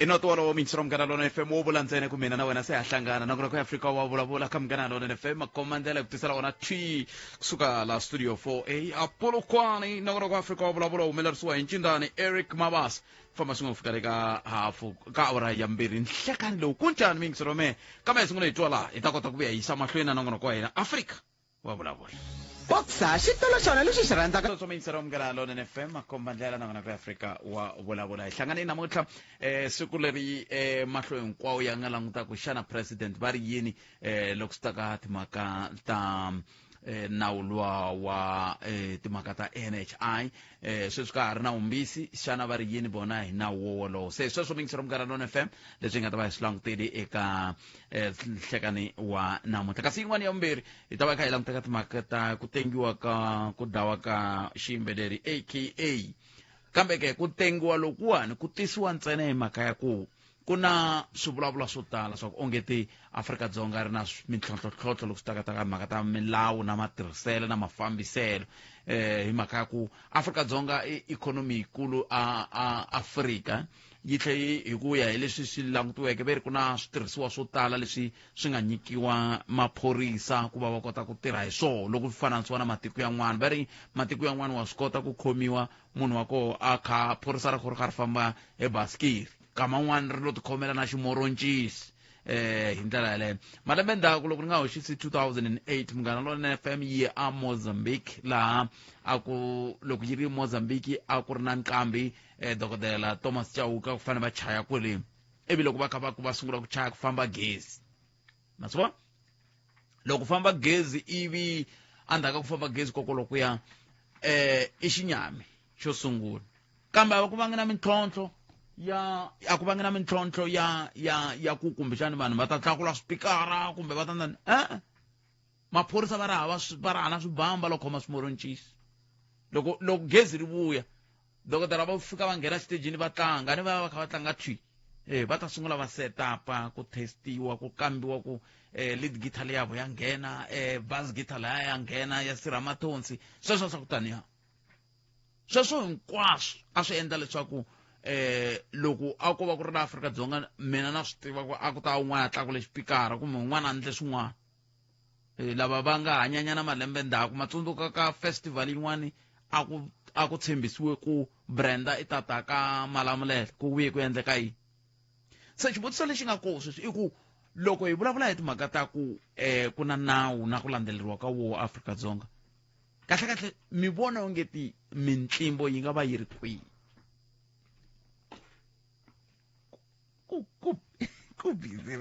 I noto wolowo mintshiro Munghana Lonene FM wo vula ntsena ku mina na wena se ha hlangana. Nakona ku ya Afrika wa vulavula ka Munghana Lonene FM makomba ndlela ku tisela wona thwi kusuka la studio 4A a Polokwane. Nakona ku Afrika wa vulavula humelerisiwa hi ncindani Eric Mabasa. Famba swin'we ku fika le ka hafu ka awara ya mbirhi nhlekani lowu ku njhani mintshiro me kambe hi sungula hi twa laha hi ta kota ku vuya hi yisa mahlweni na nongonoko wa hina Afrika wa vulavula. Boxer xitolo xona lexi xi rhandzaka. Sweswo miyingiseri wa Munghana Lonene FM makomba ndlela na ku Afrika wa vulavula. Hi hlangane namuntlha siku leri mahlo hinkwawo ya nga langutaka xana president va ri yini loko swi ta ka timhaka ta nawu luwa wa timhaka ta NHI sweswi ka ha ri na wumbisi xana va ri yini vona hi nawu wo wolowo. Se sweswo miyingiseri wa Munghana Lonene FM leswi hi nga ta va hi swi langutele eka nhlekani wa namuntlha. Kasi yin'wana ya vumbirhi hi ta va kha hi languta ka timhaka ta ku tengiwa ka ku dlawa ka xiyimbeleri AKA. Kambe ke ku tengiwa lokuwani ku tisiwa ntsena hi mhaka ya ku ku na swivulavula swo tala swa ku onge ti Afrika-Dzonga ri na mintlhontlhontlhontlho loko swi ta ka ta ka mhaka ta milawu na matirhiselo na mafambiselo hi mhaka ya ku Afrika-Dzonga i ikhonomi yikulu a Afrika yi tlhe hi ku ya hi leswi swi langutiweke ve ri ku na switirhisiwa swo tala leswi swi nga nyikiwa maphorisa ku va va kota ku tirha hi swona loko swi fananisiwa na matiko yan'wana. Va ri matiko yan'wana wa swi kota ku khomiwa munhu wa koho a kha phorisa ra kho ri kha ri famba hi basikiri kama un'wana ri lo tikhomela na ximoroncisi hi ndlela yaleyo. Malembe ndzhaku loko ni nga hoxisi 2008 Munghana Lonene FM yi a Mozambique laha a ku loko yi ri Mozambique a ku ri na nqambi dokodela Thomas Chauka ku fanele va chaya kwele ivi loko va kha va ku va sungula ku chaya ku famba gezi ma swi vona loko famba gezi ivi endzhaku ka ku famba gezi kokolokuya i xinyami xo sungula kambe a ku vangi na mintlhontlho ya a ku vangi na mintlhontlho ya ya ya ku kumbexani vanhu va ta tlakula swipikara kumbe va ta ndani maphorisa va ri hava va ri hana swibamba loko khoma swimoroncisi loko loko gezi ri vuya dokodela va fika va nghena xitejini va tlanga ni va va kha va tlanga thwi va ta sungula va setupa ku testiwa ku kambiwa ku lead guitar leyi yavo ya nghena bass guitar leya ya nghena ya sirha mathonsi sweswo swa ku taniya sweswo hinkwaswo a swi endla leswaku loko a ko va ku ri la Afrika-Dzonga mina na swi tiva ku a ku ta un'wana a tlakule xipikara kumbe un'wana a endle swin'wana lava va nga hanyanyana malembe ndzhaku matsundzuka ka festival yin'wani a ku tshembisiwe ku Brenda i tata ka Malamulele ku vuye ku endleka yini. Se xivutiso lexi nga kona sweswi i ku loko hi vulavula hi timhaka ta ku ku na nawu na ku landzeleriwa ka wo Afrika-Dzonga kahle kahle mi vona onge ti mintlimbo yi nga va yi ri kwihi? Ku ku ku busy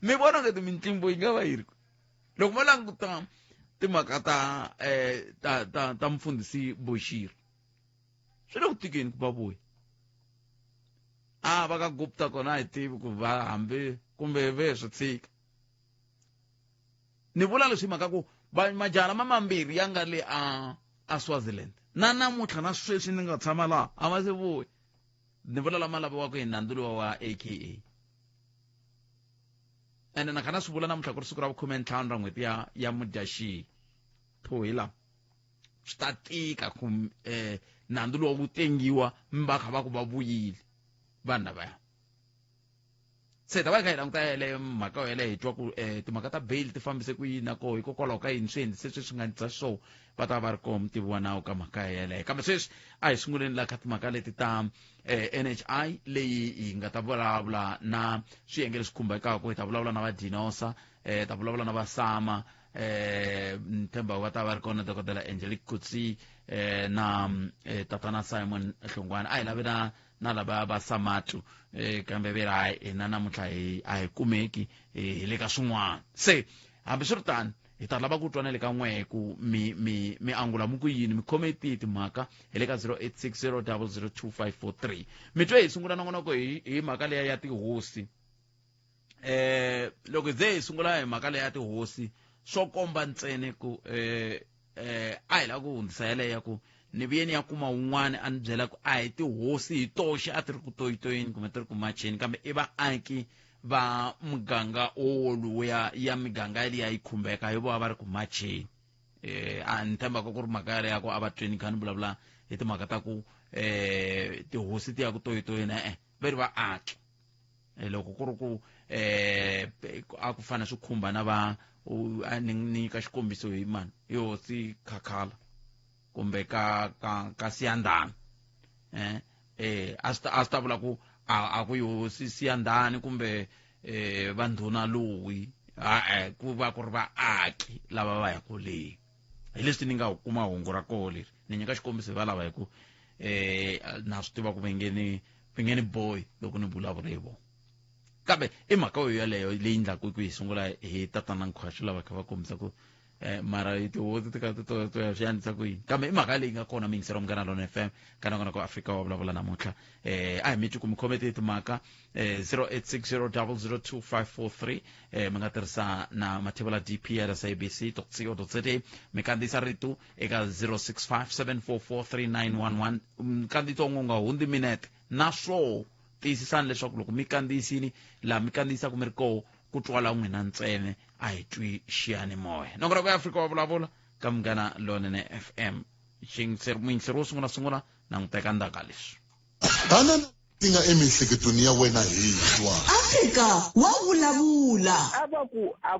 mi vona onge ti mintlimbo yi nga va yi ri kwihi? Loko va languta timhaka ta ta ta ta mfundhisi Bushiri swi le ku tikeni ku va vuya a va ka Gupta kona a hi tivi ku va hambi kumbe ve swi tshika. Ni vula leswi hi mhaka ku majaha lama mambirhi ya nga le a Swaziland na namuntlha na sweswi ni nga tshama laha a va se vuyi. Ni vula lama laviwaka hi nandzu luwa wa AKA. Ene na kha na swi vula namuntlha ku ri siku ra vukhume ntlhanu ra n'hweti ya Mudyaxihi. Tho hi laha swi ta tika ku nandzu lowu wu tengiwa mi va kha va ku va vuyile vanhu lavaya. Se ta va hi kha hi languta yeleyo mhaka yeleyo hi twa ku timhaka ta bail ti fambise ku yini na koho hikokwalaho ka yini swi endlise sweswi nga endlisa so va ta va ri koho mutivi wa nawu ka mhaka yeleyo. Kambe sweswi a hi sunguleni la ka timhaka leti ta NHI leyi hi nga ta vulavula na swiyenge leswi khumbekaka. Hi ta vulavula na va Dinosa, ta vulavula na va Sama, ni tshemba va ta va ri kona dokodela Angelique Kutsi na tatana Simon Hlongwane. A hi lavi na lava va Samatu kambe ve ri hayi hina namuntlha a hi kumeki hi le ka swin'wana. Se hambiswiritano hi ta lava ku twa na le ka n'wehe ku mi angula mi ku yini, mi khome tihi timhaka hi le ka 0860002543. Mi twe hi sungula nongonoko hi mhaka leya ya tihosi. Loko ze hi sungula hi mhaka leya ya tihosi swo komba ntsena ku a hi lava ku hundzisa yaleyo ya ku ni vuye ni ya kuma wun'wana a ni byela ku a hi tihosi hi toxe a ti ri ku toyitoyini kumbe ti ri ku macheni kambe i vaaki va muganga wowoluya ya miganga yaliya yi khumbeka hi vona va ri ku macheni. A ni tshembaka ku ri mhaka yaleyo ya ku a va tweni kha ni vulavula hi timhaka ta ku tihosi ti ya ku toyitoyini, e-e, va ri vaaki. Loko ku ri ku a ku fana swi khumba na va ni nyika xikombiso hi mani hi hosi Khakhala kumbe ka ka ka Siyandhani, a swi ta vula ku a ku yi hosi Siyandhani kumbe vandhuna loyi, a ku va ku ri vaaki lava va yaka le. Hi leswi ni nga kuma hungu ra koho leri ni nyika xikombiso hi valava hi ku na swi tiva ku va nge ni boy loko ni vulavula hi vona, kambe i mhaka yo yaleyo leyi endlaku ku hi sungula hi tatana Nkhwashu lava kha va kombisa ku mara tihosi ti ka to ya swi endlisa ku yini, kambe i mhaka leyi nga kona. Miyingisero Munghana Lona FM kana kona ku Afrika wa vulavula namuntlha, a hi mi twi ku mi khome ti timhaka 0860002543. Mi nga tirhisa na mathevula dp at sabc co za, mi kandziyisa rito eka 0657443911. Nkandziyiso wun'we nga hundzi minete, naswo tiyisisani leswaku loko mi kandziyisini laha mi kandziyisaka mi ri koho ku twala n'wina ntsena, a hi twi xiyanimoya. Nongonoko ya Afrika wa vulavula ka Munghana Lonene FM. Muyingiseri wo sungula sungula na n'wi teka ndzhaku ka leswi. Tana ti nga emiehleketweni ya wena hi twa. Afrika wa vulavula. A va ku a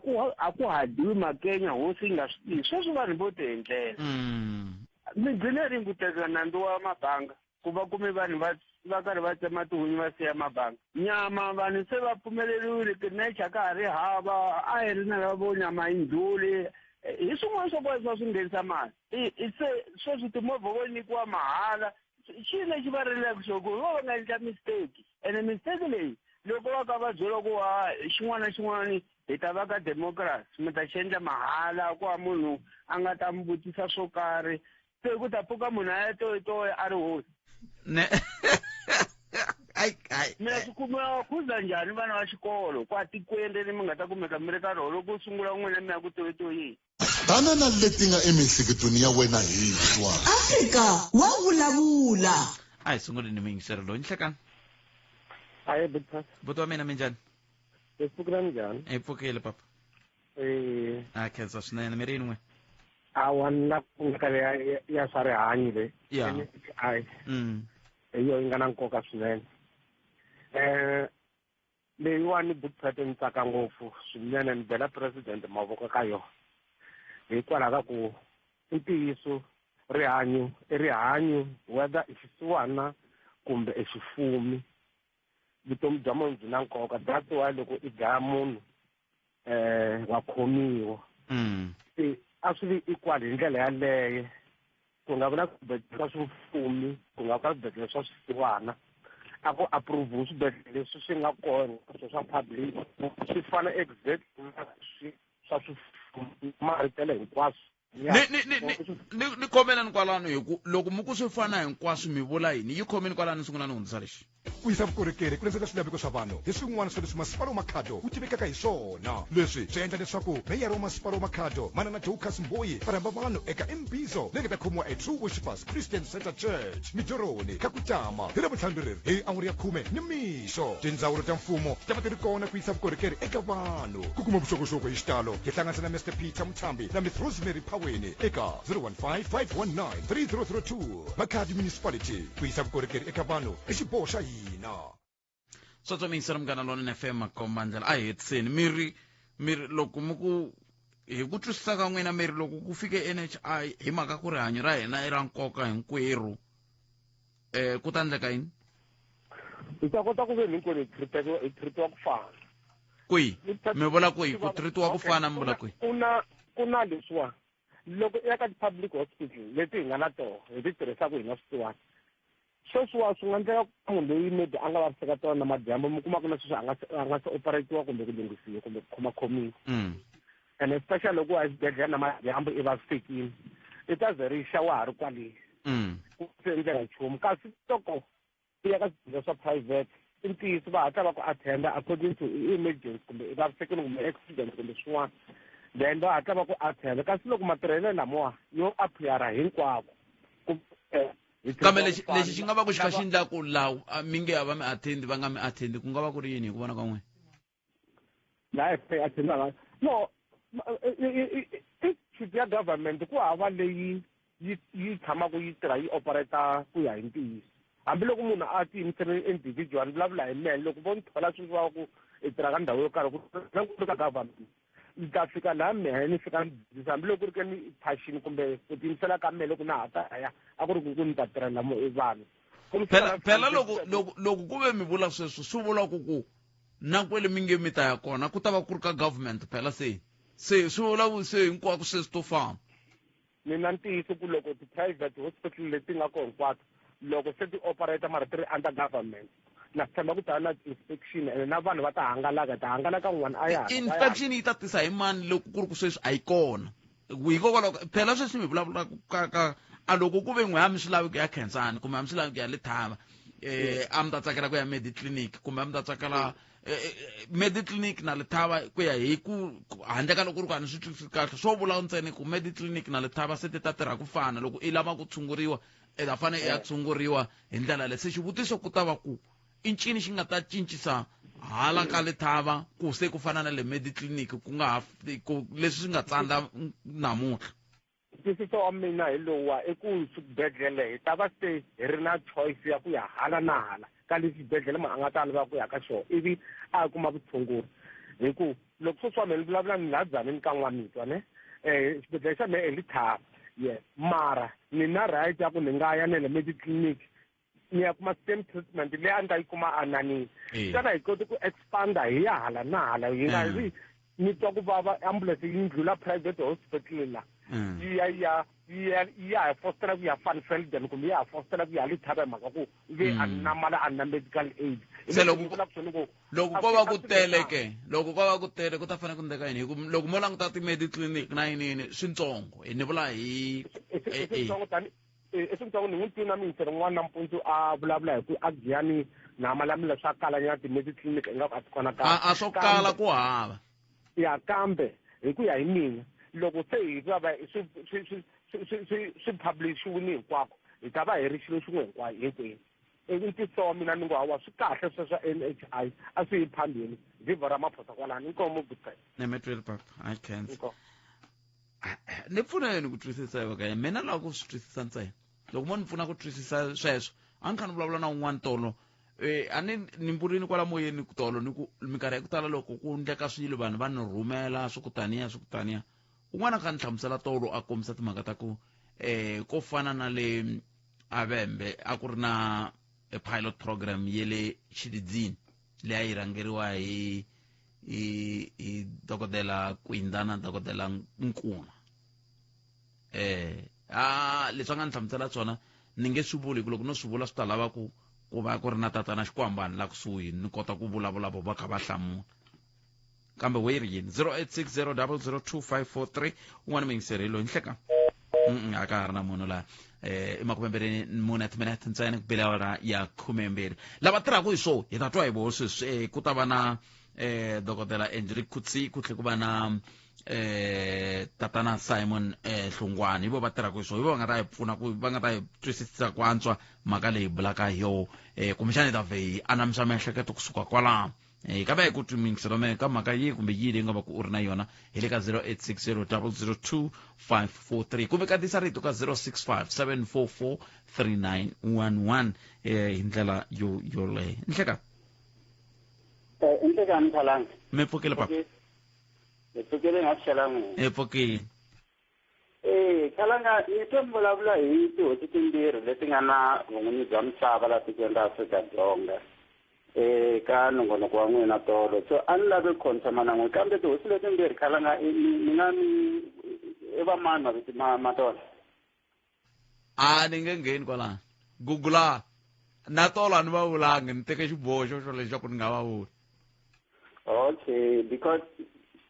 ku hadiwi makenya, hosi yi nga swi tivi. Sweswi vanhu vo ti endlela. Mi gcine rini ku teka nandzu wa mabanga ku va kume vanhu va karhi va tsema tihunyi va siya mabanga? Nyama vanhu se va pfumeleriwile, tinecha ka ha ri hava. A hi ri na lava vo nyama yi ndlhuli hi swin'wana swa kona swa swi nghenisa mali. Se sweswi timovha vo nyikiwa mahala. Xi lexi va rilaka xo ku vo va nga endla mistake, ene mistake leyi loko va ka va byela ku ha xin'wana na xin'wana hi ta va ka democracy, mi ta xi endla mahala, ku va munhu a nga ta mi vutisa swo karhi, se ku ta pfuka munhu a ya toyitoyi a ri hosi. Ne ai ai. Mina swi kumiwa khuza njhani vana va xikolo kwa tikweni leri mi nga ta kumeka mi ri ka rona loko u sungula n'wina mi ya ku toyitoyini? Tana na leti nga emiehleketweni ya wena hi twa. Afrika wa vulavula. A hi sunguleni miyingiselo loyi. Nhlekani. Hayi, buti. Buti wa mina, minjhani? Hi pfukile, njhani? Hi pfukile, papa. A khensa swinene, mi ri yini n'we? Awa, na mhaka ya swa rihanyo le. NHI hi yo yi nga na nkoka swinene. Leyiwani, buti, ni tsaka ngopfu swinene, ni bela president mavoko ka yona, hikwalaho ka ku i ntiyiso, rihanyo i rihanyo, whether i xisiwana kumbe i xifumi, vutomi bya munhu byi na nkoka. That's why loko i dlaya munhu wa khomiwa. Se a swi vi equal hi ndlela yaleyo, ku nga vi na swibedhlele swa swimfumi, ku nga vi na swibedhlele swa swisiwana, a ku approve swibedhlele leswi swi nga kona swa public swi fana exactly na swi swa swifumi, maritele hinkwaswo. Ni khomelani kwalano, hi ku loko mi ku swi fana hinkwaswo, mi vula yini? Yi khomeni kwalano, ni sungula ni hundzisa lexi. Ku yisa vukorhokeri ku landzela swilaveko swa vanhu hi swin'wana swa leswi masipala wa Makhado wu tivekaka hi swona. Leswi swi endla leswaku meyara wa masipala wa Makhado, Manana Dorcas Mboyi, va rhamba vanhu eka imbizo leyi nga ta khomiwa eTrue Worshippers Christian Center Church, Mijoroni, ka Kutama, hi Ravutlhanu leri hi awara ya 10 nimixo. Tindzawulo ta mfumo ti ta va ti ri kona ku yisa vukorhokeri eka vanhu. Ku kuma vuxokoxoko hi xitalo, hi hlanganisa na Mr Peter Muthambi na Miss Rosemary Phaweni eka 015 519 3002. Makhado Municipality, ku yisa vukorhokeri eka vanhu i xiboho xa hina. Sweswo, miyingiselo Munghana Lonene FM, makomba ndlela. A hi hetiseni. Mi ri loko mi ku hi ku twisisa ka n'wina, mi ri loko ku fike NHI, hi mhaka ku rihanyo ra hina i ra nkoka hinkwerhu, ku ta endleka yini? Hi ta kota ku ve hinkwenu hi treatiwa ku fana. Kwihi? Mi vula kwihi ku treatiwa ku fana? Mi vula kwihi? Ku na leswiwa, loko i ya ka ti-public hospital leti hi nga na toho, hi ti tirhisaka hina swisiwana, sweswiwa swi nga endleka ku munhu loyi maybe a nga vaviseka tona na madyambu, mi kuma ku na sweswi a nga se operatiwa kumbe ku lunghisiwa kumbe ku khomakhomiwa. And especially loko wa exibedhlele na madyambu i vavisekile, i ta ze ri xa wa ha ri kwale, ku se endleka nchumu. Kasi loko i ya ka swibedhlele swa private, i ntiyiso va hatla va ku attenda according to i emergency kumbe i vavisekile kumbe accident kumbe swin'wana, then va hatla va ku attenda. Kasi loko matirhelo lamawa yo appeara hinkwako ku hi Kambe treatiwa lexi ku fana. Lexi xi nga va ku xi kha xi endla ku lawu mi nge a va mi attendi, va nga mi attendi, ku nga va ku ri yini hi ku vona ka n'wina? Laha hi attendaka, no, institute ya government ku hava leyi yi tshamaka yi tirha, yi operata ku ya hi ntiyiso. Hambiloko munhu a tiyimisele individual, vulavula hi mehe, loko vo ni thola swi va ku i tirha ka ndhawu yo karhi ku ri ka government, ni ta fika laha mehe ni fika ni hambiloko ku ri ke ni passion kumbe ku tiyimisela ka mehe loko na ha ta ya a ku ri ku ni ta tirhela vanhu. Phela loko ku ve mi vula sweswo swi vula ku na kwele mi nge mi ta ya kona ku ta va ku ri ka government phela se swi vula ku se hinkwako se swi to famba. Mina ntiyiso ku loko ti-private hospital leti nga ko hinkwato loko se ti-operator mara ti ri under government, na tshemba ku ta na inspection ene na vanhu va ta hangalaka, ta hangalaka n'wana a ya inspection yi ta tisa hi mani loko ku ri ku sweswi a yi kona. Hikokwalaho phela sweswi mi vulavulaka ka a loko ku ve n'we a mi swi lavi ku ya Khensani kumbe a mi swi lavi ku ya Lethaba, a mi ta tsakela ku ya Mediclinic kumbe a mi ta tsakela Mediclinic na Lethaba ku ya hi ku handle ka loko ku ri ku a ni swi twisisi kahle, swo vula ntsena ku Mediclinic na Lethaba se ti ta tirha ku fana. Loko i lava ku tshunguriwa i ta fanele i ya tshunguriwa hi ndlela leyi. Se xivutiso ku ta va ku i ncini xi nga ta cincisa hala ka Lethaba ku se ku fana na le Mediclinic ku nga ha ku leswi swi nga tsandza namuntlha? Ntwisiso wa mina hi lowa i ku swibedhlele hi ta va se hi ri na choice ya ku ya hala na hala ka le xibedhlele munhu a nga ta lava ku ya ka xona ivi a kuma vutshunguri. Hi ku loko sweswi wa mehe ni vulavula ni laha Dzaneni ka N'wamitwa ne, xibedhlele xa mehe i Lethaba, yes, mara ni na right ya ku ni nga ya na le Mediclinic ni ya kuma same treatment leyi a ni ta yi kuma ananini. Xana hi kote ku expanda hi ya hala na hala, hi nga ri ni twa ku vava ambulance yi ndlula private hospital la yi ya yi ya hi fostela ku ya Van Velden kumbe ya ha fostela ku ya Lethaba hi mhaka ku ve a ni na mali, a ni na medical aid. Se loko ko va ku tele ke, loko ko va ku tele ku ta fanele ku endleka yini? Hi ku loko mo languta ti-Mediclinic na yini swintsongo, ni vula hi swintsongo tani i swintsongo. Ni n'wi twini na miyingiseri n'wana nampundzu a vulavula hi ku a Giyani na Malamula swa kalanyana ti-Mediclinic ingaku a ti kona kahle. A swo kala ku hava. Ya, kambe hi ku ya hi mina loko se hi va va swi publishiwini hinkwako hi ta va hi ri xilo xin'we hinkwayo hinkwenu. I ntiyiso wa mina ni ngo hawa swi kahle sweswo NHI a swi yi phambili viva Ramaphosa kwalano. Inkomo good. Nemetweli papa I can't ni pfuna yini ku twisisa hi mina lava ku swi twisisa ntsena. Loko mo ni pfuna ku twisisa sweswo a ni kha ni vulavula na un'wana tolo, a ni mburini kwala moyeni tolo ni ku minkarhi ya ku tala loko ku endleka swilo vanhu va ni rhumela swi ku taniya swi ku taniya, un'wana a kha ni hlamusela tolo a kombisa timhaka ta ku ko fana na le Avembe a ku ri na pilot program ye le Xilidzini leyi a yi rhangeriwa hi dokodela Kwinda na dokodela Nkuna. Leswi a nga ni hlamusela swona ni nge swi vuli, hi ku loko no swi vula swi ta lava ku va ku ri na tatana Xikwambani la kusuhi ni kota ku vulavula vo va kha va hlamula. Kambe wo yi ri yini? 0860002543 un'wana muyingiseri hi loyi nhleka a ka ha ri na munhu laha. I 24 timinete ntsena ku bile awara ya 12. Lava tirhaka hi swo hi ta twa hi voho sweswi. Ku ta va na dokodela Andrew Kutsi, ku tlhe ku va na tatana Simon Hlungwani. Hi vo va tirhaka hi swo, hi vo va nga ta hi pfuna ku va nga ta hi twisisa ku antswa mhaka leyi bulaka hi yoho. Kumbexana hi ta vhe hi anamisa miehleketo kusuka kwalaho. Ka va hi ku twimingiselo me ka mhaka yihi kumbe yihi leyi nga va ku u ri na yona hi le ka 0860002543 kumbe ka tisa rito ka 0657443911 hi ndlela yo yoleyo. Nhleka. Nhleka Mthalanga. Mi pfukile papa? Mi pfukile nga tlhela n'wina. Mi pfukile. Khalanga ni twe mi vulavula hi tihosi timbirhi leti nga na vun'winyi bya misava la tikweni ra Afrika-Dzonga ka nongonoko wa n'wina tolo. So a ni lavi ku khontsama na n'wina, kambe tihosi letimbirhi Khalanga ni nga mi i va mani mavito ma tona? A ni nge ngheni kwalano. Google na tolo a ni va vulangi, ni teke xiboho xo xo leswaku ni nga va vuli. Okay, because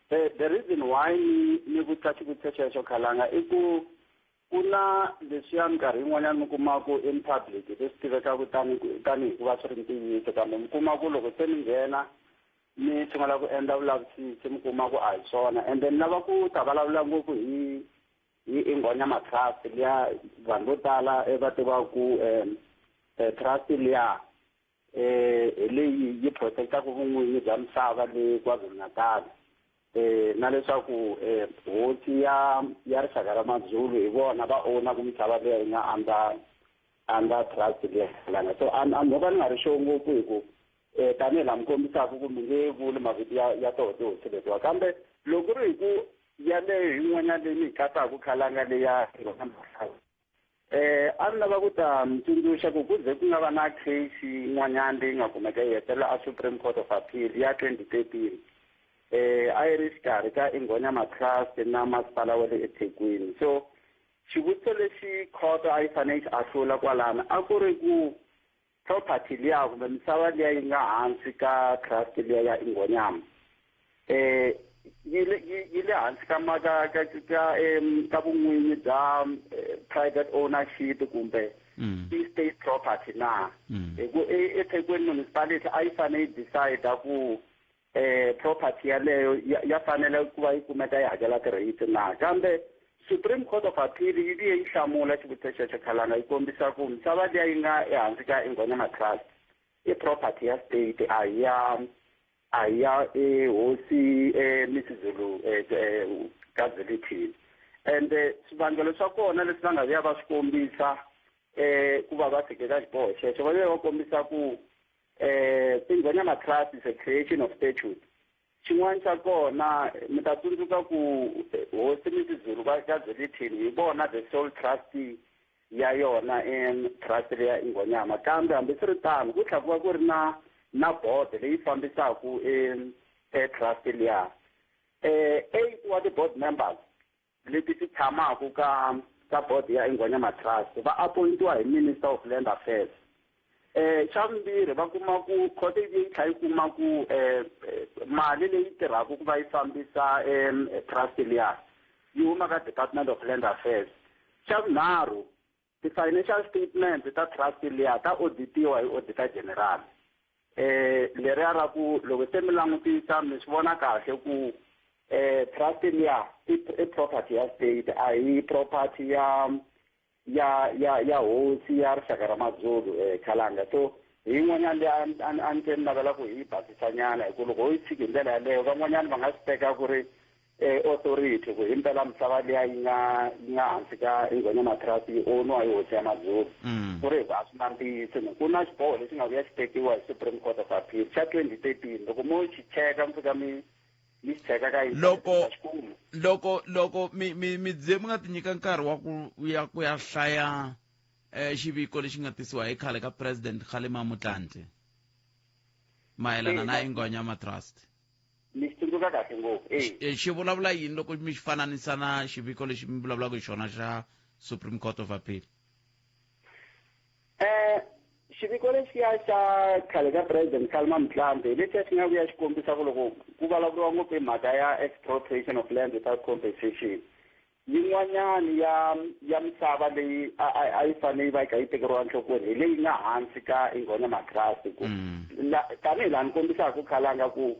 the reason why ni vutisa xivutiso xexo Khalanga i ku ku na leswiya minkarhi yin'wanyana mi kuma ku in public leswi tivekaka tanihi ku va swi ri ntiyiso, kambe mi kuma ku loko se mi nghena mi sungula ku endla vulavisisi mi kuma ku a hi swona. And then lava ku ta vulavula ngopfu hi Ingonyama Trust liya vanhu vo tala va tivaka ku trust liya hi leyi yi protectaka vun'winyi bya misava le KwaZulu-Natal, na leswaku hosi ya rixaka ra Mazulu hi vona va ownaka misava leyi nga under Under trust liya langa. So a no va ni nga ri sure ngopfu, hi ku tanihi laha mi kombisaka ku mi nge vuli mavito ya toho tihosi letiwa, kambe loko ri hi ku yaleyo yin'wanyana leyi mi yi katsaka, Khalanga, leya a ni lava ku ta mi tsundzuxa ku ze ku nga va na case yin'wanyana leyi nga kumeka yi hetelela a Supreme Court of Appeal ya 2013. A yi ri xikarhi ka Ingonyama Trust na masipala wa le eThekwini. So xivutiso lexi khoto a yi fanele yi xi ahlula kwalano a ku ri ku property liya kumbe misava liya yi nga hansi ka trust liya ya Ingonyama yi le hansi ka ka ka ka ka vun'winyi bya private ownership kumbe i state property na. Hi ku eThekwini Municipality a yi fanele yi decide ku property yaleyo ya fanele ku va yi kumeka yi hakela ti-rate na. Kambe Supreme Court of Appeal yi vuye yi hlamula xivutiso xexo, Khalanga, yi kombisa ku misava liya yi nga ehansi ka Ingonyama Trust i property ya state, a hi ya hosi Misuzulu kaZwelithini. And swivangelo swa kona leswi va nga vuya va swi kombisa ku va va fike ka xiboho xexo, va vuya va kombisa ku Ingonyama Trust is a creation of statute. Xin'wana xa kona, mi ta tsundzuka ku hosi Misuzulu va kaZwelithini hi vona the sole trustee ya yona trust leya Ingonyama. Kambe hambiswiritano, ku tlhela ku va ku ri na board leyi fambisaku e trust liya. Eight wa ti-board members leti ti tshamaka ka board ya Ingonyama Trust va appointiwa hi Minister of Land Affairs. Xa vumbirhi, va kuma ku khoto yi tlhela yi kuma ku mali leyi tirhaka ku va yi fambisa trust liya yi huma ka Department of Land Affairs. Xa vunharhu, ti-financial statement ta trust liya ta auditiwa hi Auditor General. Leriya ra ku loko se mi langutisa, mi swi vona kahle ku trust liya i property ya state, a hi property ya hosi ya rixaka ra Mazulu, Khalanga. So hi yin'wanyana leyi a ni te ni navela ku hi yi basisanyana, hi ku loko ho yi tshiki hi ndlela yaleyo, van'wanyana va nga swi teka ku ri authority ku himpela misava liya yi nga hansi ka Ingonyama Trust yi owniwa hi hosi ya Mazulu, ku ri hi ku a swi na ntiyiso. Ku na xiboho lexi nga vuya xi tekiwa hi Supreme Court of Appeal xa 2013. Loko mo xi cheka, mi fika mi xi cheka ka Loko loko mi ze mi nga ti nyika nkarhi wa ku ya ku ya hlaya xiviko lexi nga tisiwa hi khale ka President Kgalema Motlanthe mayelana na Ingonyama Trust? Ni xi tsundzuka kahle ngopfu, e. Xi vulavula yini loko mi xi fananisa na xiviko lexi mi vulavulaka hi xona xa Supreme Court of Appeal? Xiviko lexiya xa khale ka President Kgalema Motlanthe hi lexiya xi nga vuya xi kombisa ku loko ku vulavuriwa ngopfu hi mhaka ya expropriation of land without compensation, yin'wanyani ya misava leyi a yi fanele yi va yi kha yi tekeriwa enhlokweni hi leyi nga hansi ka Ingonyama Trust, ku tanihi laha ni kombisaka, Khalanga, ku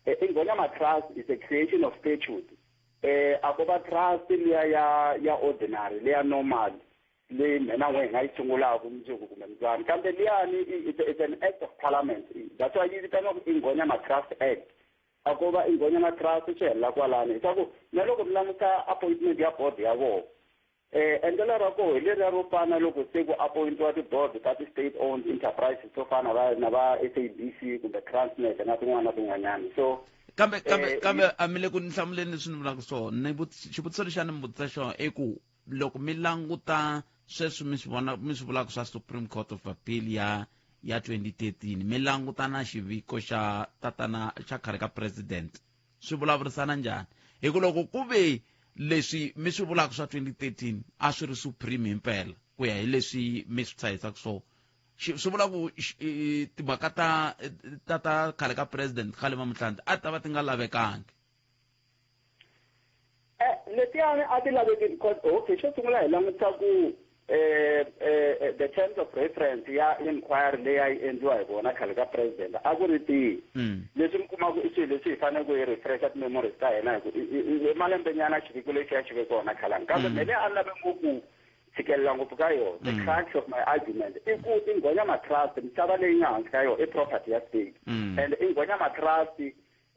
Ingonyama Trust is a creation of statute. A ko va trust liya ya ordinary, leya normal, leyi mina n'we hi nga yi sungulaka mundzuku kumbe mundlwana, kambe liyani it's an act of parliament. That's why yi vitaniwa ku Ingonyama Trust Act. A ko va Ingonyama Trust swi helela kwalano, hiswaku na loko mi languta appointment ya board ya vona, endlelo ra koho hi leriya ro fana loko se ku appointiwa ti-board ta ti-state owned enterprises to fana va na va SABC kumbe Transnet na tin'wana na tin'wanyana. So Kambe kambe a mi le ku ni hlamuleni leswi ni vulaka swona. Ni xivutiso lexi a ni mi vutisa xona i ku loko mi languta sweswi mi swi vona, mi swi vulaka swa Supreme Court of Appeal ya 2013, mi languta na xiviko xa tatana xa khale ka president, swi vulavurisana njhani? Hi ku loko ku ve leswi mi swi vulaka swa 2013 a swi ri supreme himpela, ku ya hi leswi mi swi tshahisaka swona, swi vula ku timhaka ta khale ka President Kgalema Motlanthe a ta va ti nga lavekangi. Letiyani a ti laveki because, okay, xo sungula hi langutisa ku the terms of reference ya inquiry leyi a yi endliwa hi vona khale ka president a ku ri tihi. Leswi mi kumaka i swilo leswi hi fanele ku hi refresha ti-memories ta hina, hi ku i malembenyana xiviko lexi ya xi ve kona, Khalanga. Kambe me leyi a ni lave ngopfu tshikelela ngopfu ka yona, the crux of my argument, i ku Ingonyama Trust, misava leyi nga hansi ka yona i property ya state. And Ingonyama Trust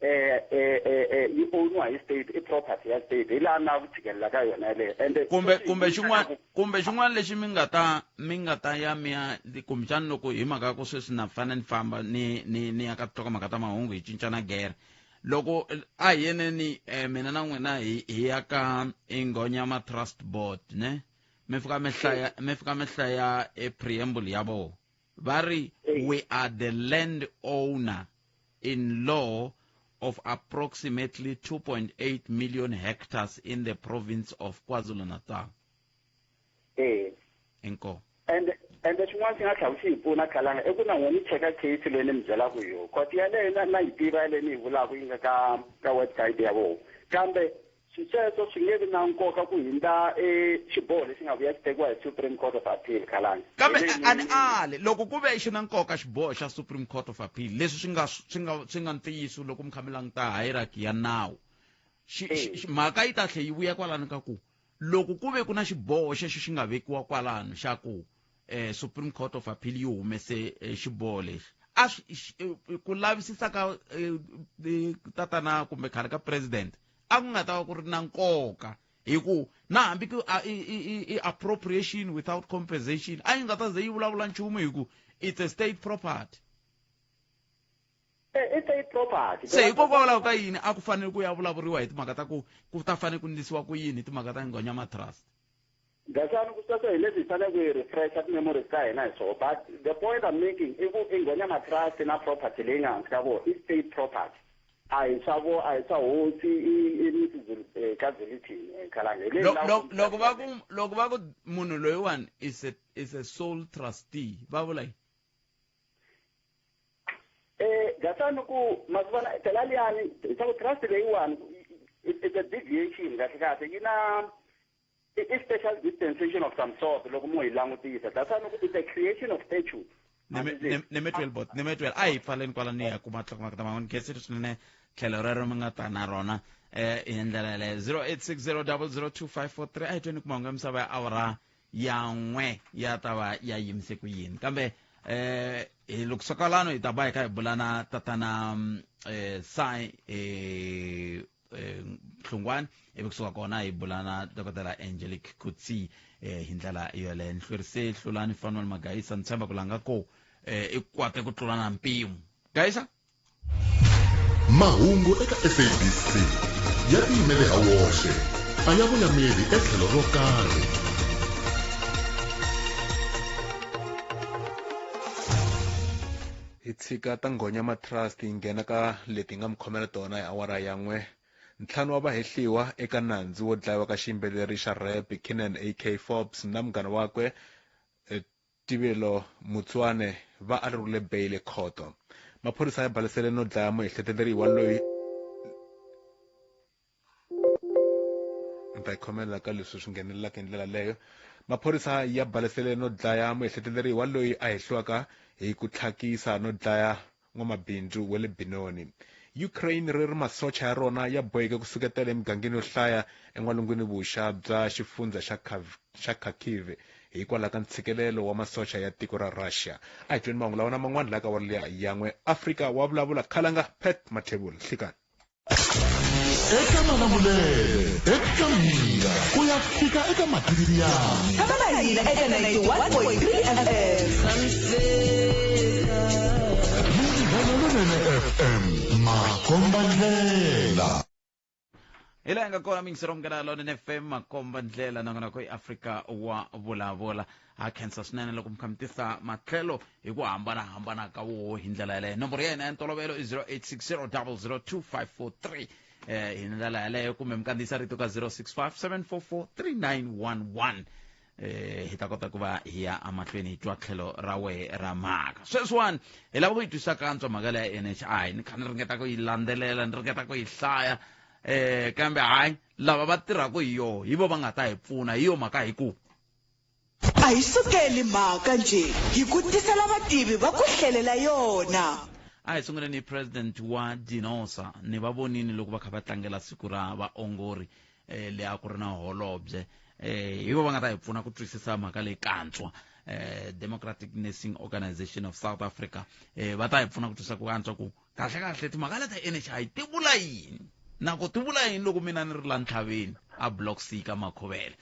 Yi owniwa hi state, i property ya state, hi laha na ku tshikelela ka yona yeleyo. Ende Kumbe xin'wana lexi mi nga ta ya mi ya kumbexani loko hi mhaka ku sweswi na fanele ni famba ni ya ka tinhlokomhaka ta mahungu, hi cincana gere. Loko a hi yeneni, mina na n'wina hi ya ka Ingonyama Trust Board, ne mi fika mi hlaya e preamble ya vona, va ri, "We are the land owner in law of approximately 2.8 million hectares in the province of KwaZulu-Natal." Inkomu. And xin'wana xi nga tlhela xi hi pfuna, Khalanga, i ku na n'we ni cheka case leyi ni mi byelaka hi yona. Court yaleyo na yi tiva yaleyo ni yi vulaka, yi nga ka website ya vona, kambe swisweswo swi nge vi na nkoka ku hindza e xiboho lexi nga vuya xi tekiwa hi Supreme Court of Appeal, Khalanga. Kambe Hi leyi a ni ali loko ku ve xi na nkoka xiboho xa Supreme Court of Appeal, leswi swi nga ntiyiso loko mi kha mi languta hierarchy ya nawu, mhaka yi ta tlhe yi vuya kwalano ka ku loko ku ve ku na xiboho xexo xi nga vekiwa kwalano xa ku Supreme Court of Appeal yi humese xiboho lexi, a ku lavisisa ka tatana kumbe khale ka president a ku nga ta va ku ri na nkoka, hi ku na hambi ku i appropriation without compensation, a yi nga ta ze yi vulavula nchumu, hi ku it's a state property. I state property. Se hikokwalaho ka yini a ku fanele ku ya vulavuriwa hi timhaka ta ku ku ta fanele ku ndlisiwa ku yini hi timhaka ta Ingonyama Trust? Gasani, ku sweswo hi leswi hi fanele ku hi refresha ti-memories ta hina hi swona, but the point I'm making i ku Ingonyama Trust na property leyi nga hansi ka vona i state property, a hi swa vo, a hi swa hosi i Mrs kaZilithini, Khalanga, hi leyi. Loko va ku munhu loyiwani is a sole trustee, va vula yini? Gasani, ku masivona phela liyani swa ku trust leyiwani, it's a deviation kahle kahle, yi na i special dispensation of some sort. Loko mo yi langutisa, gasani, ku it's a creation of statute. Ni mi tweli bot, ni mi tweli. A hi pfaleni kwala, ni ya kuma tlhoko ta man'wani. Khensile swinene tlhelo rero mi nga ta na rona hi ndlela yaleyo. 0860002543. A hi tweni ku mahungu ya misava ya awara ya 1 ya ta va ya yimise ku yini, kambe hi loko sokalano hi ta ba hi kha hi bula na tatana sai Hlungwani, ivi kusuka kona hi bula na Dokodela Angelique Kutsi hi ndlela yoleyo. Ni hlwerise Hlulani Fanuel Magayisa, ni tshemba ku langa ko i kwate ku tlula na mpimo, Gayisa. Mahungu eka SABC ya tiyimele ha woxe, a ya voyameli etlhelo ro karhi. Hi tshika ta Nghonyama Trust, yi nghena ka leti hi nga mi khomela tona hi awara ya 1. Ntlhanu wa vahehliwa eka nandzu wo dlayiwa ka xiyimbeleri xa rap Kiernan AK Forbes na munghana wakwe Tebello Motsoane va aleriwile beyili khoto. Maphorisa ya balesele no dlaya muehleketeleriwa loyi ni ta yi khomelela ka leswi swi nghenelelaka hi ndlela leyo. Maphorisa ya balesele no dlaya muehleketeleriwa loyi a hehliwaka hi ku tlhakisa no dlaya n'wamabindzu wa le Benoni. Ukraine ri ri masocha ya rona ya boheke ku suketela emigangeni yo hlaya en'walungwini vuxa bya xifundzha xa Kharkiv hikwalaho ka ntshikelelo wa masocha ya tiko ra Russia. A hi tweni mahungu lawa na man'wana laha ka awara liya ya 1. Afrika wa vulavula, Khalanga Pat Mathebula. Hlikani. Eka Malamulele, eka Mhinga ku ya fika eka Matiriyani. Tshama na hina eka 91.3 FM. Munghana Lonene FM, makombandlela. Hi laha hi nga kona mingisero Munghana Lonene FM, makomba ndlela, nongonoko i Afrika wa vulavula. Ha khensa swinene loko mi kha mi tisa matlhelo hi ku hambanahambana ka woho hi ndlela yaleyo. Nomboro ya hina ya ntolovelo i 0860002543 hi ndlela yaleyo, kumbe mi kandziyisa rito ka 065 744 3911, hi ta kota ku va hi ya emahlweni hi twa tlhelo ra wehe ra mhaka. Sweswiwani hi lava ku yi twisa kantswa mhaka leya NHI. Ni kha ni ringeta ku yi landzelela, ni ringeta ku yi hlaya, kambe hayi, lava va tirhaka hi yoho hi vo va nga ta hi pfuna hi yo mhaka, hi ku A hi sukeli mhaka nje, hi ku tisela vativi va ku hlelela yona. A hi sunguleni hi president wa Denosa. Ni va vonini loko va kha va tlangela siku ra vaongori, le a ku ri na holobye. Hi vo va nga ta hi pfuna ku twisisa mhaka leyi kantswa. Democratic Nursing Organization of South Africa. Va ta hi pfuna ku twisa ku antswa ku kahle kahle timhaka leta NHI ti vula yini, na ku ti vula yini loko mina ni ri la ntlhaveni a Block C ka Makhovele.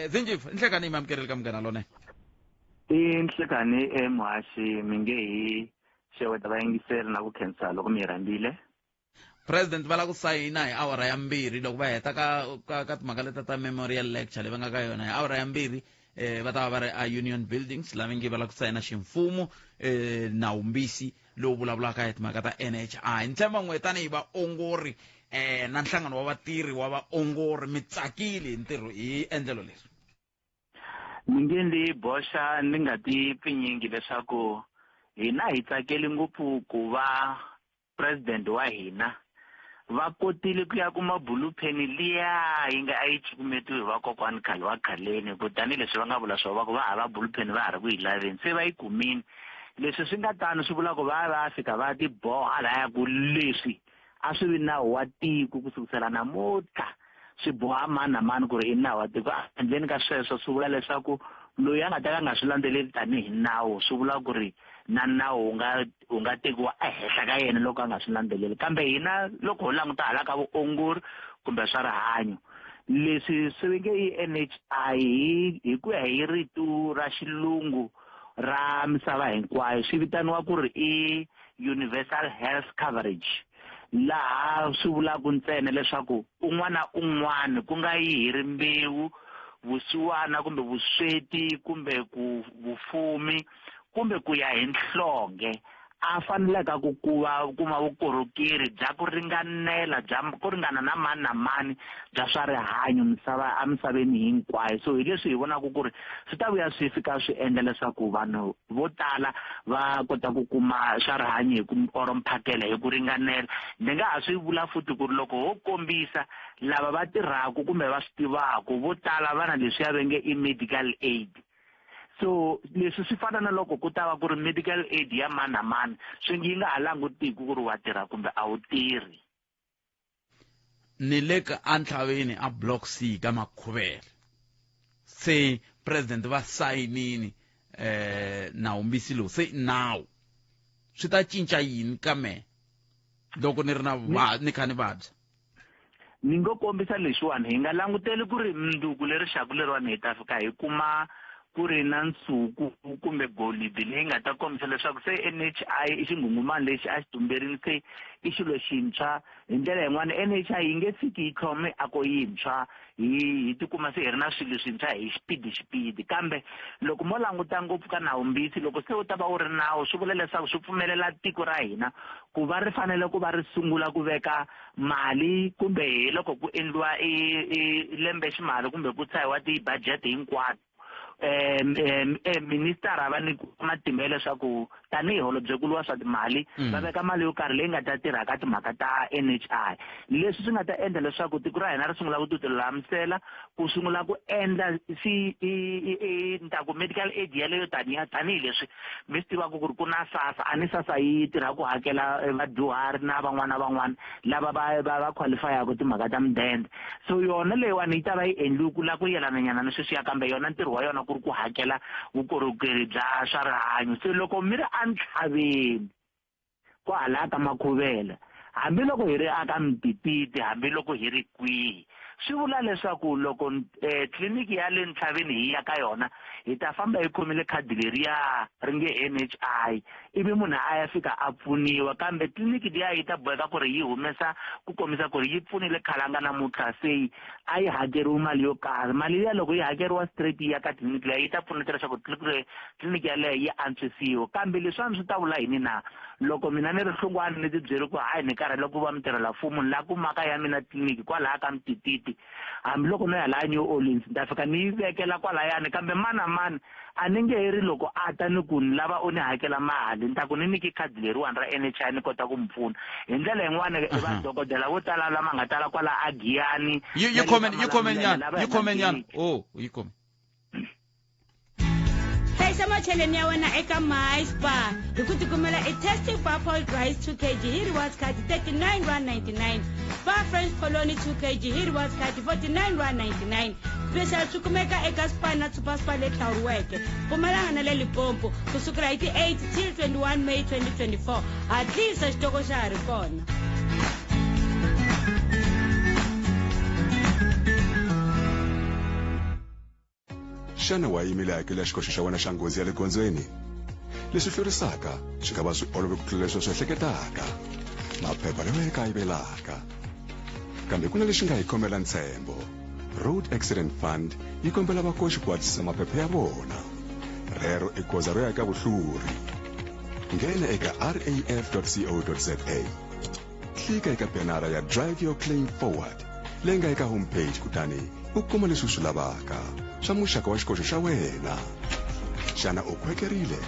Zinjifa, nhlekani yi mamukeleli ka Munghana Lonene. I nhlekani emuhaxi, mi nge hi xeweta vayingiseri na ku khensa loko mi hi rhambile. President va lava ku sayina hi awara ya 2 loko va heta ka timhaka leta ta memorial lecture leyi va nga ka yona hi awara ya 2, va ta va va ri a Union Buildings, lava nge va lava ku sayina ximfumo nawumbisi lowu vulavulaka hi timhaka ta NHI. Ni tshemba n'we tanihi vaongori na nhlangano wa vatirhi wa vaongori mi tsakile hi ntirho hi endlelo leri. Ni nge ndzi boxa ni nga ti pfinyingi leswaku hina hi tsakeli ngopfu ku va president wa hina va kotile ku ya kuma bulupheni liya yi nga a yi cukumetiwe hi vakokwani khale wa khaleni, ku tanihileswi va nga vula swo va ku va hava bulupheni va ha ri ku yi laveni, se va yi kumile. Leswi swi nga tano swi vula ku va va fika va ti boha laya ku leswi a swi vi nawu wa tiko ku sukusela namuntlha, swi boha mani na mani ku ri i nawu wa tiko. Handleni ka sweswo swi vula leswaku loyi a nga ta ka a nga swi landzeleli tanihi nawu, swi vula ku ri na nawu wu nga tekiwa ehenhla ka yena loko a nga swi landzeleli. Kambe hina loko ho languta hala ka vuongori kumbe swa rihanyo, leswi swi nge i NHI hi ku ya hi rito ra xilungu ra misava hinkwayo swi vitaniwa ku ri i Universal Health Coverage, laha swi vulaka ntsena leswaku un'wana na un'wana ku nga yi hi rimbewu, vusiwana kumbe vusweti kumbe ku vufumi kumbe ku ya hi nhlonge, a faneleka ku kuma vukorhokeri bya ku ringanela bya ku ringana na mani na mani bya swa rihanyo misava emisaveni hinkwayo. So hi leswi hi vonaka ku ri swi ta vuya swi fika swi endla leswaku vanhu vo tala va kota ku kuma swa rihanyo hi ku or mphakelo hi ku ringanela. Ni nga ha swi vula futhi ku ri loko ho kombisa lava va tirhaka kumbe va swi tivaka, vo tala va na leswiya va nge i medical aid. So leswi swi fana na loko ku ta va ku ri medical aid ya mani na mani, swi yi nga ha langutiki ku ri wa tirha kumbe a wu tirhi. Ni le ka antlhaveni a Block C ka Makhuvele, se president va sayinini nawumbisi lowu, se nawu swi ta cinca yini ka mehe loko ni ri na ni kha ni vabya? Ni ngo kombisa leswiwani, hi nga languteli ku ri mundzuku leri xaku leriwani hi ta fika hi kuma ku ri na nsuku kumbe golidi leyi nga ta kombisa leswaku se NHI i xinghunghumani lexi a xi tumberini, se i xilo xintshwa. Hi ndlela yin'wana NHI yi nge fiki yi tlhoma miako yintshwa hi tikuma se hi ri na swilo swintshwa hi xipidi xipidi. Kambe loko mo languta ngopfu ka nawumbisi, loko se wu ta va wu ri nawu, swi vula leswaku swi pfumelela tiko ra hina ku va ri fanele ku va ri sungula ku veka mali, kumbe hi loko ku endliwa i lembe ximali kumbe ku tshahiwa ti-budget hinkwato, minister va nyikiwa matimba ya leswaku tanihi holobyekulu wa swa timali va veka mali yo karhi leyi nga ta tirha ka timhaka ta NHI. Leswi swi nga ta endla leswaku tiko ra hina ri sungula ku tilulamisela ku sungula ku endla ntaku medical aid yaleyo tanihileswi mi swi tivaka ku ri ku na SASSA, a ni SASSA yi tirha ku hakela vadyuhari na van'wana na van'wana lava va qualifyaka timhaka ta mudende. So yona leyiwani yi ta va yi endliwe ku lava ku yelananyana na sweswiya, kambe yona ntirho wa yona ku ri ku hakela vukorhokeri bya swa rihanyo. Se loko mi ri entlhaveni kwahala ka Makhuvele, hambiloko hi ri aka Mtititi, hambiloko hi ri kwihi, swi vula leswaku loko tliliniki ya le ntlhaveni hi ya ka yona, hi ta famba hi khomile khadi leriya ri nge NHI, ivi munhu a ya fika a pfuniwa. Kambe tliliniki liya yi ta boheka ku ri yi humesa ku kombisa ku ri yi pfunile khalanga namuntlha, se a yi hakeriwi mali yo karhi. Mali liya loko yi hakeriwa straight yi ya ka tliliniki liya, yi ta pfuneta leswaku tliliniki yaleyo yi antswisiwa. Kambe leswiwani swi ta vula yini na? Loko mina ni ri hlungwani ni ti byeri ku hayi ni karhele ku va mutirhela mfumo, ni lava ku maka ya mina tliliniki kwalaya ka Mtititi, hambiloko no ya laha New Orleans ni ta fika ni yi vekela kwalayani, kambe mani na mani a ni nge he ri loko a ta ni ku ni lava u ni hakela mali, ni ta ku ni nyiki khadi leriwani ra NHI ni kota ku mi pfuna. Hi ndlela yin'wani vadokodela vo tala lama nga tala kwala a Giyani, Yi khome nyana. Oh, yi khome. Hlayisa macheleni ya wena eka MySpar hi ku tikumela i Tasty Purple Rice 2 kg hi rewards card R39.99, Spar French Polony 2 kg hi rewards card R49.99. Special swi kumeka eka Spar na Super Spar leyi hlawuriweke Mpumalanga na le Limpopo ku sukela hi ti 8 till 21 May 2024. Hatlisa xitoko xa ha ri kona. Xana wa yimile hakelo ya xikoxo xa wena xa nghozi ya le gondzweni? Leswi hlwerisaka swi nga va swi olove ku tlula leswi u swi ehleketaka. Maphepha lawa ya kayivelaka. Kambe ku na lexi nga hi khomela ntshembo. Road Accident Fund yi kombela vakoxi ku hatlisisa maphepha ya vona. Rero i goza ro ya eka vuhluri. Nghena eka raf.co.za. Klika eka benara ya Drive Your Claim Forward leyi nga eka homepage kutani u kuma leswi u swi lavaka swa muxaka wa xikoxo xa wena. Xana u khwekerile?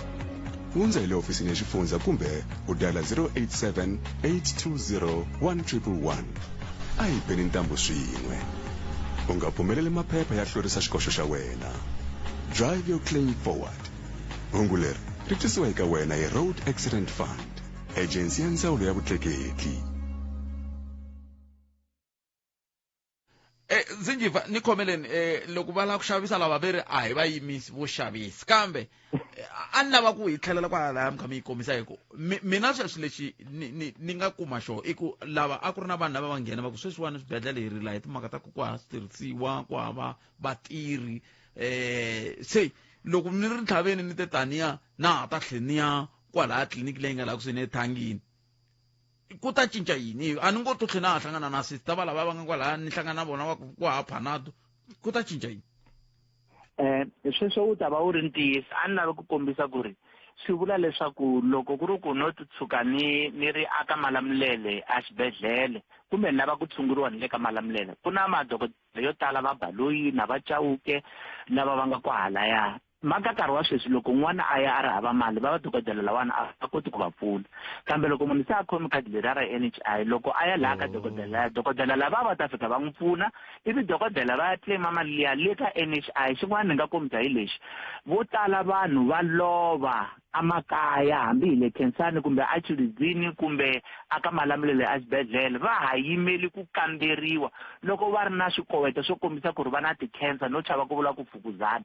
Hundza hi le hofisini ya xifundza kumbe u dayela 087 820 1111. A hi beni ntambu swin'we. U nga pfumeleli maphepha ya hlwerisa xikoxo xa wena. Drive your claim forward. Hungu leri ri tisiwa eka wena hi Road Accident Fund, ejensi ya ndzawulo ya vutleketli. Eh, Zinjiva ni khomeleni eh loko va lava ku xavisa lava ve ri a hi va yimisi vo xavisi kambe eh, a ni lava ku hi tlhelela kwalaya mi kha mi yi kombisa hi ku mina sweswi lexi ni, ni, ni nga kuma xo i ku lava a ku ri na vanhu lava va nghena va ku sweswiwani swibedhlele hi rila hi timhaka ta ku ku hava switirhisiwa ku hava vatirhi eh se loko ni ri ntlhaveni ni te taniya na ha ta tlhe ni ya kwalaya tliliniki leyi nga laha kusuhi ne thangini ku ta cinca yini a ni ngo to tlhela ha hlangana na sister va lava va nga kwalaya ni hlangana na vona va ku ku hava panado ku ta cinca yini eh sweswo wu ta va wu ri ntiyiso a ni lavi ku kombisa ku ri swi vula leswaku loko ku ri ku no tshuka ni ni ri aka Malamulele a xibedhlele kumbe ni lava ku tshunguriwa ni le ka Malamulele ku na madokodela yo tala va Baloyi na va Chauke lava va nga kwahalaya Mhaka nkarhi wa sweswi loko n'wana a ya a ri hava mali va vadokodela lawani a va koti ku va pfuna kambe loko munhu se a khome khadi leriya ra N_H_I loko a ya laha ka dokodela dokodela lava va ta fika va n'wi pfuna ivi dokodela va ya claim-a mali liya le ka N_H_I xin'wana ni nga kombisa hi lexi vo tala vanhu va lova emakaya hambi hi le Khensani kumbe a Tshilidzini kumbe a ka Malamulele a xibedhlele va ha yimeli ku kamberiwa loko va ri na swikoweto swo kombisa ku ri va na ti-cancer no chava ku vula ku fukuzana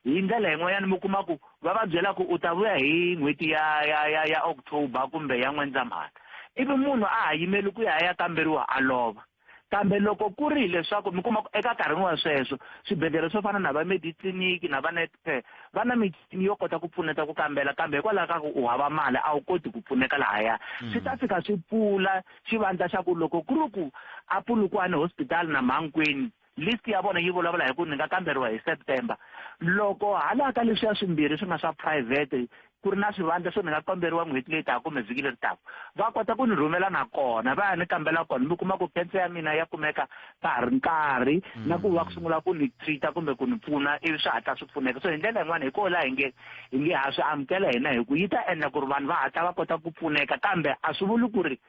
hi ndlela yin'wanyana mi kuma ku va va byela ku u ta vuya hi n'hweti ya ya ya ya October kumbe ya N'wendzamhala ivi munhu a ha yimeli ku ya a ya kamberiwa a lova kambe loko ku ri leswaku mi kuma ku eka nkarhini wa sweswo swibedhlele swo fana na va Mediclinic na va Netcare va na michini yo kota ku pfuneta ku kambela kambe hikwalaho ka ku u hava mali a wu koti ku pfuneka lahaya swi ta fika swi pfula xivandla xa ku loko ku ri ku a Polokwane hospital na Mankweng list ya vona yi vulavula hi ku ni nga kamberiwa hi September loko hala ka leswiya swimbirhi swi nga swa private ku ri na swivandla swo ni nga kamberiwa n'hweti leyi taka kumbe vhiki leri taka va kota ku ni rhumela na kona va ya ni kambela kona mi kuma ku cancer ya mina ya kumeka ka ha ri nkarhi na ku va ku sungula ku ni treat-a kumbe ku ni pfuna ivi swi hatla swi pfuneka so hi ndlela yin'wana hi koho laha hi nge hi nge ha swi amukela hina hi ku yi ta endla ku ri vanhu va hatla va kota ku pfuneka kambe a swi vuli ku ri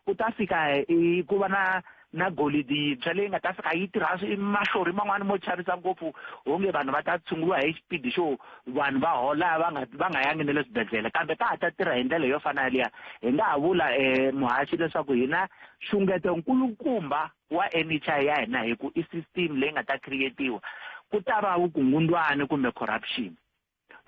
ku ta fika i ku va na na golidi yintshwa leyi nga ta fika yi tirha mahlori man'wani mo chavisa ngopfu onge vanhu va ta tshunguriwa hi xipidi xo vanhu va hola va nga va nga yangi na le swibedhlele kambe ka ha ta tirha hi ndlela yo fana yaliya hi nga ha vula um muhaxi leswaku hina xungeto nkulukumba wa N_H_I ya hina hi ku i system leyi nga ta create-iwa ku ta va vukungundwani kumbe corruption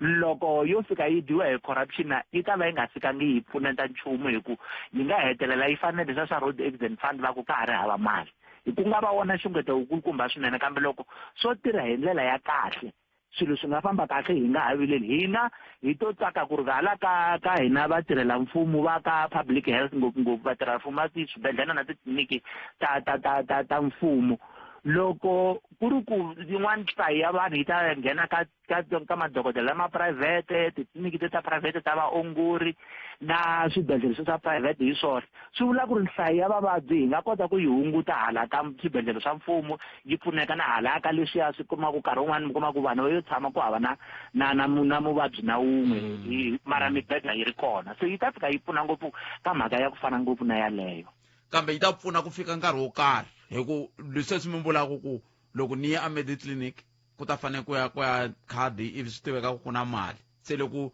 loko yo fika yi dyiwa hi corruption yi ta va yi nga fikangi yi pfuneta nchumu hi ku yi nga hetelela yi fana na leswiya swa road accident fund va ku ka ha ri hava mali hi ku nga va wona xungeto wukulukumba swinene kambe loko swo tirha hi ndlela ya kahle swilo swi nga famba kahle hi nga ha vileli hina hi to tsaka ku ri hala ka ka hina vatirhela mfumo va ka public health ngopfungopfu vatirhela mfumo va swibedhlele na titliliniki ta ta ta ta ta mfumo loko ku ri ku yin'wana nhlayo ya vanhu yi ta nghena ka ka ka madokodela lama phurayivhete titliliniki te ta phurayivhete ta vaongori na swibedhlele swi swa phurayivhete hi swona swi vula ku ri nhlayo ya vavabyi hi nga kota ku yi hunguta hala ka swibedhlele swa mfumo yi pfuneka na hala ka leswiya swi kumaka nkarhi wun'wani mi kuma ku vanhu va yo tshama ku hava na na na na muvabyi na wun'we mm. mara mibedwa yi ri kona so yi ta fika yi pfuna ngopfu ka mhaka ya ku fana ngopfu na yaleyo kambe yi ta pfuna ku fika nkarhi wo karhi hi ku leswi mi vulaka ku loko ni ya emediclinic ku ta fanele ku ya ku ya khadi ivi swi tiveka ku ku na mali se loko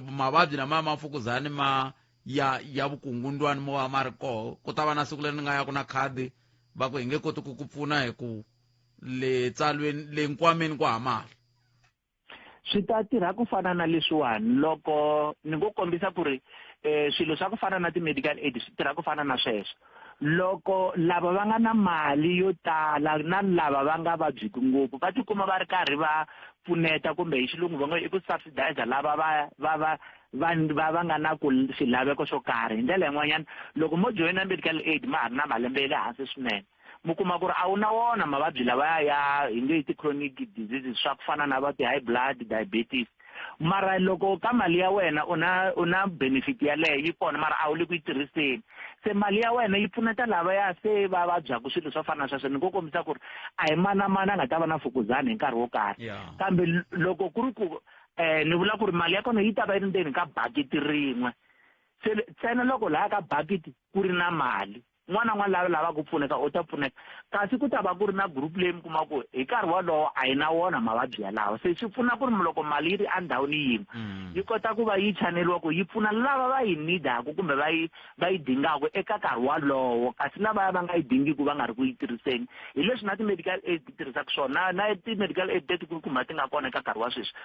mavabyi lamaya ma mfukuzani ma ya ya vukungundwani mo va ma ri koho ku ta va na siku leri ni nga ya ku na khadi va ku hi nge koti ku ku pfuna hi ku Le tsalweni le nkwameni ku hava mali. Swi ta tirha ku fana na leswiwani loko ni ngo kombisa ku ri swilo swa ku fana na ti-medical aid swi tirha ku fana na sweswo. Loko lava va nga na mali yo tala na lava va nga vabyiki ngopfu va tikuma va ri karhi va pfuneta kumbe hi xilungu va ngo i ku subsidize lava va va va va va va nga na ku swilaveko swo karhi. Hi ndlela yin'wanyana loko mo joyina medical aid ma ha ri na malembe ya le hansi swinene mi kuma ku ri a wu na wona mavabyi lavaya ya hi nge i ti-chronic diseases swa ku fana na va ti-high blood, diabetes. Mara loko ka mali ya wena u na u na benefit yaleyo yi kona mara a wu le ku yi tirhiseni, se mali ya wena yi pfuneta lavaya se va vabyaka swilo swo fana na sweswo. Ni ngo kombisa ku ri a hi mani na mani a nga ta va na fukuzana hi nkarhi wo karhi, kambe loko ku ri ku ni vula ku ri mali ya kona yi ta va yi ri ndzeni ka bakiti rin'we, se ntsena loko laya ka bakiti ku ri na mali N'wana na n'wana la lavaka ku pfuneka u ta pfuneka. Kasi ku ta va ku ri na group leyi mi kuma ku hi nkarhi wolowo a yi na wona mavabyi yalawo. Se swi pfuna ku ri loko mali yi ri endhawini yin'we yi kota ku va yi chaneliwa ku yi pfuna lava va yi need-aku kumbe va yi va yi dingaku eka nkarhi wolowo, kasi lavaya va nga yi dingiku va nga ri ku yi tirhiseni. Hi leswi na ti-medical aid ti tirhisaka swona, na ti-medical aid leti kulukumba ti nga kona eka nkarhi wa sweswi.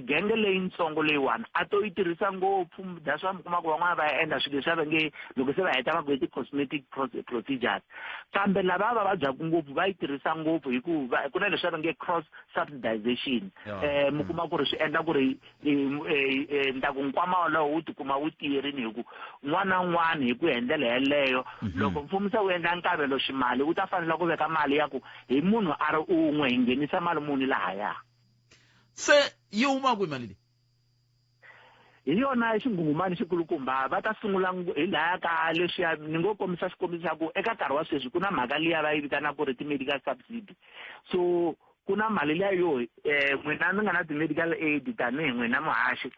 Genge leyintsongo leyiwani a to yi tirhisa ngopfu, that's why mi kuma ku van'wana va ya endla swilo leswi va nge loko se va heta va ku i ti-cosmetic procedures, kambe lava va vabyaka ngopfu va yi tirhisa ngopfu hi ku ku na leswi va nge cross subsidization. Mi kuma ku ri swi endla ku ri ni ta ku nkwama wolowo wu tikuma wu tiyerini hi ku n'wana na n'wana hi ku ya hi ndlela yeleyo. Loko mfumo se wu endla nkavelo ximali wu ta fanela ku veka mali ya ku hi munhu a ri un'we hi nghenisa mali muni lahaya. Se yi huma kwihi mali leyi? Hi yona xinghunghumani xikulukumba va ta sungula hi laya ka leswiya ni ngo kombisa xikombiso xa ku eka nkarhi wa sweswi ku na mhaka liya va yi vitanaka ku ri ti-medical subsidy. So ku na mali liya yo n'wina mi nga na ti-medical aid tanihi n'wina muhaxi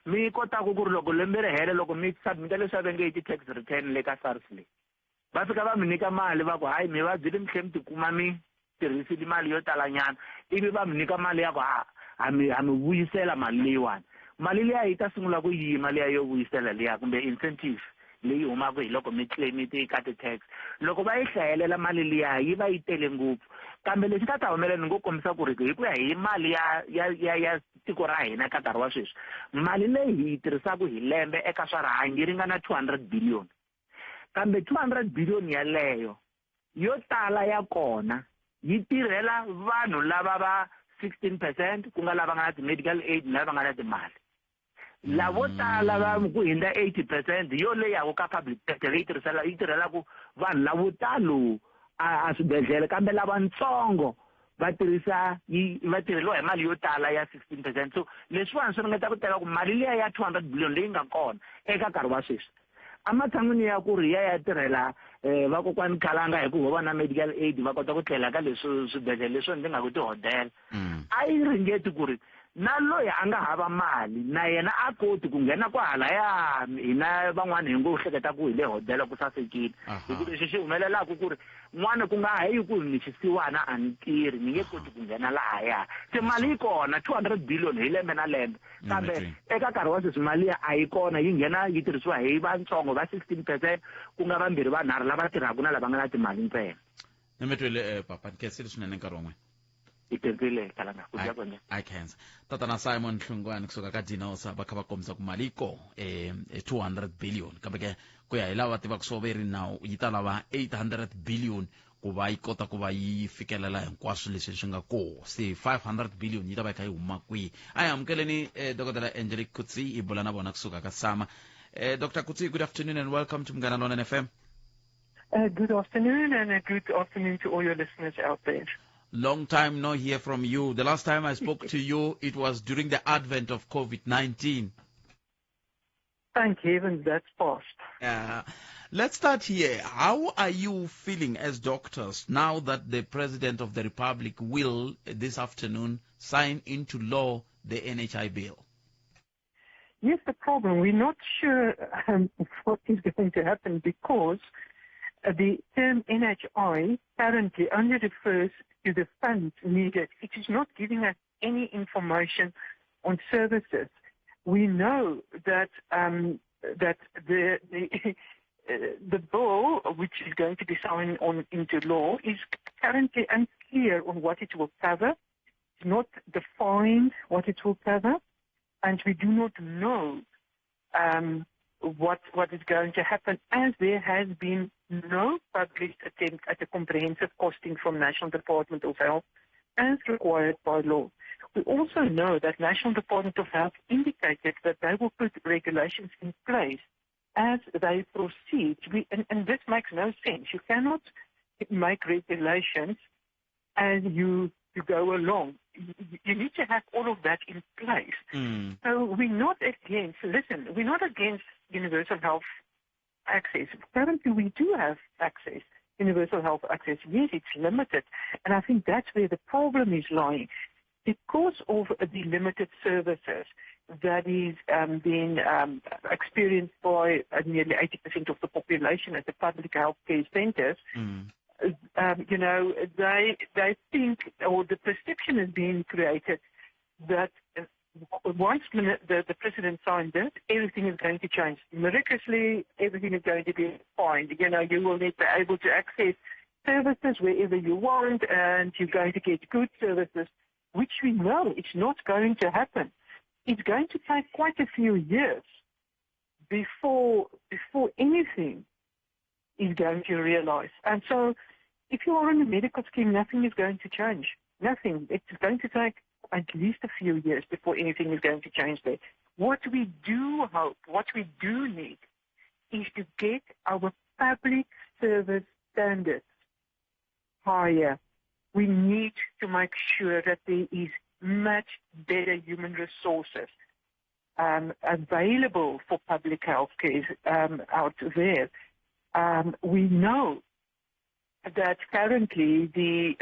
mi kotaka ku ri loko lembe ri hela loko mi submita leswi va nge i ti-tax return le ka SARS leyi, va fika va mi nyika mali va ku hayi mi vabyile mi tlhe mi tikuma mi tirhisile mali yo talanyana, ivi va mi nyika mali ya ku ha mi ha mi vuyisela mali leyiwani. Mali liya yi ta sungula ku yima liya yo vuyisela liya kumbe incentive leyi humaka hi loko mi claim ti ka ti-tax. Loko va yi hlayelela mali liya yi va yi tele ngopfu, kambe lexi nga ta humelela ni ngo kombisa ku ri hi ku ya hi mali ya ya ya ya tiko ra hina ka nkarhi wa sweswi, mali leyi hi yi tirhisaka hi lembe eka swa rihanyo yi ringana 200 billion, kambe 200 billion yaleyo yo tala ya kona yi tirhela vanhu lava va 16% ku nga lava nga na ti-medical aid na lava nga na timali. Lavo tala va ku hindza 80% yo leyi yaka ka public sector leyi tirhisela yi tirhelaka vanhu lavo talo a swibedhlele, kambe lavatsongo va tirhisa yi va tirheliwa hi mali yo tala ya 16%. So leswiwani swi ringeta ku teka ku mali liya ya 200 billion leyi nga kona eka nkarhi wa sweswi ematshan'wini ya ku ri ya ya tirhela vakokwani khalanga hi ku va na medical aid va kota ku tlela ka leswi swibedhlele leswi ndzi nga ku tihodela, a yi ringeti ku ri na loyi a nga hava mali na yena a koti ku nghena kwahalaya. Hina van'wani hi ngo hleketa ku hi le hodela ku sasekile, hi ku lexi xi humelelaka ku ri n'wana ku nga ha yi ku ni xisiwana a ni tirhi ni nge koti ku nghena lahaya. Se mali yi kona 200 billion hi lembe na lembe, kambe eka nkarhi wa sweswi mali ya a yi kona, yi nghena yi tirhisiwa hi vatsongo va 16% ku nga vambirhi vanharhu lava tirhaka na lava nga na timali ntsena. Ni mi twile papa, ni khensile swinene nkarhi wa n'wina. I khensile Kalanga, ku dya kona. I khensa tatana Simon Hlungwani kusuka ka Dinosa, va kha va kombisa ku mali yi koho 200 billion, kambe ke ku ya hi lava tivaka swo ve ri nawu yi ta lava 800 billion ku va yi kota ku va yi fikelela hinkwaswo leswi swi nga koho. Se 500 billion yi ta va yi kha yi huma kwihi? A hi amukeleni Dokodela Angelique Coetzee, hi bula na vona kusuka ka Sama. Dr. Coetzee, good afternoon and welcome to Munghana Lonene FM. Good afternoon, and a good afternoon to all your listeners out there. Long time no hear from you. The last time I spoke to you, it was during the advent of COVID-19. Thank heavens that's past. Let's start here. How are you feeling as doctors now that the President of the Republic will, this afternoon, sign into law the NHI bill? Yes, the problem. We're not sure what is going to happen because the term NHI currently only refers to the funds needed. It is not giving us any information on services. We know that that the bill, which is going to be signed on into law, is currently unclear on what it will cover. It's not defined what it will cover, and we do not know what is going to happen, as there has been no published attempt at a comprehensive costing from National Department of Health as required by law. We also know that National Department of Health indicated that they will put regulations in place as they proceed. And this makes no sense. You cannot make regulations as you go along. You need to have all of that in place. Mm. So we're not against, listen, we're not against universal health access. Currently we do have access, universal health access. Yes, it's limited. And I think that's where the problem is lying. Because of the limited services that is being experienced by nearly 80% of the population at the public health care centers, you know, they think, or the perception is being created that once the president signed it, everything is going to change. Miraculously, everything is going to be fine. You know, you will not be able to access services wherever you want, and you're going to get good services, which we know it's not going to happen. It's going to take quite a few years before anything is going to realize. And so if you are on a medical scheme, nothing is going to change. Nothing. It's going to take at least a few years before anything is going to change there. What we do hope, what we do need, is to get our public service standards higher. We need to make sure that there is much better human resources available for public health care out there. We know that currently the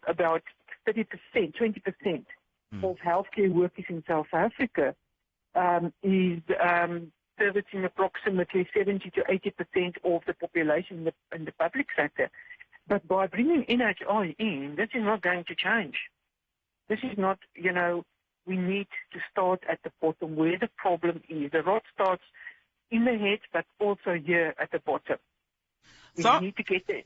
about 30%, 20% of healthcare workers in South Africa is servicing approximately 70 to 80% of the population in the public sector. But by bringing NHI in, this is not going to change. This is not, you know, we need to start at the bottom where the problem is. The rot starts in the head, but also here at the bottom. We need to get there.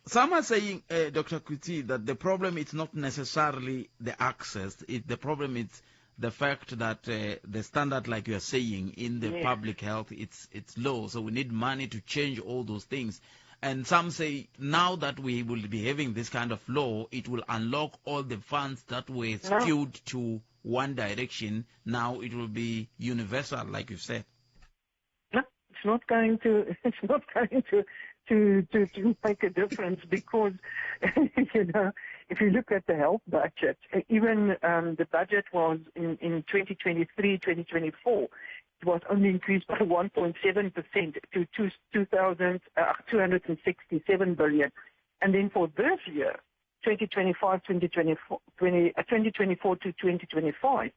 Some are saying, Dr. Coetzee, that the problem is not necessarily the access. The problem is the fact that the standard, like you are saying, in the public health, it's low. So we need money to change all those things. And some say now that we will be having this kind of law, it will unlock all the funds that were skewed to one direction. Now it will be universal, like you said. No, it's not going to. It's not going to make a difference because, you know, if you look at the health budget, even the budget was in 2023, 2024. It was only increased by 1.7% to 2,267 billion. And then for this year, 2024 to 2025,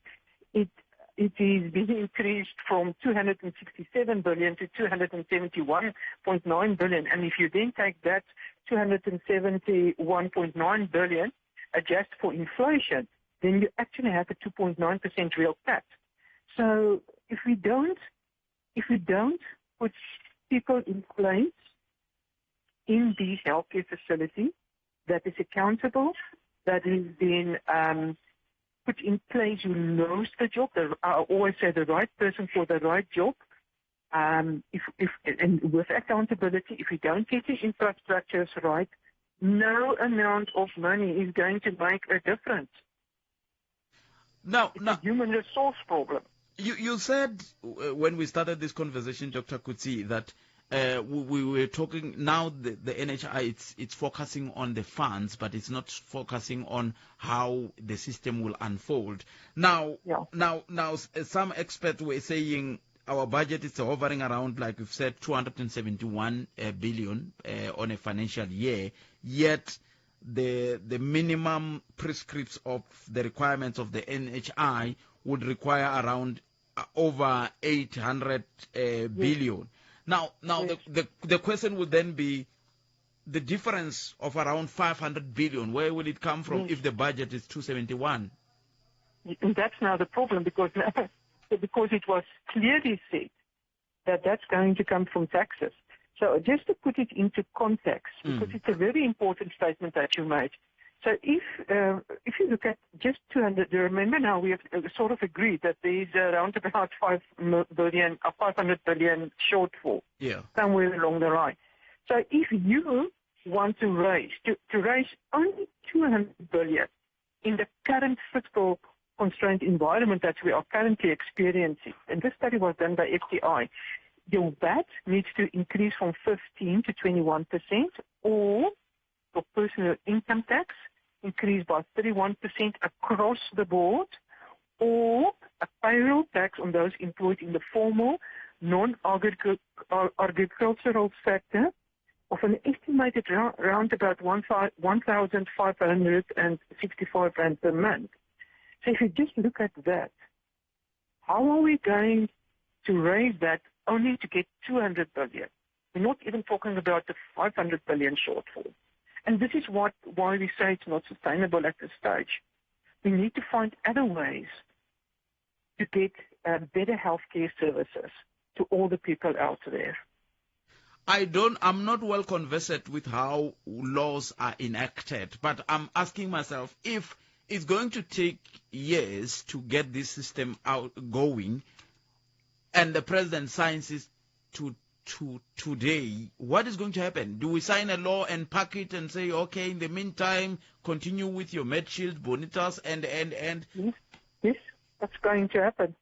it is being increased from 267 billion to 271.9 billion. And if you then take that 271.9 billion, adjust for inflation, then you actually have a 2.9% real cut. So if we don't put people in place in these healthcare facilities that is accountable, that is being put in place, who knows the job. I always say the right person for the right job. And with accountability, if we don't get the infrastructures right, no amount of money is going to make a difference. Now, it's a human resource problem. You said when we started this conversation, Dr. Coetzee, that we were talking now the NHI, it's focusing on the funds, but it's not focusing on how the system will unfold. Now, now some experts were saying our budget is hovering around, like you've said, 271 billion on a financial year, yet the minimum prescripts of the requirements of the NHI would require around over 800 billion. Now the question would then be the difference of around 500 billion. Where will it come from if the budget is 271? And that's now the problem because it was clearly said that that's going to come from taxes. So just to put it into context, because it's a very important statement that you made. So if you look at just 200, you remember now we have sort of agreed that there is around about 5 billion, 500 billion shortfall, somewhere along the line. So if you want to raise, to raise only 200 billion in the current fiscal constraint environment that we are currently experiencing, and this study was done by FTI, your VAT needs to increase from 15 to 21%, or your personal income tax increase by 31% across the board, or a payroll tax on those employed in the formal non-agricultural sector of an estimated round about 1,565 rand per month. So if you just look at that, how are we going to raise that only to get 200 billion? We're not even talking about the 500 billion shortfall. And this is why we say it's not sustainable at this stage. We need to find other ways to get better healthcare services to all the people out there. I'm not well conversant with how laws are enacted, but I'm asking myself if it's going to take years to get this system out going, and the president signs it to today, what is going to happen? Do we sign a law and pack it and say, okay, in the meantime, continue with your MedShield, Bonitas, and? Yes, that's going to happen.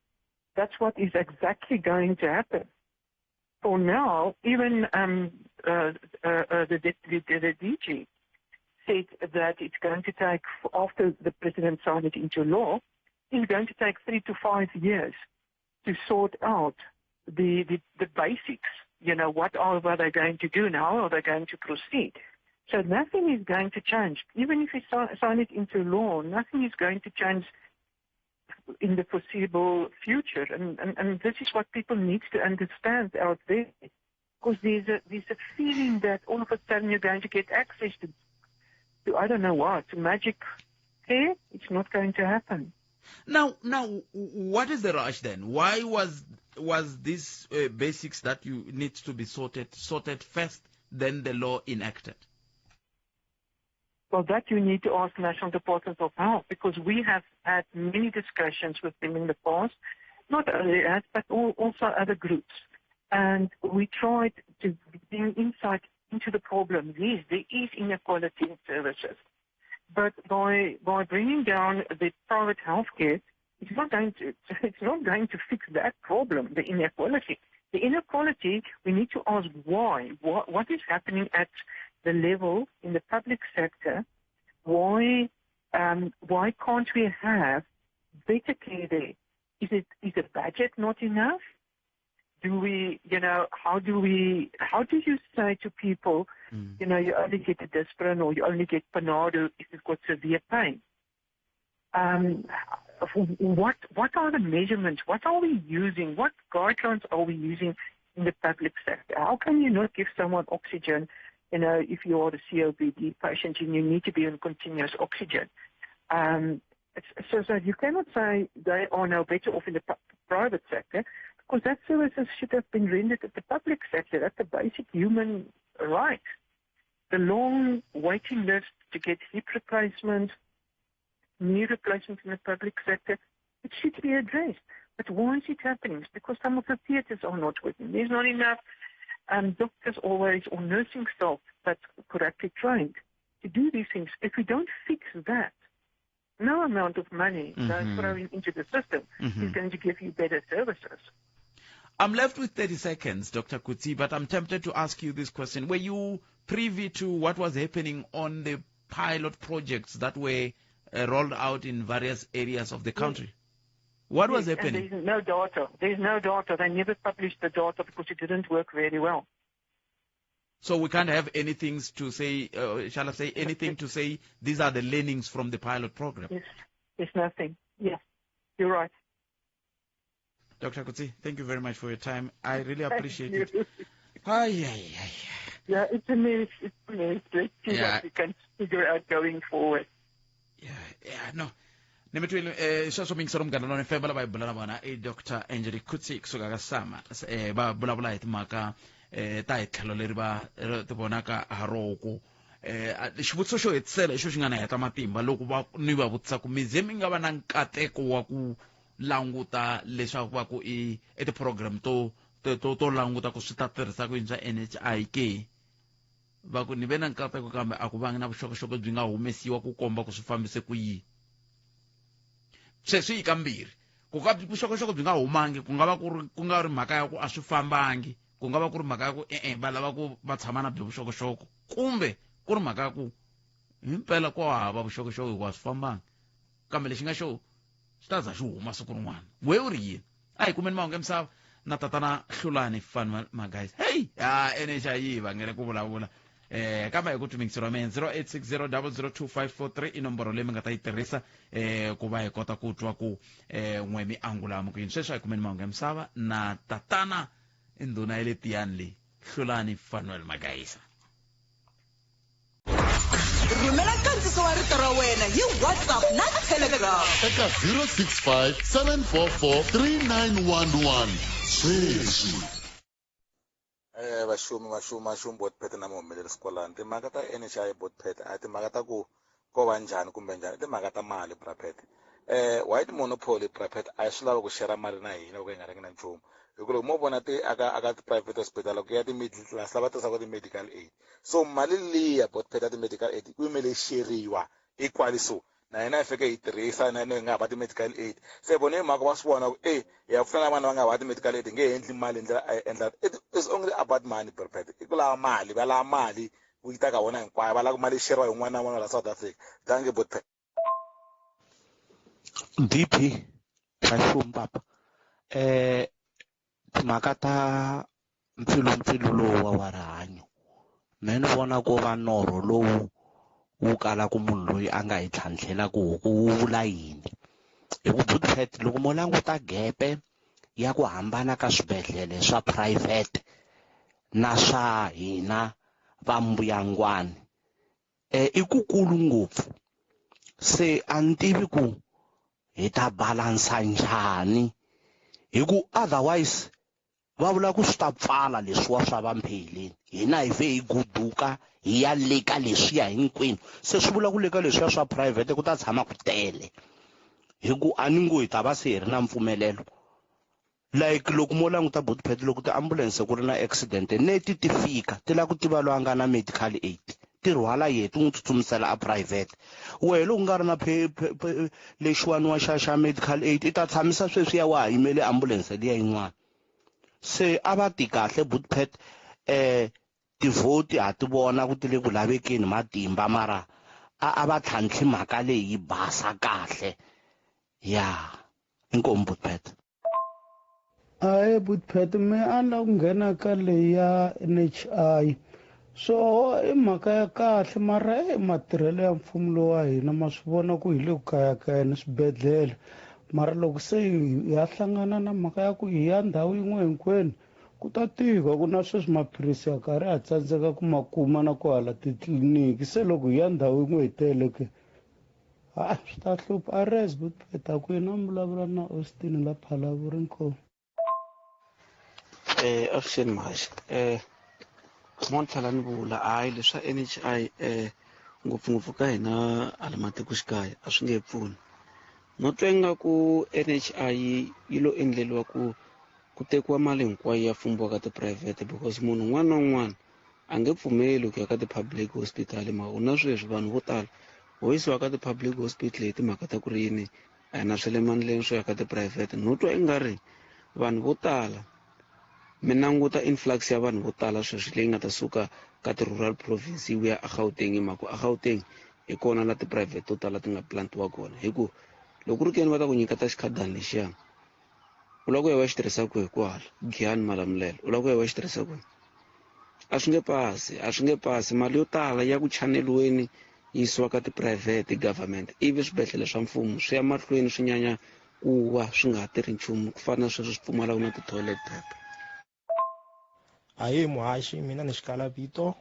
That's what is exactly going to happen. For now, even the DG said that it's going to take, after the president signed it into law, it's going to take 3 to 5 years to sort out the basics. You know, what are they going to do and how are they going to proceed? So nothing is going to change. Even if you sign it into law, nothing is going to change in the foreseeable future. And this is what people need to understand out there. Because there's a feeling that all of a sudden you're going to get access to I don't know what, to magic care. It's not going to happen. Now, what is the rush then? Why was this basics that you need to be sorted first, then the law enacted? Well, that you need to ask National Department of Health, because we have had many discussions with them in the past, not only us, but also other groups. And we tried to bring insight into the problem. Yes, there is inequality in services. But by bringing down the private healthcare, it's not going to fix that problem, the inequality. The inequality, we need to ask why. What is happening at the level in the public sector? Why can't we have better care there? Is the budget not enough? Do we, you know, how do you say to people, you know, you only get a Disprin or you only get Panado if you've got severe pain? What are the measurements? What are we using? What guidelines are we using in the public sector? How can you not give someone oxygen, you know, if you are a COPD patient and you need to be on continuous oxygen? So you cannot say they are now better off in the private sector, because that services should have been rendered at the public sector. That's a basic human right. The long waiting list to get hip replacements, knee replacements in the public sector, it should be addressed. But why is it happening? It's because some of the theatres are not working. There's not enough doctors always or nursing staff that's correctly trained to do these things. If we don't fix that, no amount of money throwing into the system is going to give you better services. I'm left with 30 seconds, Dr. Coetzee, but I'm tempted to ask you this question. Were you privy to what was happening on the pilot projects that were rolled out in various areas of the country? Yes. What was happening? There's no data. There's no data. They never published the data because it didn't work very well. So we can't have anything to say, shall I say, anything to say these are the learnings from the pilot program? Yes, there's nothing. Yes, you're right. Dr. Coetzee, thank you very much for your time. I really appreciate it. Ay, ay, ay. Yeah, it's a mess. It's a mess. Let's see what we can figure out going forward. Yeah, no. Nemetwele sweswo mingiselo munghana lona FM lava hi bula na vona i Dr. Angelique Coetzee kusuka ka SAMA ba vulavula hi timhaka ta hi tlhelo leri va ti vonaka ha roho ku xivutiso xo hetisela hi xo xi nga na heta matimba loko va ni va vutisa ku mi ze mi nga va na nkateko wa ku languta leswaku va ku i i ti-program to to to to languta ku swi ta tirhisa ku yini swa NHI ke va ku ni ve na nkateko kambe a ku vangi na vuxokoxoko byi nga humesiwa ku komba ku swi fambise ku yini sweswi yi kambirhi ku ka vuxokoxoko byi nga humangi ku nga va ku ri ku nga ri mhaka ya ku a swi fambangi ku nga va ku ri mhaka ya ku e-e va lava ku va tshama na byo vuxokoxoko kumbe ku ri mhaka ya ku himpela ko hava vuxokoxoko hikuva a swi fambangi kambe lexi nga xo swi ta za xi huma siku rin'wana we u ri yini a hi kumeni mahungu ya misava na tatana hlulani fanuel magays hey a nhi yi vangele ku vulavula kambe hi ku twimingiselo wa mina 0860002543 i nomboro leyi mi nga ta yi tirhisa ku va hi kota ku twa ku n'we mi angula ku yini sweswi a hi kumeni mahungu ya misava na tatana i ndhuna ya le tiyani leyi hlulani fanuel magayisa rhumela nkandziso wa rito ra wena hi whatsapp na telegram eka 065 744 3911 sweswi Vaxumi vaxumi vaxumi botpet na muhumelerisi kwalano timhaka ta NHI botpet a timhaka ta ku ko va njhani kumbe njhani i timhaka ta mali brapet white monopoly brapet a yi swi lavi ku share mali na hina loko hi nga ringi na nchumu hi ku loko mo vona ti aka aka ti-private hospital ku ya ti-middle class lava tirhisaka ti-medical aid so mali liya botpet ya ti-medical aid ku yimele yi sheriwa equally so na hina hi fike hi tirhisa na hina hi nga hava ti-medical aid se vona hi mhaka va swi vona ku e hi ya pfuna na vanhu va nga hava ti-medical aid hi nge endli mali hi ndlela a yi endla it is only about money brapet i ku lava mali va lava mali ku yi ta ka vona hinkwayo va lava ku mali yi sheriwa hi un'wana na un'wana la South Africa dankie botpet DP Vaxumi papa timhaka ta mpfilumpfilu lowu wa rihanyo me ni vona ko va norho lowu wu kalaka munhu loyi a nga hi tlhantlhela ku huku wu vula yini hi ku Bootpet loko mo languta gepe ya ku hambana ka swibedhlele swa private na swa hina va mbuyangwani i kukulu ngopfu se a ni tivi ku hi ta balansa njhani hi ku otherwise va vula ku swi ta pfala leswiwa swa va mpheleni hina hi vhe hi guduka hi ya le ka leswiya hinkwenu se swi vula ku le ka leswiya swa private ku ta tshama ku tele hi ku a ni ngo hi ta va se hi ri na mpfumelelo like loko mo languta botpet loko tiambulense ku ri na accident neti ti fika ti lava ku tiva loyi a nga na medical aid ti rhwala yehe ti n'wi tsutsumisela a private wehe loko nga ri na lexiwani wa xa xa medical aid i ta tshamisa sweswiya wa ha yimele ambulense liya yin'wana se a va ti kahle botpet tivhoti ha ti vona ku ti le ku lavekeni matimba mara a a va tlhantlhi mhaka leyi yi basa kahle ya inkomu botpet Ahee Bootpet me a ni lava ku nghena ka leyi ya N_H_I swoho i mhaka ya kahle mara e matirhelo ya mfumo lowu wa hina ma swi vona ku hi le ku kayakayeni swibedhlele mara loko se hi ya hlangana na mhaka ya ku hi ya ndhawu yin'we hinkwenu ku ta tika ku na sweswi maphilisi ya karhi ha tsandzeka ku ma kuma na ku hala titliliniki se loko hi ya ndhawu yin'we hi tele ke ha swi ta hlupha a res butpeta ku yena mi vulavula na Austin la Phalaborwa inkomu Avuxeni mhaxi mo ni tlhela ni vula hayi leswa N_H_I ngopfungopfu ka hina hala matikoxikaya a swi nge pfuni no twa ingaku N_H_I yi lo endleriwa ku ku tekiwa mali hinkwayo ya fumbiwa ka tiphurayivhete because munhu un'wana na un'wana a nge pfumeli ku ya ka ti-public hospital hi mhaka ku na sweswi vanhu vo tala ho yisiwa ka ti-public hospital hi timhaka ta ku ri yini a hi na swa le mandleni swo ya ka tiphurayivhete no twa i nga ri vanhu vo tala mi languta influx ya vanhu vo tala sweswi leyi nga ta suka ka ti-rural province yi vuya eGauteng hi mhaka ku eGauteng hi kona la tiphurayivhete to tala ti nga plantiwa kona hi ku loko ku ri keni va ta ku nyiketa xikhadani lexiya u lava ku ya va xi tirhisa kwihi kwala Giyani Malamulele u lava ku ya va xi tirhisa kwihi a swi nge pasi a swi nge pasi mali yo tala ya ku chaneliweni yi yisiwa ka tiphurayivhete government ivi swibedhlele swa mfumo swi ya mahlweni swi nyanya ku wa swi nga ha tirhi nchumu ku fana na sweswi swi pfumalaka na ti-toilet paper Ahee muhaxi mina ni xikala vito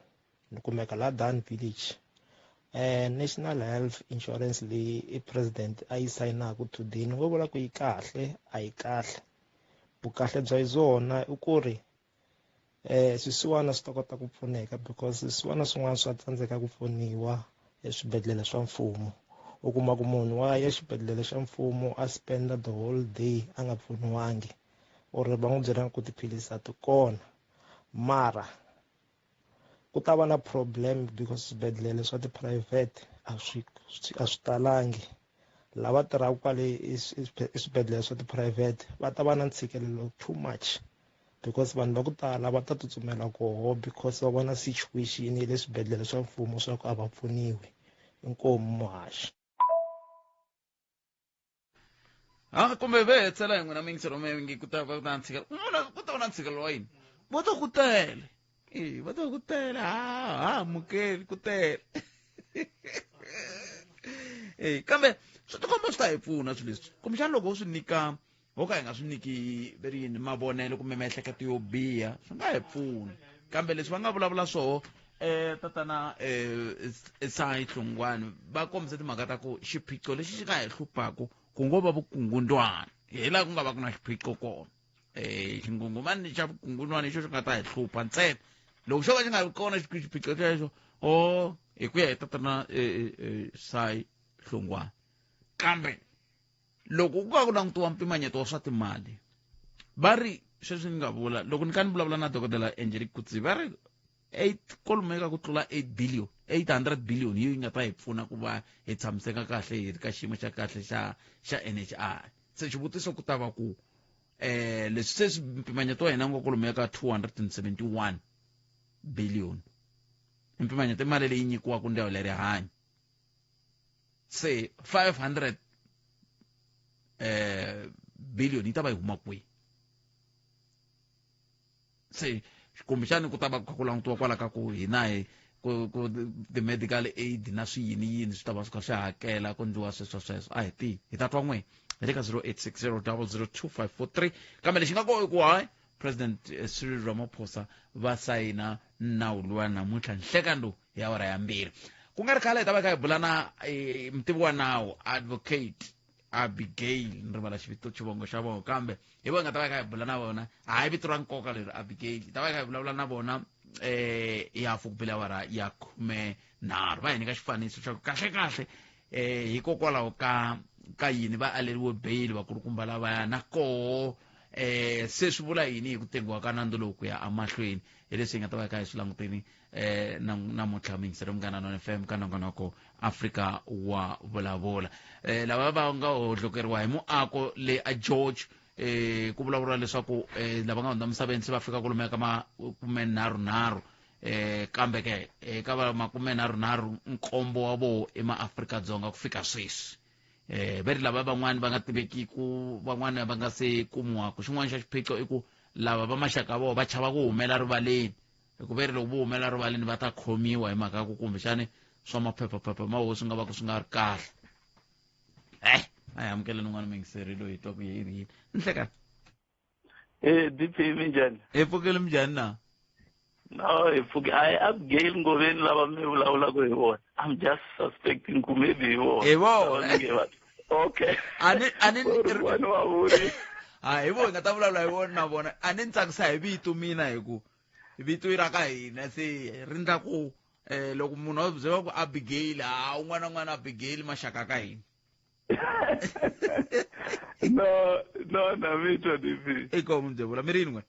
ni kumeka la Dan village National Health Insurance leyi i president a yi sayinaku today ni ngo vula ku yi kahle a yi kahle vukahle bya yona i ku ri Swisiwana swi ta kota ku pfuneka because swisiwana swin'wana swa tsandzeka ku pfuniwa eswibedhlele swa mfumo. U kuma ku munhu wa ya xibedhlele xa mfumo a spenda the whole day a nga pfuniwangi, or va n'wi byela ku tiphilisi a ti kona, mara ku ta va na problem because swibedhlele swa ti-private a swi talangi. Lava tirhaka kwale eswibedhlele swa ti-private va ta va na ntshikelelo too much because vanhu va ku tala va ta tsutsumela koho because va vona situation ya le swibedhlele swa mfumo swa ku a va pfuniwi. Inkomu muhaxi. Ha kumbe ve hetsela hi n'wina mingiselo mingi ku ta va na ntshikelelo. Un'wana ku ta va na ntshikelelo wa yini? Va ta ku tele. Va ta ku tele. Ha amukeli ku tele. Kambe swi tikomba swi ta hi pfuna swilo leswi. Kumbexana loko u swi nyika ho ka hi nga swi nyiki ve ri yini mavonelo kumbe miehleketo yo biha swi nga hi pfuna. Kambe leswi va nga vulavula swoho tatana Sai Hlongwane va kombise timhaka ta ku xiphiqo lexi xi nga hi hluphaku ku ngo va vukungundwana, hi laha ku nga va ku na xiphiqo kona. Xingungumani xa vukungundwana hi xo xi nga ta hi hlupha ntsena. Loko xo ka xi nga ri kona xiphiqo xexo, o hi ku ya hi tatana Sai Hlongwane. Kambe loko ku ka ku langutiwa mpimanyeto wa swa timali, va ri sweswi ni nga vula loko ni kha ni vulavula na dokodela Angelique Kutsi, va ri 8 kwalomu eka ku tlula 8 billion, 800 billion hi yo yi nga ta hi pfuna ku va hi tshamiseka kahle hi ri ka xiyimo xa kahle xa NHI. Se xivutiso ku ta va ku leswi se swi mpimanyeto wa hina ngo kwalomu eka 271 billion. Mpimanyeto i mali leyi nyikiwaka ndzawulo ya rihanyo. Se 500 billion yi ta va yi huma kwihi? Se kumbexani ku ta va ku kha ku langutiwa kwala ka ku hina hi ku ti-medical aid na swi yini yini swi ta va swi kha swi hakela ku ndliwa sweswo sweswo. A hi tivi, hi ta twa n'we hi le ka 0860 00 2543. Kambe lexi nga kona i ku hayi President Cyril Ramaphosa va sayina nawu luwa namuntlha nhlekani lowu hi awara ya 2. Ku nga ri khale hi ta va kha hi bula na mutivi wa nawu Advocate Abigail, ni rivala xivito xivongo xa vona, kambe hi vona nga ta va kha hi bula na vona. Hayi vito ra nkoka leri Abigail, hi ta va kha hi vulavula na vona ya hafu ku bile awara ya 13. Va hi nyika xifaniso xa ku kahle kahle hikokwalaho ka yini va aleriwe bail vakulukumba lavaya, na koho se swi vula yini hi ku tengiwa ka nandzu lowu ku ya emahlweni. Hi leswi hi nga ta va kha hi swi languteni namuntlha mingiselo Munghana Lonene FM ka nongonoko Afrika wa vulavula. Lava va nga hohlokeriwa hi muako le a George, ku vulavuriwa leswaku lava nga hundza misaveni se va fika kwalomuya ka makumenharhunharhu, kambe ke eka va makumenharhunharhu nkombo wa voho i maAfrika-Dzonga ku fika sweswi. Va ri lava van'wani va nga tivekiku, van'wani va nga se kumiwaku. Xin'wana xa xiphiqo i ku lava va maxaka ya vona va chava ku humela rivaleni, hikuva ri loko vo humela rivaleni va ta khomiwa hi mhaka ya ku kumbexani swa maphephaphepha ma wo swi nga va ku swi nga ri kahle. A hi amukeleni un'wana muyingiseri loyi hi twa ku yini yini. Nhlekani. DP minjhani? Hi pfukile minjhani na? No, hi pfuke. Hayi, Abigail Ngoveni lava mi vulavulaka hi vona. I'm just suspecting ku maybe hi vona. Hi vona. Lava mi nge va- Okay. Ani, Sorry, wena wa vuri. Ha, hi vona hi nga ta vulavula hi vona na vona. A ni tsakisa hi vito mina hi ku vito ra ka hina se ri ndla ku loko munhu a byela ku Abigail, ha un'wana na un'wana Abigail maxaka ka hina. No, no, na vito DP. I komu byevula mi ri yini n'we?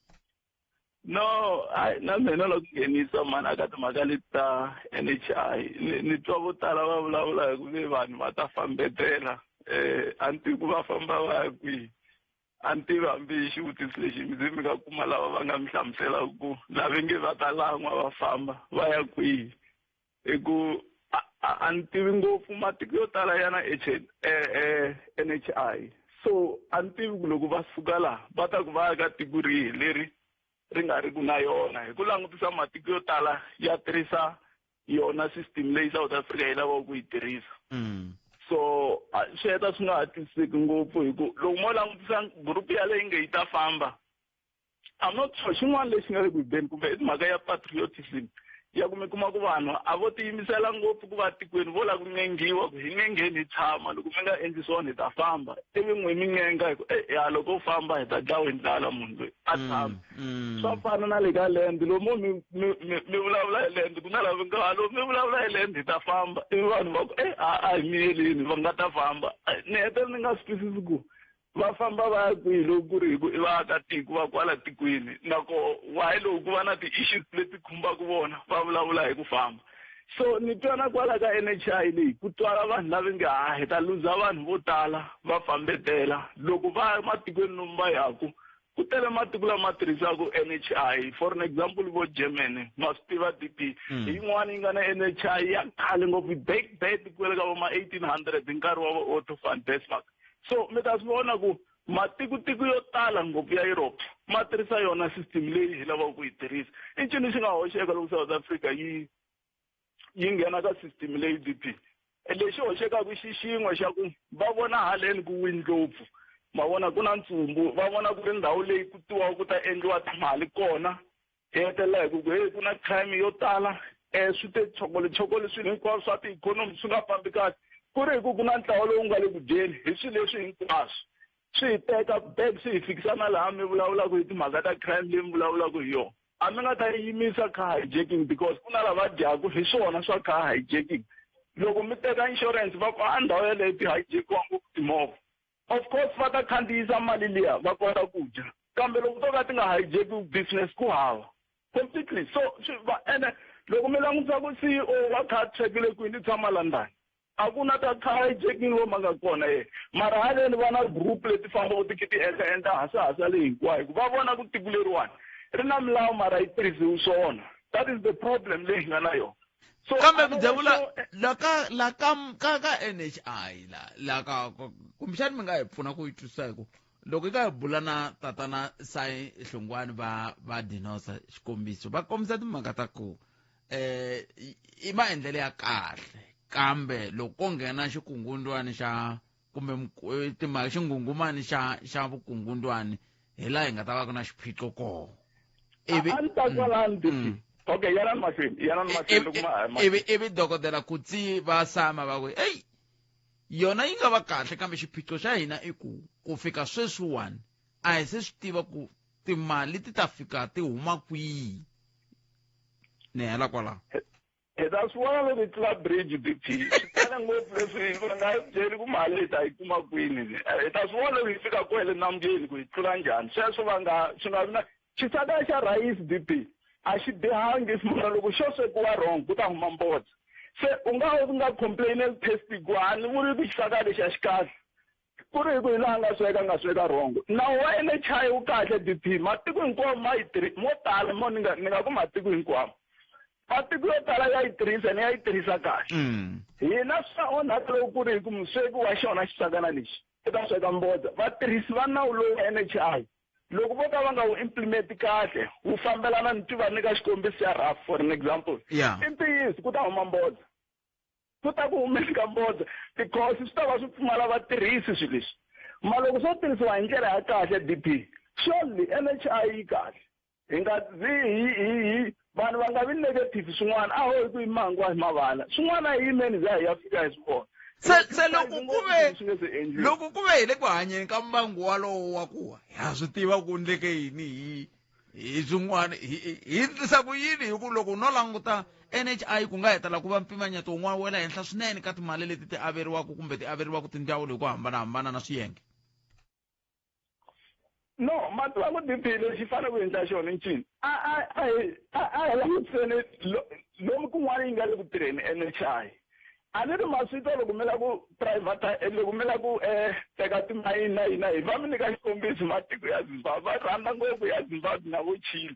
No, ai, na mina loko nghenisa mani aka timhaka leti ta NHI, ni twa vo tala va vulavula hi ku ve vanhu va ta fambetela. A ni tivi ku va famba va ya kwihi. A ni tivi hambi hi xivutiso lexi mi ze mi nga kuma lava va nga mi hlamuselaka ku lava nge va ta lan'wa va famba va ya kwihi. Hi ku a ni tivi ngopfu matiko yo tala ya na NHI. So a ni tivi ku loko va suka laha va ta ku va ya ka tiko rihi leri ri nga ri ku na yona. Hi ku langutisa matiko yo tala ya tirhisa yona system leyi South Africa yi lavaka ku yi tirhisa. So swi heta swi nga ha twisiseki ngopfu hi ku loko mo langutisa group yaleyi nge yi ta famba, I'm not sure xin'wana lexi nga le ku beni kumbe i mhaka ya patriotism. Ya ku mi kuma ku vanhu a vo tiyimisela ngopfu ku va tikweni, vo lava ku ncengiwa ku hi nge ngheni hi tshama, loko mi nga endli swona hi ta famba, ivi n'wi mi ncenga hi ku e ya loko u famba hi ta dlawa hi ndlala, munhu loyi a tshama. Swa fana na le ka land, lomu mi mi mi mi vulavula hi land, ku na lava nga loko mi vulavula hi land hi ta famba, ivi vanhu va ku e a hi miyelini va nga ta famba. Ni hetelela ni nga swi twisisi ku va famba va ya kwihi loko ku ri hi ku i vaakatiko va kwala tikweni, nakoho why loko ku va na ti-issues leti khumbaka vona va vulavula hi ku famba. So ni twa na kwala ka NHI leyi ku twala vanhu lava nge ha hi ta luza vanhu vo tala va fambetela loko va ya matikweni lomu va yaku. Ku tele matiko lama tirhisaka NHI, for an example vo Germany, ma swi tiva DP, hi yin'wana yi nga na NHI ya khale ngopfu, back back kwele ka vo ma 1800 hi nkarhi wa vo Otto van Bismarck. So mi ta swi vona ku matikotiko yo tala ngopfu ya Europe ma tirhisa yona system leyi hi lavaka ku yi tirhisa. I ncini xi nga hoxeka loko South Africa yi yi nghena ka system leyi DP? Lexi hoxekaka xi xin'we xa ku va vona haleni ku wi ndlopfu, ma vona ku na ntsumbu, va vona ku ri ndhawu leyi ku tiwaka ku ta endliwa timali kona, hi hetelela hi ku ku hey ku na crime yo tala, swi te chokole swilo hinkwaswo swa ti-economy swi nga fambi kahle, ku ri hi ku ku na ntlawa lowu nga le ku dyeni hi swilo leswi hinkwaswo. Swi hi teka back swi hi fikisa na laha mi vulavulaka hi timhaka ta crime leyi mi vulavulaka hi yona. A mi nga ta yi yimisa car hijacking because ku na lava dyaku hi swona swa car hijacking. Loko mi teka insurance va ku a ndhawu yeleyo ti hijackiwa ngopfu timovha, of course va ta khandziyisa mali liya va kota ku dya, kambe loko to ka ti nga hijackiwi business ku hava completely. So swi va ene loko mi langutisa ku CEO wa Cartrack le kwini tshama London, a ku na ta car hijacking lomu a nga kona ye, mara haleni va na group leti fambaka ti ti endla endla hasahasa leyi hinkwayo, ku va vona ku tiko leriwani ri na milawu mara yi tirhisiwi swona. That is the problem leyi hi nga na yona. So kambe Mudevula, la ka la ka ka ka NHI la la ka kumbexani mi nga hi pfuna ku yi twisisa, hi ku loko hi ka hi bula na tatana Sai Hlongwane va va Dinosa, xikombiso va kombisa timhaka ta ku i maendlelo ya kahle, kambe loko ko nghena xikungundwani xa kumbe timhaka xingungumani xa xa vukungundwani, hi laha hi nga ta va ku na xiphiqo koho. Ivi a ni ta kwalani DP. Okay, yanani mahlweni, yanani mahlweni loko ma ivi ivi dokodela Kutsi va sama va ku eyi yona yi nga va kahle, kambe xiphiqo xa hina i ku ku fika sweswiwani a hi se swi tiva ku timali ti ta fika ti huma kwihi. Ni hela kwalaho. Hi ta swi vona loko hi tlula bridge DP. Swi tele ngopfu leswi va nga byeli ku mali hi ta yi kuma kwini. Hi ta swi vona loko hi fika kwele nambyeni ku hi tlula njhani. Sweswo va nga swi nga vi na xisaka xa rhayisi DP a xi bihangi, mara loko xo swekiwa wrong ku ta huma mbodza. Se u nga u nga complaineli taste, ku a ni vuli ku xisaka lexi a xi kahle, ku ri hi ku hi laha nga sweka nga sweka wrong. Nawu wa NHI wu kahle DP, matiko hinkwawo ma yi tirhi, mo tala mo ni nga ni nga ku matiko hinkwawo, matiko yo tala ya yi tirhisa ni ya yi tirhisa kahle. Hina swa onhaka loko ku ri hi ku musweki wa xona xisakana lexi i ta sweka mbodza. Vatirhisi va nawu lowu wa NHI loko vo ka va nga wu implement kahle, wu fambelana ni tiva nyika xikombiso xa RAF for an example, i ntiyiso ku ta huma mbodza, ku ta ku humeni ka mbodza because swi ta va swi pfumala vatirhisi swilo leswi. Ma loko swo tirhisiwa hi ndlela ya kahle DP, surely NHI yi kahle. Hi nga zi hi hi hi vanhu va nga vi negative swin'wana, a ho hi ku i mangu a hi mavala swin'wana, a hi yimeni za hi ya fika hi swi vona. Se se loko ku ve loko ku ve hi le ku hanyeni ka mbangu walowo wa ku ha swi tiva ku endleke yini hi hi swin'wana, hi hi endlisa ku yini, hi ku loko no languta NHI ku nga hetela ku va mpimanyeto wun'wana wa le henhla swinene ka timali leti ti averiwaka kumbe ti averiwaka tindzawulo hi ku hambanahambana na swiyenge. No, mativa ku DP lexi fanele ku endla xona ncini, a a a hi a a hi langutiseni lomu kun'wana yi nga le ku tirheni NHI. A ni ri maswito loko mi lava ku private, loko mi lava ku teka timayini na yina, hi va mi nyika xikombiso matiko ya Zimbabwe, va rhandza ngopfu ya Zimbabwe na vo Chile,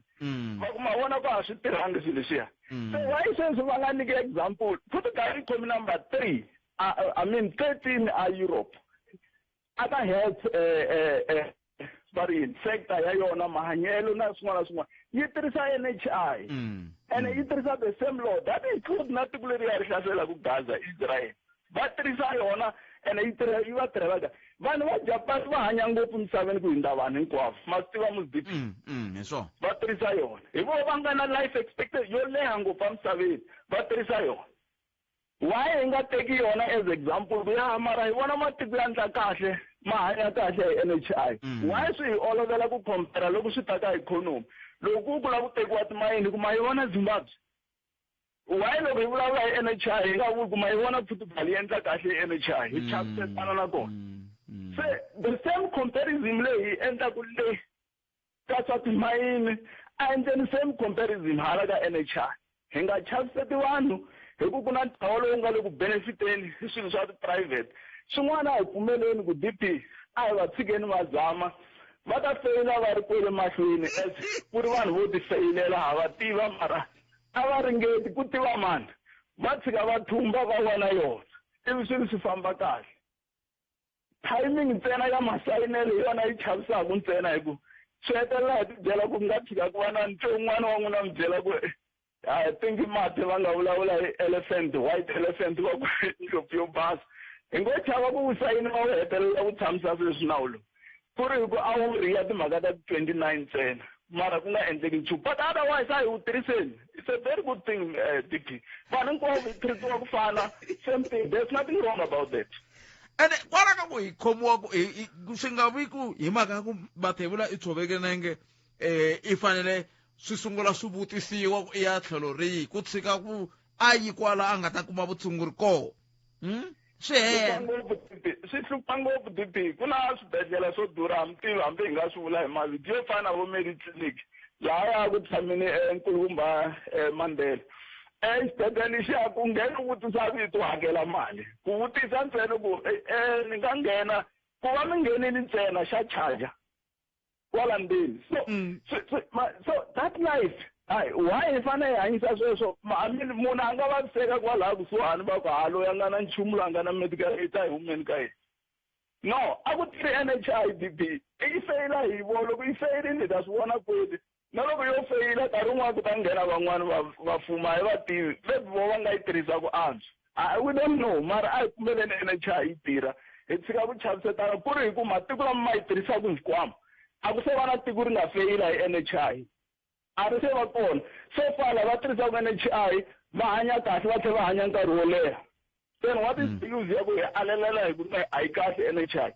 va ku ma vona ku a swi tirhangi swilo leswiya. So why sweswi va nga nyiki example Portugal yi khomi number 3, I mean 13 a Europe a ka health, va ri yini, sector ya yona, mahanyelo na swin'wana na swin'wana, yi tirhisa NHI ene yi tirhisa the same law that include na tiko leri ya ri hlaselaka Gaza, Israel, va tirhisa yona. Ene yi tirha yi va tirhela kahle. Vanhu va Japan va hanya ngopfu misaveni ku hundza vanhu hinkwavo. Ma swi tiva mos DP? Hi swona. Va tirhisa yona. Hi vona va nga na life expectancy yo leha ngopfu emisaveni. Va tirhisa yona. Why hi nga teki yona as example ku ya mara hi vona matiko ya ndla kahle ma hanya kahle hi NHI. Why swi hi olovela ku compare loko swi ta ka economy? Loko ku ku lava ku tekiwa timayini ku ma yi vona Zimbabwe? Why loko hi vulavula hi NHI hi nga vuli ku ma yi vona Portugal yi endla kahle hi NHI? Hi chavisetana na kona. Se the same comparison leyi hi endlaku le ka swa timayini a endleni same comparison hala ka NHI. Hi nga chaviseti vanhu hi ku ku na ntlawa lowu nga le ku benefiteni hi swilo swa ti-private. Swin'wana a hi pfumeleni ku DP a hi va tshikeni va zama, va ta feyila va ri kwele mahlweni as ku ri vanhu vo ti feyilela, ha va tiva mara a va ringeti ku tiva mani, va tshika va thumba va wa na yona ivi swilo swi famba kahle. Timing ntsena ya masayinelo hi yona yi chavisaka ntsena hi ku swi hetelela hi tibyela ku nga tshika ku va na ntwe un'wana wa n'wina mi byela ku I think mati va nga vulavula hi elephant, white elephant va ku ndlopfu yo basa. Hi ngo chava ku wu sayiniwa wu hetelela wu tshamisa sweswi nawu lowu. Ku ri hi ku a wu ri ya timhaka ta 29 ntsena mara ku nga endleki nchumu. But otherwise a hi wu tirhiseni. It's a very good thing, DP. Vanhu hinkwavo hi treatiwa ku fana, same thing. There's nothing wrong about that. Ene kwala ka ku hi khomiwa ku swi nga vi ku hi mhaka ya ku Mathebula i tshoveke nenge i fanele swi sungula swi vutisiwa ku i ya tlhelo rihi ku tshika ku a yi kwala a nga ta kuma vutshunguri koho. Swi hela. Swi hlupha ngopfu DP. Ku na swibedhlele swo durha ha mi tivi hambi hi nga swi vula hi mavito yo fana na vo Mediclinic laha ya ku tshamini Nkulukumba Mandela. Xibedhlele lexiya ku nghena u vutisa vito u hakela mali. Ku vutisa ntsena ku ni nga nghena ku va mi nghenile ntsena xa charger kwala ndzeni. So so that life hayi why hi fanele hi hanyisa sweswo? I mean munhu a nga vaviseka kwalaha kusuhani va ku ha loyi a nga na nchumu loyi a nga na medical aid a hi humeni ka yena. No, a ku tirhi NHI DP. I feyila hi vo loko yi feyirini hi ta swi vona kwini. Na loko yo feyila nkarhi wun'wana ku ta nghena van'wani va fuma a hi va tivi maybe vo va nga yi tirhisa ku antswa. We don't know mara a hi pfumeleni NHI yi tirha hi tshika ku chavisetana ku ri hi ku matiko lama ma yi tirhisaka hinkwawo a ku se va na tiko ri nga feyila hi NHI. A ri se va kona. So far lava tirhisaka NHI va hanya kahle va tlhela va hanya nkarhi wo leha. Then what is the use ya ku hi alelela hi ku a yi kahle NHI?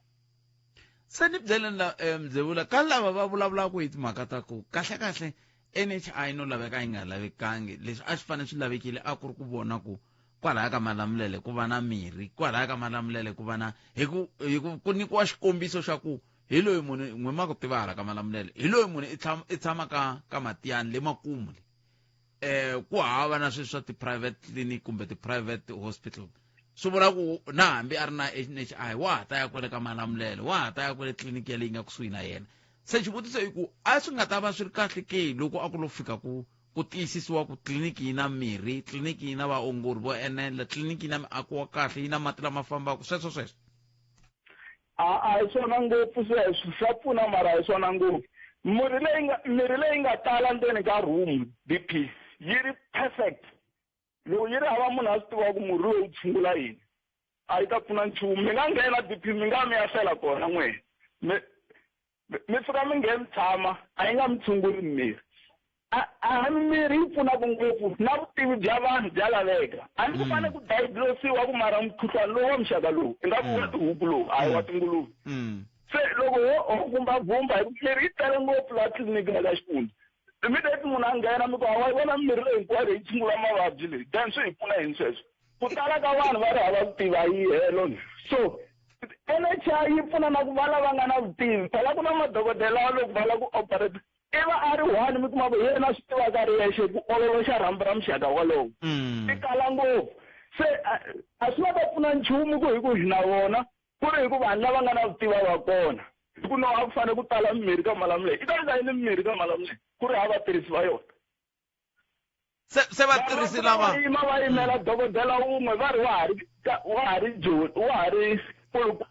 Se ni byeleni la Mdzevula ka lava va vulavulaka hi timhaka ta ku kahle kahle NHI no laveka yi nga lavekangi leswi a swi fanele swi lavekile a ku ri ku vona ku kwalaya ka Malamulele ku va na mirhi kwalaya ka Malamulele ku va na hi ku hi ku ku nyikiwa xikombiso xa ku hi loyi munhu n'we ma ku tiva hala ka Malamulele hi loyi munhu i tshama ka ka Matiyani le makumu le ku hava na sweswi swa ti-private clinic kumbe ti-private hospital swi vula ku na hambi a ri na NHI wa ha ta ya kwale ka Malamulele wa ha ta ya kwale tliliniki yaleyi nga kusuhi na yena. Se xivutiso i ku a swi nga ta va swi ri kahle ke loko a ku lo fika ku ku tiyisisiwa ku tliliniki yi na mirhi tliliniki yi na vaongori vo enela tliliniki yi na miako wa kahle yi na mati lama fambaka sweswo sweswo? A hi swona ngopfu sweswo swa pfuna mara a hi swona ngopfu. Mirhi leyi nga mirhi leyi nga tala ndzeni ka room DP yi ri perfect. Loko yi ri hava munhu a swi tiva ku murhi lowu tshungula yini a yi ta pfuna nchumu. Mi nga nghena DP mi nga mi ya hlela kona n'we mi fika mi nghena mi tshama a yi nga mi tshunguli mirhi. A mirhi yi pfunaka ngopfu na vutivi bya vanhu bya laveka. A ni ku fanele ku diagnosiwa ku mara mukhuhlwani lowu wa muxaka lowu ingaku wa tihuku lowu a hi wa tinguluve. Se loko ho vumba vumba hi ku mirhi yi tele ngopfu laha tliliniki na ka xifundza. Immediately munhu a nghena mi ku hawa yi vona mirhi leyi hinkwayo yi tshungula mavabyi leyi then swi hi pfuna yini sweswo? Ku tala ka vanhu va ri hava vutivi a yi helo ni. So NHI yi pfuna na ku va lava nga na vutivi. Phela ku na madokodela loko va lava ku operate i va a ri one mi kuma ku hi yena swi tivaka ri yexe ku ololoxa rhambu ra muxaka wolowo. Ti kala ngopfu. Se a swi nga ta pfuna nchumu ku hi ku hi na vona ku ri hi ku vanhu lava nga na vutivi va kona. Hi ku no a ku fanele ku tala mimirhi ka Malamulele. I ta endla yini mimirhi ka Malamulele ku ri hava vatirhisi va yona? Se vatirhisi lava yima va yimela dokodela wun'we va ri wa ha ri wa ha ri joni wa ha ri kulukumba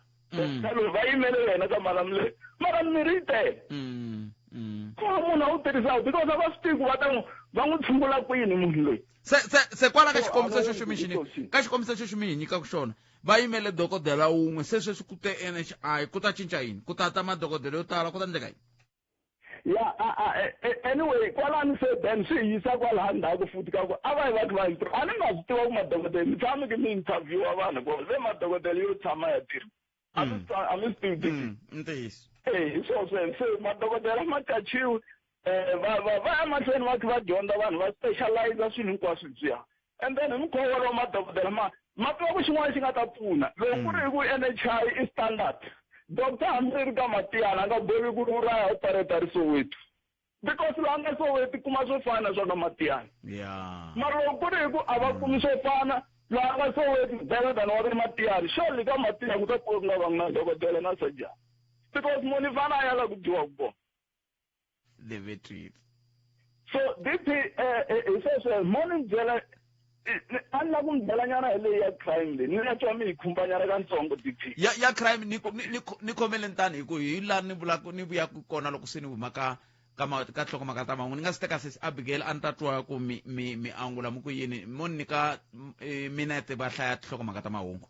va yimele yena ka Malamulele mara mimirhi yi tele. Ku hava munhu a wu tirhisaka because a va swi tivi ku va ta n'wi va n'wi tshungula kwini munhu loyi. Se se se kwala ka xikombiso xexo mi xi ka xikombiso xexo mi hi nyikaka xona va yimele dokodela wun'we se sweswi ku te NHI ku ta cinca yini ku ta ta madokodela yo tala ku ta endleka yini ya a a e, e, anyway kwalani se then swi hi yisa kwalaha ndzhaku futhi ka ku a va yi va kha va intro a ni nga swi tiva ku madokodela mi tshami ki mi interviewa vanhu ku ve madokodela yo tshama ya tirha a mi swi a mi swi tivi ntiyiso e hi swona sweswo se madokodela ma qachiwe um va va va ya mahlweni va kha va dyondza vanhu va specialize swilo hinkwaswo leswiya and then hi mukhuva wolowo madokodela ma ma tiva ku xin'wana xi nga ta pfuna loko ku ri hi ku N_H_I i standard doctor hambi ri ri ka Matiyana a nga boheki ku ri u ra ya operate ri Soweto because laha nga Soweto kuma swo fana swa ka Matiyana mara loko ku ri hi ku a va kumi swo fana laha nga Soweto better than wa ka Matiyana surely ka Matiyana ku ta pfuka ku nga vangi na dokodela na surgeon because munhu i fane a ya la ku dyiwaka kona. Demetri. So DP eh, eh, hi sweswo mo ni byela a ni la ku mi byela nyana hi leyi ya crime leyi ni nga twa mi yi khumba nyana katsongo DP. Ya ya crime ni ni ni khomele ntani hi ku hi la ni vulaka ni vuyaka kona loko se ni huma ka ka ma ka nhlokomhaka ta mahungu ni nga si teka sesi Abigail a ni ta twa ku mi mi mi angula mi ku yini mo ni nyika eh, minete va hlaya tinhlokomhaka ta mahungu.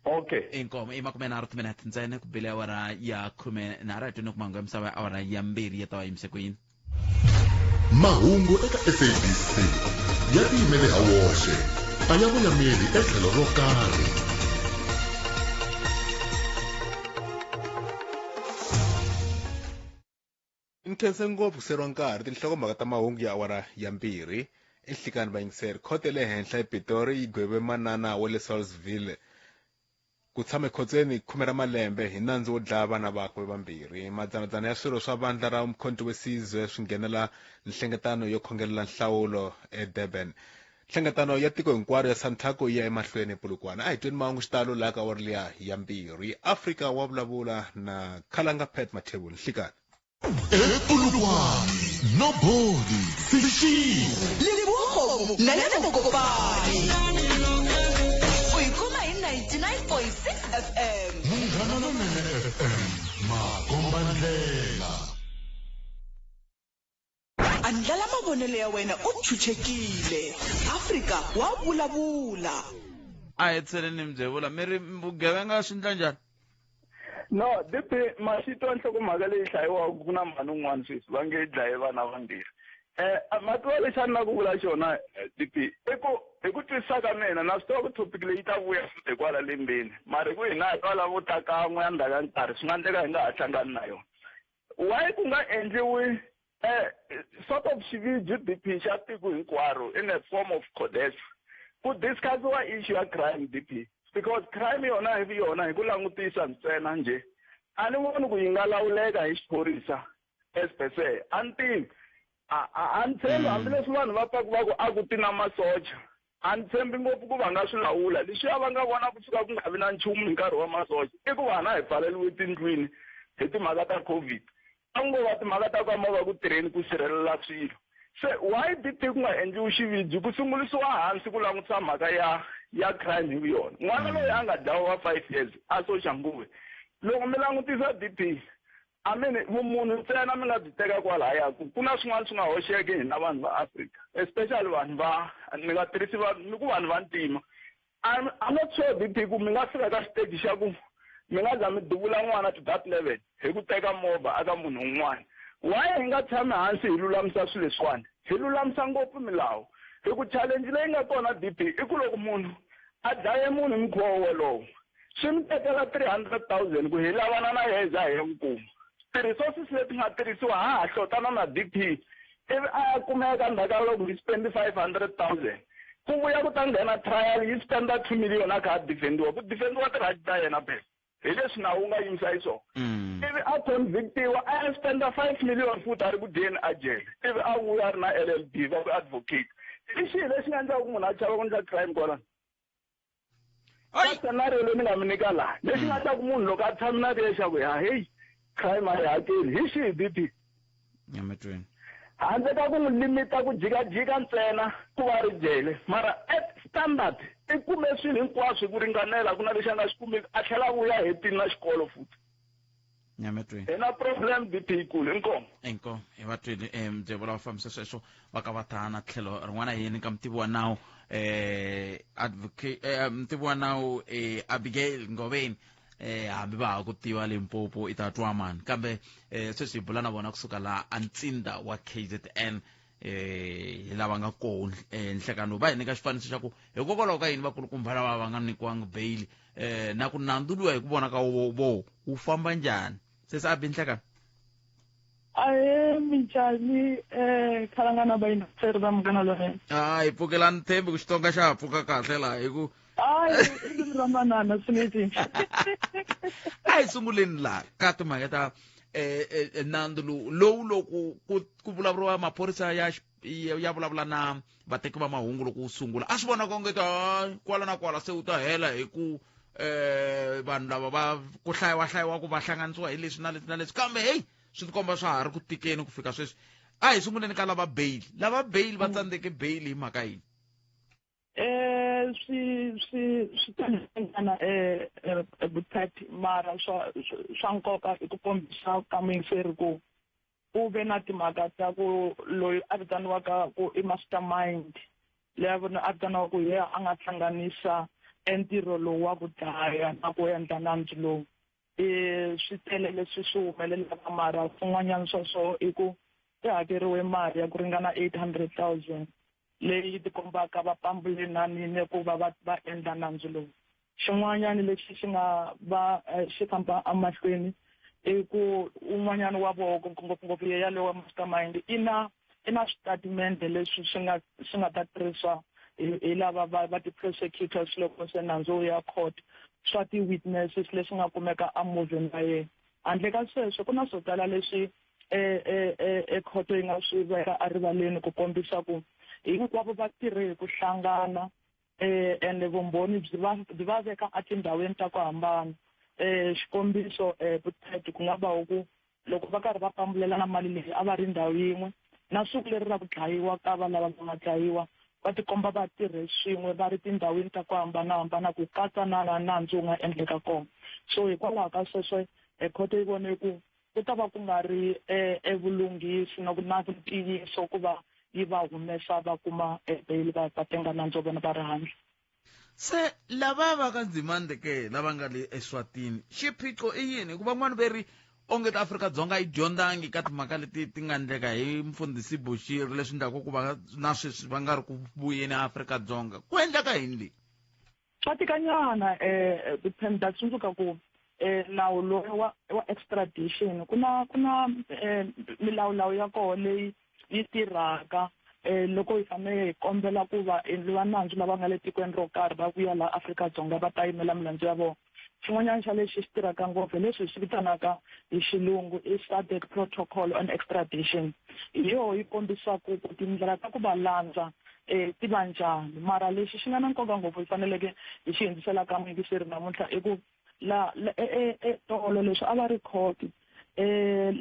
Okay. Inkomo i makume nharhu timinete ntsena ku bile awara ya 13 hi twini ku mahungu ya misava ya awara ya 2 ya ta va yimise ku yini. Mahungu eka SABC ya tiyimele ha woxe, a ya voyameli etlhelo ro karhi. Ni khense ngopfu ku siyeriwa nkarhi tinhlokomhaka ta mahungu ya awara ya 2 enhlikani vayingiseri. Khoto ya le henhla ePitori yi gweve manana wa le Saulsville ku tshama ekhotsweni khume ra malembe hi nandzu wo dlaya vana vakwe vambirhi. Madzanadzana ya swirho swa vandla ra Umkhonto we Sizwe swi nghenela nhlengetano yo khongelela nhlawulo eDurban. Nhlengetano ya tiko hinkwaro ya Santaco yi ya emahlweni ePolokwane. A hi tweni mahungu xitalo laha ka awara liya ya 2. Afrika wa vulavula na Khalanga Pat Mathebula. Nhlikani. Epulukwane nobody sishiwo Leboho na le Mokopane. U yi kuma hi 99.6 FM. Munghana Lonene FM makombandlela Andlala mavonelo ya wena u chuchekile. Afrika wa vulavula. A hi tsheleni mi byevula mi ri vugevenga swi ndla njhani? No, DP ma xi twa nhlokomhaka leyi hlayiwaka ku na mhani un'wana sweswi va nge dlaye vana vambirhi. Eh, ma tiva lexi a ni la ku vula xona DP i ku hi ku twisisa ka mina na swi tiva ku topic leyi ta vuya futhi hikwala lembeni mara hi ku hina hi va lavo ta kan'we endzhaku ka nkarhi swi nga endleka hi nga ha hlangani na yona. Why ku nga endliwi eh, sort of xiviji DP xa tiko hinkwaro in a form of CODESA ku discussiwa issue ya crime DP because crime yona hi yona hi ku langutisa ntsena njhe a ni voni ku yi nga lawuleka hi xiphorisa as per se a ni tivi a a ni tshembi hambileswi vanhu va pfaku va ku a ku ti na masocha A ni tshembi ngopfu ku va nga swi lawula. Leswiya va nga vona ku suka ku nga vi na nchumu hi nkarhi wa masocha i ku vana hi pfaleriwe tindlwini hi timhaka ta COVID. A ku ngo va timhaka ta ku a mo va ku tirheni ku sirhelela swilo. Se why DP ku nga endliwi xivindzi ku sungulisiwa hansi ku langutisa mhaka ya ya crime hi vuyona. N'wana loyi a nga dlawa wa 5 years a Soshanguve loko mi langutisa DP I mean vumunhu ntsena mi nga byi teka kwalaya ku ku na swin'wana swi nga hoxeke hina vanhu va Africa especially vanhu va ni nga tirhisi va ni ku vanhu va ntima I'm, I'm not sure DP ku mi nga fika ka xiteji xa ku mi nga za mi duvula n'wana to that level hi ku teka movha aka munhu un'wana why hi nga tshami hansi hi lulamisa swilo leswiwani hi lulamisa ngopfu milawu hi ku challenge leyi nga kona DP i ku loko munhu a dlaye munhu hi mukhuva wolowo swi mi tekela 300,000 ku hi lavana na yena hi za hi ya n'wi kuma ti-resources leti nga tirhisiwa ha ha hlotana na DP ivi a ya kumeka ndzhaku ka loko hi spend 500,000 ku vuya ku ta nghena trial yi spenda 2 million a kha a defendiwa ku defendiwa ti-right ta yena phela hi leswi nawu wu nga yimisa xiswona ivi a convictiwa a ya spenda 5 million futhi a ri ku dyeni a jele ivi a vuya a ri na LLB va ku advocate i xihi lexi nga endlaka ku munhu a chava ku endla crime kwalano ka scenario leyi ni nga mi nyika laha lexi nga ta ku munhu loko a tshami na riye xa ku ya heyi crime a yi hakeli hi xihi BP nyametweni handle ka ku n'wi limita ku jikajika ntsena ku va ri jele mara at standard i kume swilo hinkwaswo hi ku ringanela ku na lexi a nga xi kumeki a tlhela a vuya hetini na xikolo futhi. Nyametweni. Hi na problem DP yikulu inkomu. Inkomu hi va twile Mdyevula va fambisa sweswo va ka va ta na tlhelo rin'wana hi yini ka mutivi wa nawu advocate mutivi wa nawu Abigail Ngoveni hambi va ha ku tiva Limpopo i ta twa mani kambe sweswi hi bula na vona kusuka laha antsinda wa KZN hi lava nga koho nhlekano va hi nyika xifaniso xa ku hikokwalaho ka yini vakulukumba lava va nga nyikiwangi bail na ku nandzuliwa hi ku vona ka vo wu famba njhani se se a bi nhlekano. Ahe minjhani khalangana vayingiseri va Munghana Lonene. Hayi pfukelani Thembi ku Xitsonga xa ha pfuka kahle laha hi ku Hayi i ririmi ra manana swinene. A hi sunguleni laha ka timhaka ta nandzu lowu lowu loko ku vulavuriwa maphorisa ya ya vulavula na vateki va mahungu loko wu sungula a swi vona onge ta kwala na kwala se wu ta hela hi ku vanhu lava va ku hlayiwa hlayiwa ku va hlanganisiwa hi leswi na leswi na leswi kambe heyi swi tikomba swa ha ri ku tikeni ku fika sweswi. A hi sunguleni ka lava bail lava bail va tsandzeke bail hi mhaka yini? Swi swi swi tanyana Buthat mara swa swa nkoka i ku kombisa ka muyingiseri ku ku ve na timhaka ta ku loyi a vitaniwaka ku i mastermind leyi a vitaniwaka ku hi yena a nga hlanganisa entirho lowu wa ku dlaya na ku endla nandzu lowu. Swi tele leswi swi humelelaka mara swin'wanyana swa swoho i ku i hakeriwe mali ya ku ringana 800,000 leyi tikombaka va pambulenanile ku va va endla nandzu lowu. Xin'wanyana lexi xi nga va xi famba emahlweni i ku un'wanyana wa voho ngopfungopfu ye yaloye wa mastermind i na i na switatimende leswi swi nga swi nga ta tirhisiwa hi lava va va ti-prosecutors loko se nandzu wu ya court swa ti-witnesses leswi nga kumeka emovheni wa yena. Handle ka sweswo ku na swo tala leswi ekhoto yi nga swi veka erivaleni ku kombisa ku hinkwavo va tirhe hi ku hlangana ende vumbhoni byi va byi va veka etindhawini ta ku hambana. Xikombiso Buthet ku nga va ku loko va karhi va pambulelana mali leyi a va ri ndhawu yin'we na siku leri ra ku dlayiwa ka va lava va nga dlayiwa va tikomba va tirhe swin'we va ri tindhawini ta ku hambanahambana ku katsa na laha nandzu wu nga endleka kona. So hikwalaho ka sweswo khoto yi vone ku ku ta va ku nga ri evulunghisi na ku na ntiyiso ku va yi va humesa va kuma bail va va tenga nandzu wa vona va ri handle. Se lava va ka Nzimande ke lava nga le eSwatini xiphiqo i yini hikuva van'wani ve ri onge ta Afrika-Dzonga a yi dyondzangi ka timhaka leti ti nga endleka hi mfundhisi Bushiri leswi endlaka ku va na sweswi va nga ri ku vuyeni Afrika-Dzonga ku endleka yini leyi? Swa tikanyana ta tsundzuka ku nawu lowu wa wa extradition ku na ku na milawulawu ya koho leyi yi tirhaka loko hi fanele hi kombela ku va endli va nandzu lava nga le tikweni ro karhi va vuya laha Afrika-Dzonga va ta yimela milandzu ya vona. Xin'wanyana xa lexi xi tirhaka ngopfu hi leswi hi swi vitanaka hi xilungu i SADC Protocol on Extradition. Hi yoho yi kombisaka ku tindlela ta ku va landza ti va njhani. Mara lexi xi nga na nkoka ngopfu hi faneleke hi xi hundzisela ka muyingiseri namuntlha i ku la tolo leswi a va ri court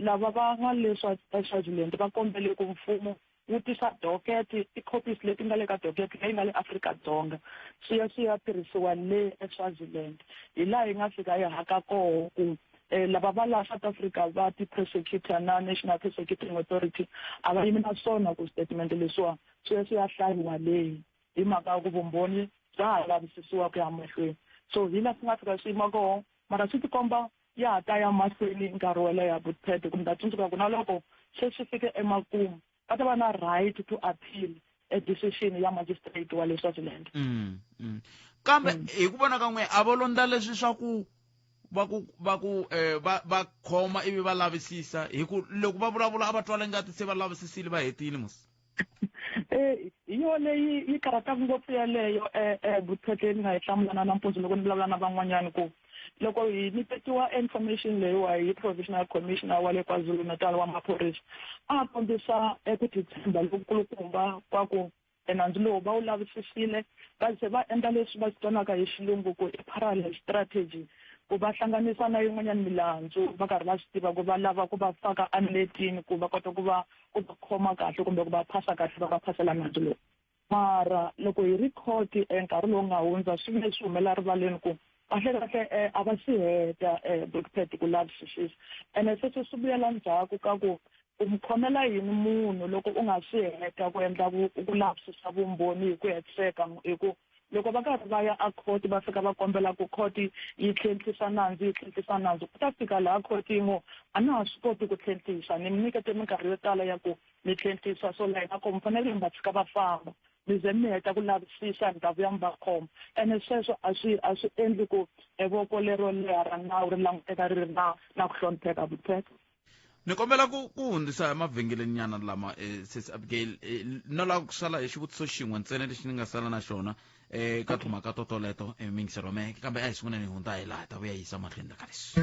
lava va nga le eSwaziland va kombele ku mfumo wu tisa docket ti-copies leti nga le ka docket leyi nga le Afrika-Dzonga swi ya swi ya tirhisiwa le eSwaziland. Hi laha hi nga fika hi haka koho ku lava va laha South Africa va ti-prosecutor na National Prosecuting Authority a va yimi na swona ku statement leswiwa swi ya swi ya hlayiwa leyi hi mhaka ya ku vumbhoni bya ha lavisisiwa ku ya mahlweni. So hi laha swi nga fika swi yima koho mara swi tikomba ya ha ta ya mahlweni nkarhi wo leha Butphede kumbe ta tsundzuka ku na loko se swi fike emakumu va ta va na right to appeal a decision ya magistrate wa le Swaziland. Kambe hi ku vona ka n'we a vo londza leswi swa ku va ku va ku va va khoma ivi va lavisisa hi ku loko va vulavula a va twala ngati se va lavisisile va hetile musi. Hi yona leyi yi karhataka ngopfu yaleyo Butphede ni nga yi hlamulana nampundzu loko ni vulavula na van'wanyana ku loko hi nyiketiwa information leyiwa hi provisional commissioner wa le KwaZulu-Natal wa maphorisa a kombisa ku titshemba lokukulukumba kwa ku nandzu lowu va wu lavisisile va ze va endla leswi va swi hi xilungu ku i parallel strategy ku va hlanganisa na yin'wanyana milandzu va karhi va swi tiva ku va lava ku va faka enetini ku va kota ku va ku va khoma kahle kumbe ku va phasa kahle va va phasela nandzu lowu. Mara loko hi ri court nkarhi lowu nga hundza swi ve swi humela rivaleni ku Kahle kahle a va si heta Bookpad ku lavisisa, ene sweswo swi vuyela ndzhaku ka ku u mi khomela yini munhu loko u nga swi heta ku endla ku lavisisa vumbhoni hi ku hetiseka. Hi ku loko va karhi va ya a court, va fika va kombela ku court yi tlhentlhisa nandzu, yi tlhentlhisa nandzu, ku ta fika laha court yi ngo a na ha swi koti ku tlhentlhisa, ni mi nyikete minkarhi yo tala ya ku mi tlhentlhisa, so laha nga kona mi fanele mi va tshika va famba, mi ze mi heta ku lavisisa, mi ta vuya mi va khoma. Ene sweswo a swi endli ku evoko lero leha ra nawu ri languteka ri ri na ku hlonipheka vupheka. Ni kombela ku hundzisa emavhengeleni nyana lama, sis Abigail, no lava ku sala hi xivutiso xin'we ntsena lexi ni nga sala na xona ka timhaka to toleto, mingisero me, kambe a hi sunguleni hi hundza hi laha ta vuya yisa mahlweni ka leswi.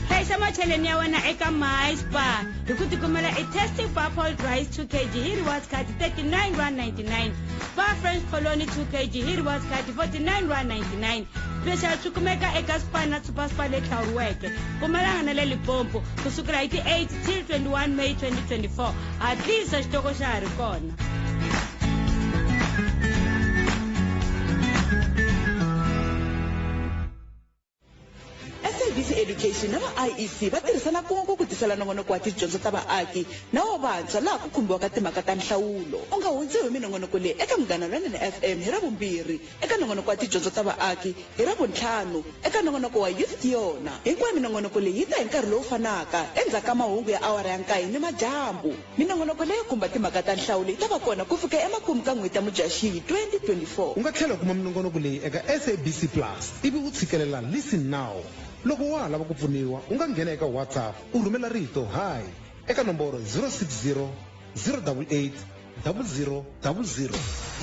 Hlayisa macheleni ya wena eka MySpa hi ku tikumela i Tasty Purple Rice 2 kg hi rewards card R39.99, Spar French Colony 2 kg hi rewards card R49.99. Special swi kumeka eka Spar na Super Spar leyi hlawuriweke Mpumalanga na le Limpopo kusukela hi ti-8 till 21 May 2024. Hatlisa, xitoko xa ha ri kona. SABC Education na va IEC va tirhisana kun'we ku tisela nongonoko wa tidyondzo ta vaaki na wa vantshwa laha ku khumbiwaka timhaka ta nhlawulo. U nga hundziwi hi minongonoko leyi eka Munghana Lonene FM hi Ravumbirhi eka nongonoko wa tidyondzo ta vaaki, hi Ravuntlhanu eka nongonoko wa Youth Yona. Hinkwayo minongonoko leyi yi ta hi nkarhi lowu fanaka endzhaku ka mahungu ya awara ya 9 ni madyambu. Minongonoko leyo khumba timhaka ta nhlawulo yi ta va kona ku fika emakumu ka n'hweti ya Mudyaxihi 2024. U nga tlhela u kuma minongonoko leyi eka SABC Plus ivi u tshikelela Listen Now. Loko wa ha lava ku pfuniwa, u nga nghena eka WhatsApp u rhumela rito Hi eka nomboro 060 088 0000.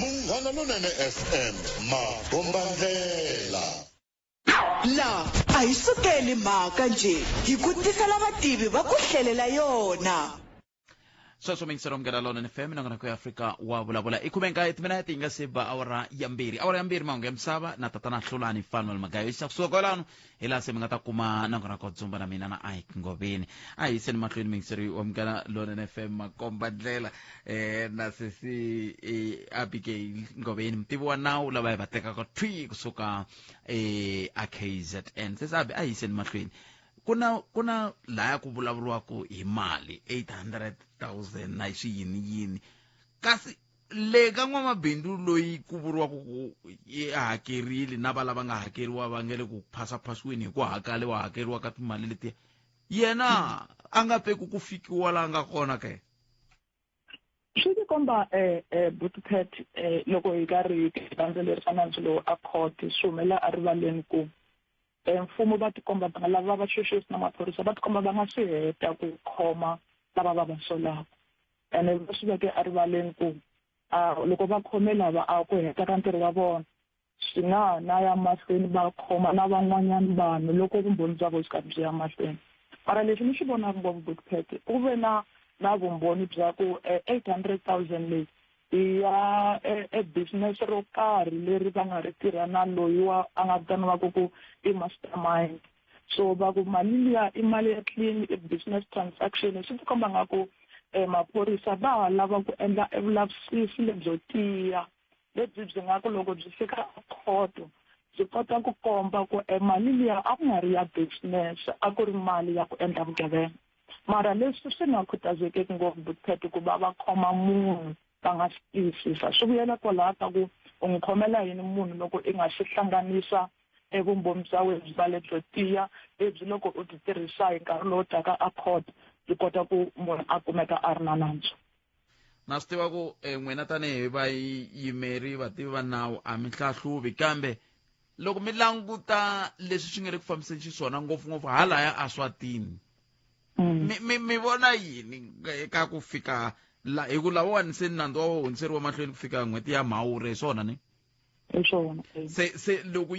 Munghana Lonene FM, makombandlela. La a hi sukeli mhaka nje, hi ku tisela vativi va ku hlelela yona. Sweswo mingisero Munghana Lonene FM, nongonoko ya Afrika wa vulavula. I 19 timinete yi nga se ba awara ya 2, awara ya 2 mahungu ya misava na tatana Hlulani Fanuel Magayo. Xa kusuka kwalano hi laha se mi nga ta kuma nongonoko dzumba na mina na Ike Ngoveni. A hi yiseni mahlweni mingiseri wa Munghana Lonene FM, makomba ndlela, na sesi Abigail Ngoveni, mutivi wa nawu lava hi va tekaka thwi kusuka a KZN. Sesi Abi, a hi yiseni mahlweni. Ku na laya ku vulavuriwaka hi mali 800,000 na swi yini yini, kasi le ka n'wamabindzu loyi ku vuriwaka ku i hakerile na va lava nga hakeriwa va nge le ku phasaphasiweni hi ku hakaliwa hakeriwa ka timali letiya, yena a nga peku ku fikiwa laha nga kona ke? Swi tikomba Bookpad, loko hi karhi hi landzelerisa nandzu lowu a court, swi humela erivaleni ku mfumo va tikomba va nga lava vaxoxisi na maphorisa va tikomba va nga swi heta ku khoma lava va va solaka, ene va swi veke erivaleni ku a loko va khome lava a ku heta ka ntirho wa vona, swi nga ha na ya mahlweni va khoma na van'wanyana vanhu loko vumbhoni bya vona byi karhi byi ya mahlweni. Mara lexi ni xi vonaka ngopfu, Bookpad, ku ve na vumbhoni bya ku 800,000 leyi i ya e business ro karhi leri va nga ri tirha na loyi wa a nga vitaniwaka ku i mastermind. So va ku mali liya i mali ya clean, i business transaction. Swi tikomba nga ku maphorisa va ha lava ku endla e vulavisisi lebyo tiya, lebyi byi nga ku loko byi fika khoto byi kota ku komba ku e mali liya a ku nga ri ya business, a ku ri mali ya ku endla vugevenga. Mara leswi swi nga khutazekeki ngopfu, Bookpad, ku va va khoma munhu va nga swi tiyisisa, swi vuyela kwalaha ka ku u n'wi khomela yini munhu loko i nga xi hlanganisa evumbhoni bya wena byi va lebyo tiya, lebyi loko u byi tirhisa hi nkarhi lowu taka a court byi kota ku munhu a kumeka a ri na nandzu. Na swi tiva ku n'wina tanihi vayimeri, vativi va nawu, a mi hlahluvi, kambe loko mi languta leswi swi nga le ku fambiseni xiswona, ngopfungopfu halaya a Swatini, mi vona yini eka ku fika la hi ku lawani se nandzu wa hundziseriwa mahlweni ku fika n'hweti ya Mhawuri, hi swona ni? Hi swona. Se loko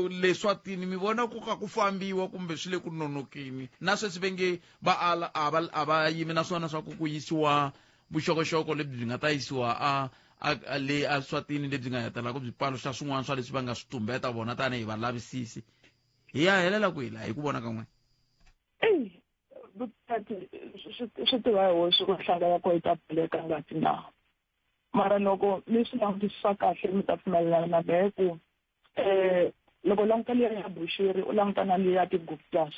leswatini mi vona ku ka ku fambiwa kumbe swi le ku nonokini na sweswi ve nge va ala a va yimi na swona swa ku ku yisiwa vuxokoxoko lebyi byi nga ta yisiwa a le a Swatini, lebyi nga hetelaka byi paluxa swin'wana swa leswi va nga swi tumbeta vona tanihi valavisisi, hi ya helela kwihi laha hi ku vona ka n'wina? Eyi, swi tiva hi hosi ku nhlanga ya kona yi ta baleka ngati na. Mara loko mi swi langutisisa kahle, mi ta pfumelelana na mehe ku Loko u languta liya ya Bushiri u languta na liya ti-Guptas,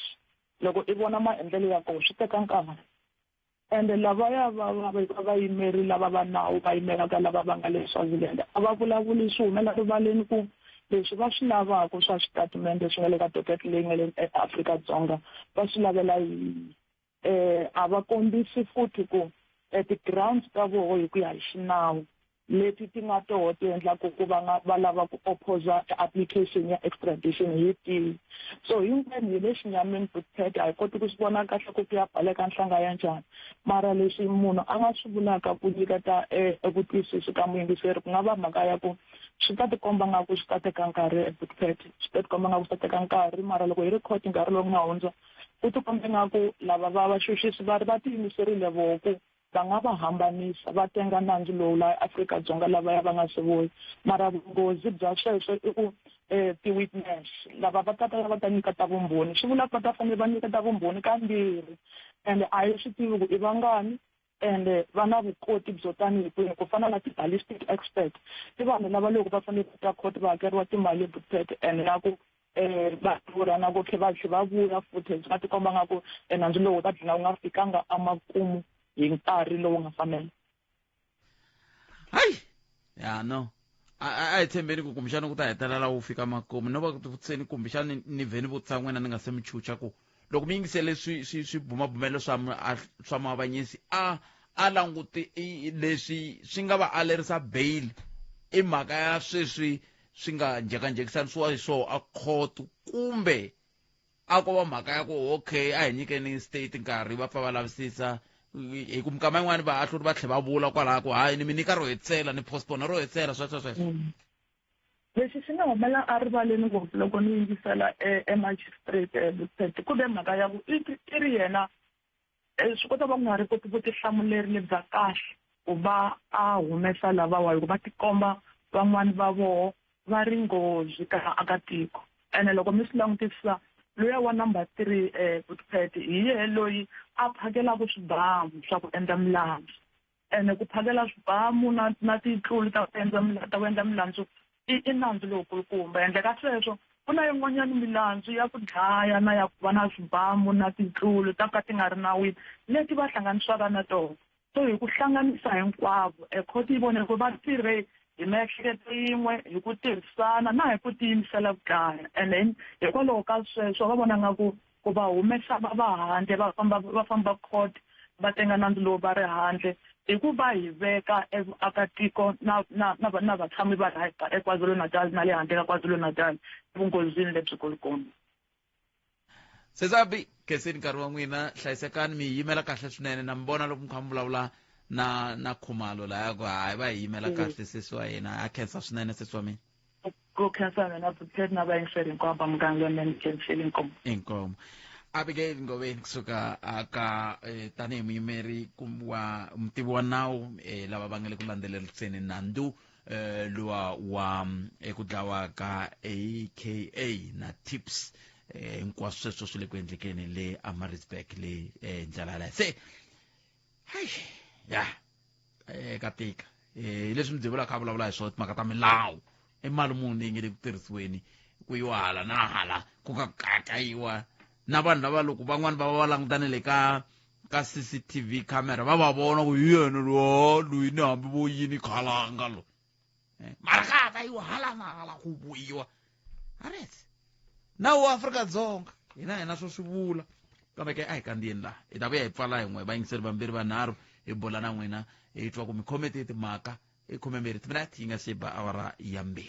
loko i vona maendlelo ya kona swi teka nkarhi. Ende lavaya va va va vayimeri lava va nawu va yimelaka lava va nga le Swaziland a va vulavuli swi humela rivaleni ku leswi va swi lavaka swa switatimende swi nga le ka docket leyi nga le eAfrika-Dzonga va swi lavela yini. A va kombisi futhi ku ti-grounds ta voho hi ku ya hi xinawu leti ti nga toho ti endlaka ku va nga va lava ku opposa application ya extradition hi tihi. So hinkwenu hi le xinyamini Bookpad a hi koti ku swi vona kahle ku ku ya baleka nhlanga ya njhani. Mara leswi munhu a nga swi vulaka ku nyiketa vutwisisi ka muyingiseri ku nga va mhaka ya ku swi ta tikomba nga ku swi ta teka nkarhi Bookpad, swi ta tikomba nga ku swi ta teka nkarhi mara loko hi ri court nkarhi lowu nga hundza ku tikombe nga ku lava va vaxuxisi va ri va tiyimiserile voho ku va nga va hambanisa va tenga nandzu lowu laha Afrika-Dzonga lavaya va nga se vuya. Mara vunghozi bya sweswo i ku ti-witness lava va ta ta va ta nyiketa vumbhoni swi vula ku va ta fanele va nyiketa vumbhoni kambirhi ende a hi swi tivi ku i vangani ende va na vukoti byo tanihi kwihi ku fana na ti-ballistic expert i vanhu lava loko va fanele ku ta court va hakeriwa timali Bookpad and na ku va durha na ku tlhe va tlhe va vuya futhi swi nga tikomba nga ku nandzu lowu wu ta dlina wu nga fikanga emakumu hi nkarhi lowu nga fanela. Hayi ya no a hi tshembeni ku kumbexana ku ta hetelela wu fika makumu no va ku tivutiseni kumbexana ni vhe ni vutisa n'wina ni nga se mi chucha ku loko mi yingisele swi swi swibumabumelo swa swa muavanyisi a a languti leswi swi nga va alerisa bail i mhaka ya sweswi swi nga njhekanjhekisanisiwa hi swoho a court kumbe a ko va mhaka ya ku okay a hi nyikeni state nkarhi va pfa va lavisisa hi ku mikama yin'wani vaahluri va tlhe va vula kwalaha ku hayi ni mi nyika ro hetsela ni postpone ro hetsela sweswo sweswo. Lexi xi nga humela erivaleni ngopfu loko ni yingisela e magistrate Butete ku ve mhaka ya ku i ri yena swi kota va ku nga ri koti vutihlamuleri lebya kahle ku va a humesa lavawa hikuva va tikomba van'wani va voho va ri nghozi ka vaakatiko. Ene loko mi swi langutisisa luya wa number 3 Butpet hi yehe loyi a phakelaka swibamu swa ku endla milandzu. Ene ku phakela swibamu na na titlulu ta ku endla ta ku endla milandzu i i nandzu lowukulukumba. Handle ka sweswo, ku na yin'wanyana milandzu ya ku dlaya na ya ku va na swibamu na titlulu ta ku ka ti nga ri nawini leti va hlanganisiwaka na tona. So hi ku hlanganisa hinkwavo, e khoto yi vone ku va tirhe hi miehleketo yin'we, hi ku tirhisana na hi ku tiyimisela ku dlaya. And then hikwalaho ka sweswo va vona nga ku ku va humesa va va handle va famba va famba court va tenga nandzu lowu va ri handle i ku va hi veka evuakatiko na na na na vatshami va laha eKwaZulu-Natal na le handle ka KwaZulu-Natal evunghozini lebyikulukumba. Sesabi khenseni nkarhi wa n'wina hlayisekani mi yimela kahle swinene na mi vona loko mi kha mi vulavula na na Khumalo laya ku hayi va hi yimela kahle sesi wa yena a khensa swinene sesi wa mina. Ku khensa mina Butlet na vayingiseri hinkwavo va muganga lonene khensile inkomu. Inkomu. Abigail Ngoveni kusuka aka tanihi muyimeri wa mutivi wa nawu lava va nga le ku landzeleriseni nandzu luwa wa ku dlawa ka AKA na Tips hinkwaswo sweswo swi le ku endlekeni le aMaritzburg le ndlela yaleyo se hayi ya ka tika leswi Mdivula kha vulavula hi swona timhaka ta milawu i mali muni leyi nge le ku tirhisiweni ku yiwa hala na hala ku ka kakayiwa na vanhu lava loko van'wani va va va langutane le ka ka CCTV camera va va vona ku hi yena loyi loyi ni hambi vo yini khalanga lo mara ka ta yiwa hala na hala ku vuyiwa aretse nawu wa Afrika-Dzonga hina hina swo swi vula kambe ke a hi kandziyeni laha hi ta vuya hi pfala hi n'we vayingiseri vambirhi vanharhu hi bola na n'wina hi twa ku mi khome tihi timhaka i 12 timinete yi nga se ba awara ya 2.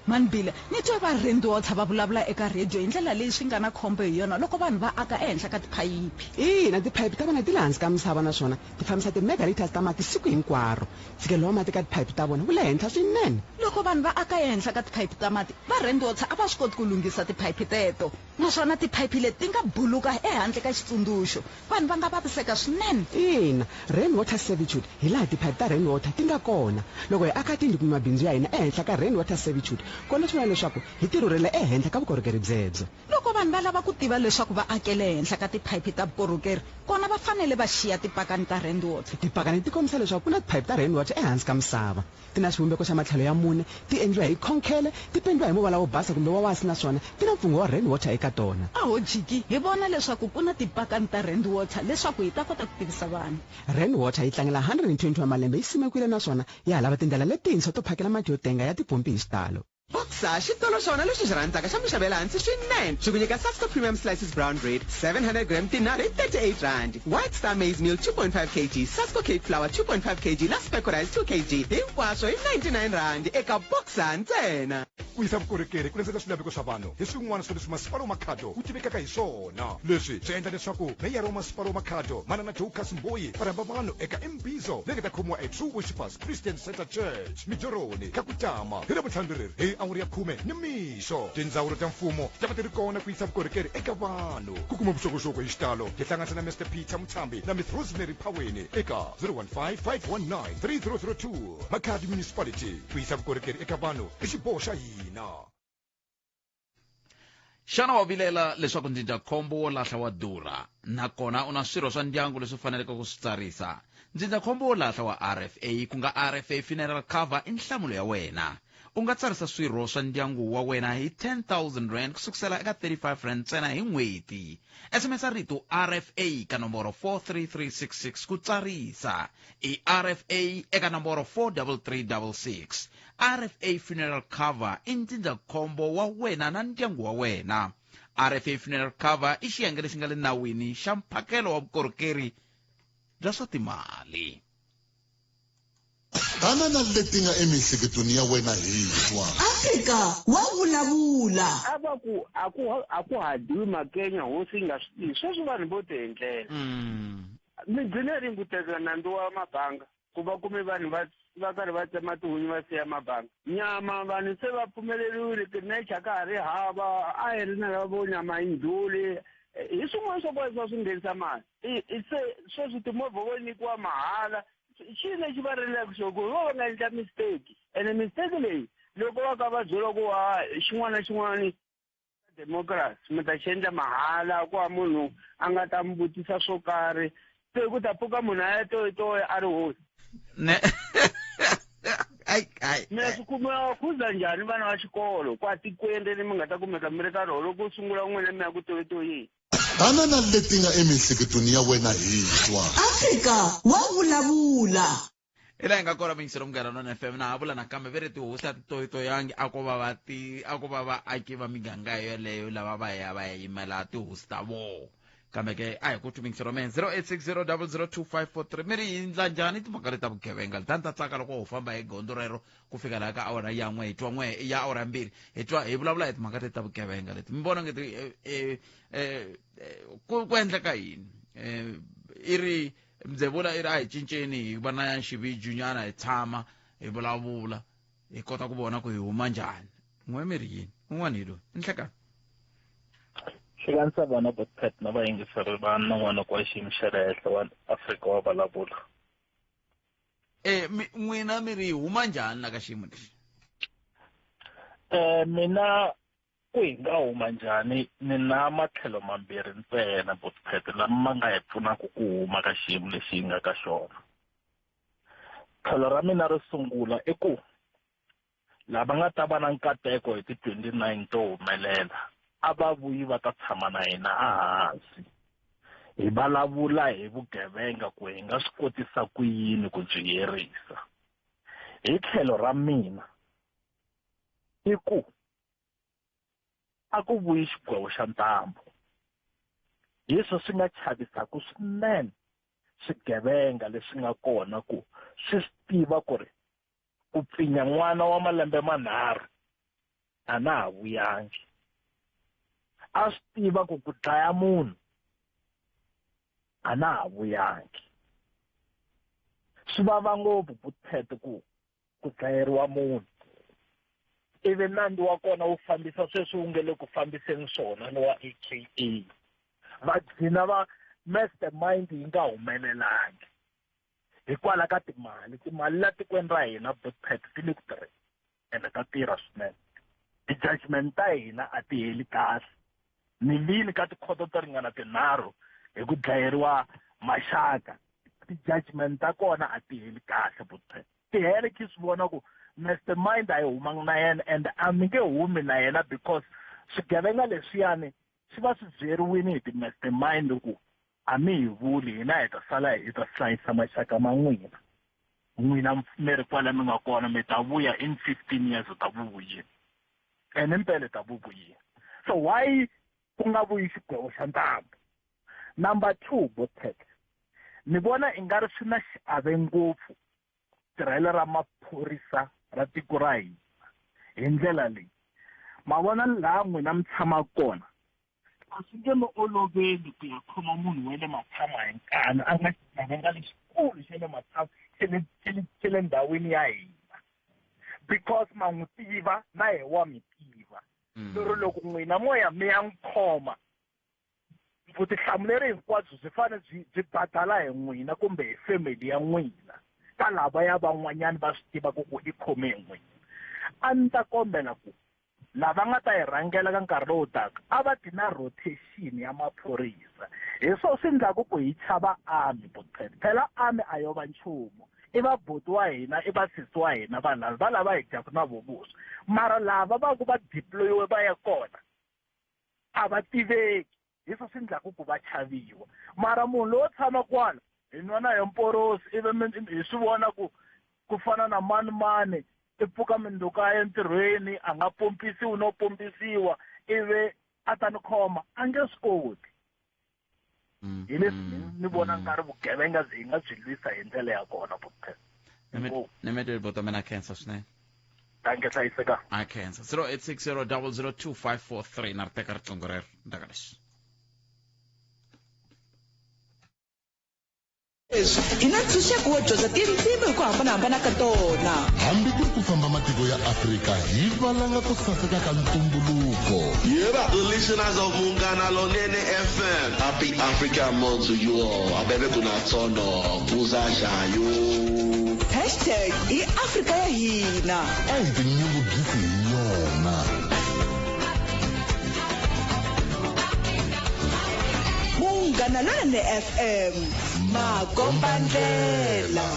Manbila, ni twe va Randwater va vulavula eka rhediyo hi ndlela leyi swi nga na khombo hi yona loko vanhu va aka ehenhla ka tiphayiphi. Ina, tiphayiphi ta vona ti le hansi ka misava naswona ti fambisa ti-megaliters ta mati siku hinkwaro. Ntshikelelo wa mati eka tiphayiphi ta vona wu le henhla swinene. Loko vanhu va aka ehenhla ka tiphayiphi ta mati, va Randwater a va swi koti ku lunghisa tiphayiphi teto. Naswona tiphayiphi leti ti nga buluka ehandle ka xitsundzuxo, vanhu va nga vaviseka swinene. Ina, rain water servitude hi laha tiphayiphi ta rain water ti nga kona. Loko hi aka tindlu kumbe mabindzu ya hina ehenhla ka rain water servitude, kona swi vula leswaku hi tirhurhela ehenhla ka vukorhokeri byebyo. Loko vanhu va lava ku tiva leswaku va akele ehenhla ka tiphayiphi ta vukorhokeri, kona va fanele va xiya tipakani ta rain water. Tipakani ti kombisa leswaku ku na tiphayiphi ta rain water ehansi ka misava. Ti na xivumbeko xa matlhelo ya mune, ti endliwa hi khonkhele, ti pendiwa hi muvala wo basa kumbe wa wasi naswona ti na mfungho wa rain water eka tona. A ho jiki hi vona leswaku ku na tipakani ta rain water leswaku hi ta kota ku tivisa vanhu. Rain water yi tlangela 120 wa malembe yi simekiwile naswona ya ha lava tindlela letintshwa to phakela mati yo tenga ya tipompi hi xitalo. Boxer, xitolo xona lexi xi rhandzaka xa minxavo ya le hansi swinene xi ku nyika Sasko Premium Slices Brown Bread 700 gram tinharhu hi 38 rand, White Star Maize Meal 2.5 kg, Sasko Cake Flour 2.5 kg na Spec Rice 2 kg hinkwaswo hi 99 rand eka Boxer ntsena. Ku yisa vukorhokeri ku landzela swilaveko swa vanhu hi swin'wana swa leswi Masipala wa Makhado wu tivekaka hi swona. Leswi swi endla leswaku Meyara wa Masipala wa Makhado, Manana Dorcas Mboyi, va rhamba vanhu eka Imbizo leyi nga ta khomiwa eTrue Worshippers Christian Centre Church, Mijoroni, ka Kutama, hi Ravuntlhanu leri hi awara ya khume ni mixo. Tindzawulo ta mfumo ti ta va ti ri kona ku yisa vukorhokeri eka vanhu. Ku kuma vuxokoxoko hi xitalo, tihlanganise na Mister Peter Muthambi na Miss Rosemary Phaweni eka 015 519 3002. Makhado Municipality, ku yisa vukorhokeri eka vanhu i xiboho xa hina. Xana wa vilela leswaku ndzindzakhombo wo lahla wa durha nakona u na swirho swa ndyangu leswi faneleke ku swi tsarisa? Ndzindzakhombo wo lahla wa RFA, ku nga RFA Funeral Cover, i nhlamulo ya wena. U nga tsarisa swirho swa ndyangu wa wena hi R10,000 ku sukusela eka R35 ntsena hi n'hweti. SMS rito RFA ka nomboro 43366 ku tsarisa. I RFA eka nomboro 43366. RFA Funeral Cover i ndzindzakhombo wa wena na ndyangu wa wena. RFA Funeral Cover i xiyenge lexi nga le nawini xa mphakelo wa vukorhokeri bya swa timali. Tana na leti nga emiehleketweni ya wena hi twa. Afrika wa vulavula. A va ku a ku a ku ha dyiwi makenya hosi yi nga swi tivi sweswi vanhu vo tiendlela mi gcine rini ku teka nandzu wa mabanga ku va kume vanhu va va karhi va tsema tihunyi va siya mabanga nyama vanhu se va pfumeleriwile tinecha ka ha ri hava a hi ri na lava vo nyama yi ndlhuli hi swin'wana swa kona swa swi nghenisa mali se sweswi timovha vo nyikiwa mahala xi lexi va rilaka xo ku vo va nga endla mistake ene mistake leyi loko va ka va byeriwa ku wa xin'wana na xin'wana democracy mi ta xi endla mahala ku va munhu a nga ta mi vutisa swo karhi se ku ta pfuka munhu a ya toyitoyi a ri hosi ne ai ai mina swi kumiwa khuza njhani vana va xikolo kwa tikweni leri mi nga ta kumeka mi ri ka rona loko sungula n'wina mi ya ku toyitoyini Tana na leti nga emiehleketweni ya wena hi twa. Afrika wa vulavula. Hi laha hi nga kona muyingiseri Munghana Lonene FM na ha vula nakambe ve ri tihosi a ti toyitoyangi a ko va va ti a ko va vaaki va miganga yoleyo lava va ya va ya yimela tihosi ta vona kambe ke a hi ku twi muyingiseri wa mina 0860002543 mi ri yi ndla njhani timhaka leti ta vugevenga leti a ni ta tsaka loko ho famba hi gondzo rero ku fika laha ka awara ya n'we hi twa n'we ya awara ya mbirhi hi twa hi vulavula hi timhaka leti ta vugevenga leti mi vona ngeti ku endleka yini i ri Mdzevula i ri a hi cinceni hi va na xiviju nyana hi tshama hi vulavula hi kota ku vona ku hi huma njhani. N'we mi ri yini? Un'wana hi loyi. I nhlekani. Hlanganisa vana Botpet na vayingiseri va nongonoko wa xiyimo xa le henhla wa Afrika wa vulavula. E n'wina mi ri hi huma njhani la ka xiyimo lexi? Mina Ku hi nga huma njhani? Ni na matlhelo mambirhi ntsena, Botpete, lama ma nga hi pfunaka ku huma ka xiyimo lexi hi nga ka xona. Tlhelo ra mina ro sungula i ku lava nga ta va na nkateko hi ti 29 to humelela a va vuyi va ta tshama na hina ehansi hi vulavula hi vugevenga ku hi nga swi kotisa ku yini ku byi herisa. Hi tlhelo ra mina i ku a ku vuyi xigwevo xa ntambu. Hi swo swi nga chavisaka swinene swigevenga leswi nga kona ku swi swi tiva ku ri ku pfinya n'wana wa malembe manharhu a na ha vuyangi. A swi tiva ku ku dlaya munhu a na ha vuyangi. Swi vava ngopfu Butpet ku ku dlayeriwa munhu. Ivi nandzu wa kona wu fambisa sweswi wu nge le ku fambiseni swona ni wa AKA. Va gcina va mastermind yi nga humelelangi. Hikwalaho ka timali, timali la tikweni ra hina Botpet ti le ku tirheni ene ta tirha swinene. Ti-judgment ta hina a ti heli kahle. Ni vini ka tikhoto to ringana tinharhu hi ku dlayeriwa maxaka. Ti-judgment ta kona a ti heli kahle Botpet. Ti hele khi swi vona ku mastermind a yi humangi na yena and a mi nge humi na yena because swigevenga leswiyani swi va swi byeriwini hi ti-mastermind ku a mi hi vuli hina hi ta sala hi ta hlayisa maxaka ma n'wina. N'wina mi ri kwala mi nga kona mi ta vuya in 15 years u ta vu vuyile. Ene impela ta vu vuyile. So why ku nga vuyi xigwevo xa ntambu? Number 2, Botpet. Ni vona i nga ri swi na xiave ngopfu tirhelo ra maphorisa ra tiko ra hina hi ndlela leyi. Ma vona laha n'wina mi tshamaka kona, a swi nge mi oloveli ku ya khoma munhu wa le Matshan'wa hi nkani a nga xigevenga lexikulu xa le Matshan'wa xa le ndhawini ya hina, because ma n'wi tiva na yehe wa mi tiva. Lero loko n'wina mo ya mi ya n'wi khoma, vutihlamuleri hinkwabyo byi fanele byi badala hi n'wina kumbe hi family ya n'wina ka lavaya van'wanyana va swi tivaka ku i khome hi n'wina. A ni ta kombela ku lava nga ta hi rhangela ka nkarhi lowu taka a va ti na rotation ya maphorisa. Hi swo swi endlaku ku hi chava army, Botpet. Phela army a yo va nchumu. I va buti wa hina, i va sesi wa hina vanhu lava, va lava hi dyaka na vo vuswa. Mara lava va ku va deployiwe va ya kona a va tiveki. Hi swo swi endlaku ku va chaviwa. Mara munhu lowo tshama kwala hi nwa na hi mporosi ivi hi swi vona ku ku fana na mani mani i pfuka mindzuku a ya entirhweni a nga pompisiwi no pompisiwa ivi a ta ni khoma a nge swi koti. Hi leswi ni vona nga ri vugevenga byi nga byi lwisa hi ndlela ya kona, Botpet. Ni mi buti mina khensa swinene. Danke, hlayiseka. A khensa. 0860002543 na ri teka riqingho rero ndaka leswi. Leswi hi na ntshunxeko wo dyondza tindzimi hi ku hambanahambana ka tona. Hambi ku ri ku famba matiko ya Afrika hi valanga ku saseka ka ntumbuluko. Yeba, the listeners of Munghana Lonene FM. Happy Africa Month to you all. Abebe kuna tsono, kuza shayo. Hashtag i Afrika ya hina. A hi tinyungubyisi hi yona. Munghana Lonene FM. Makombandlela.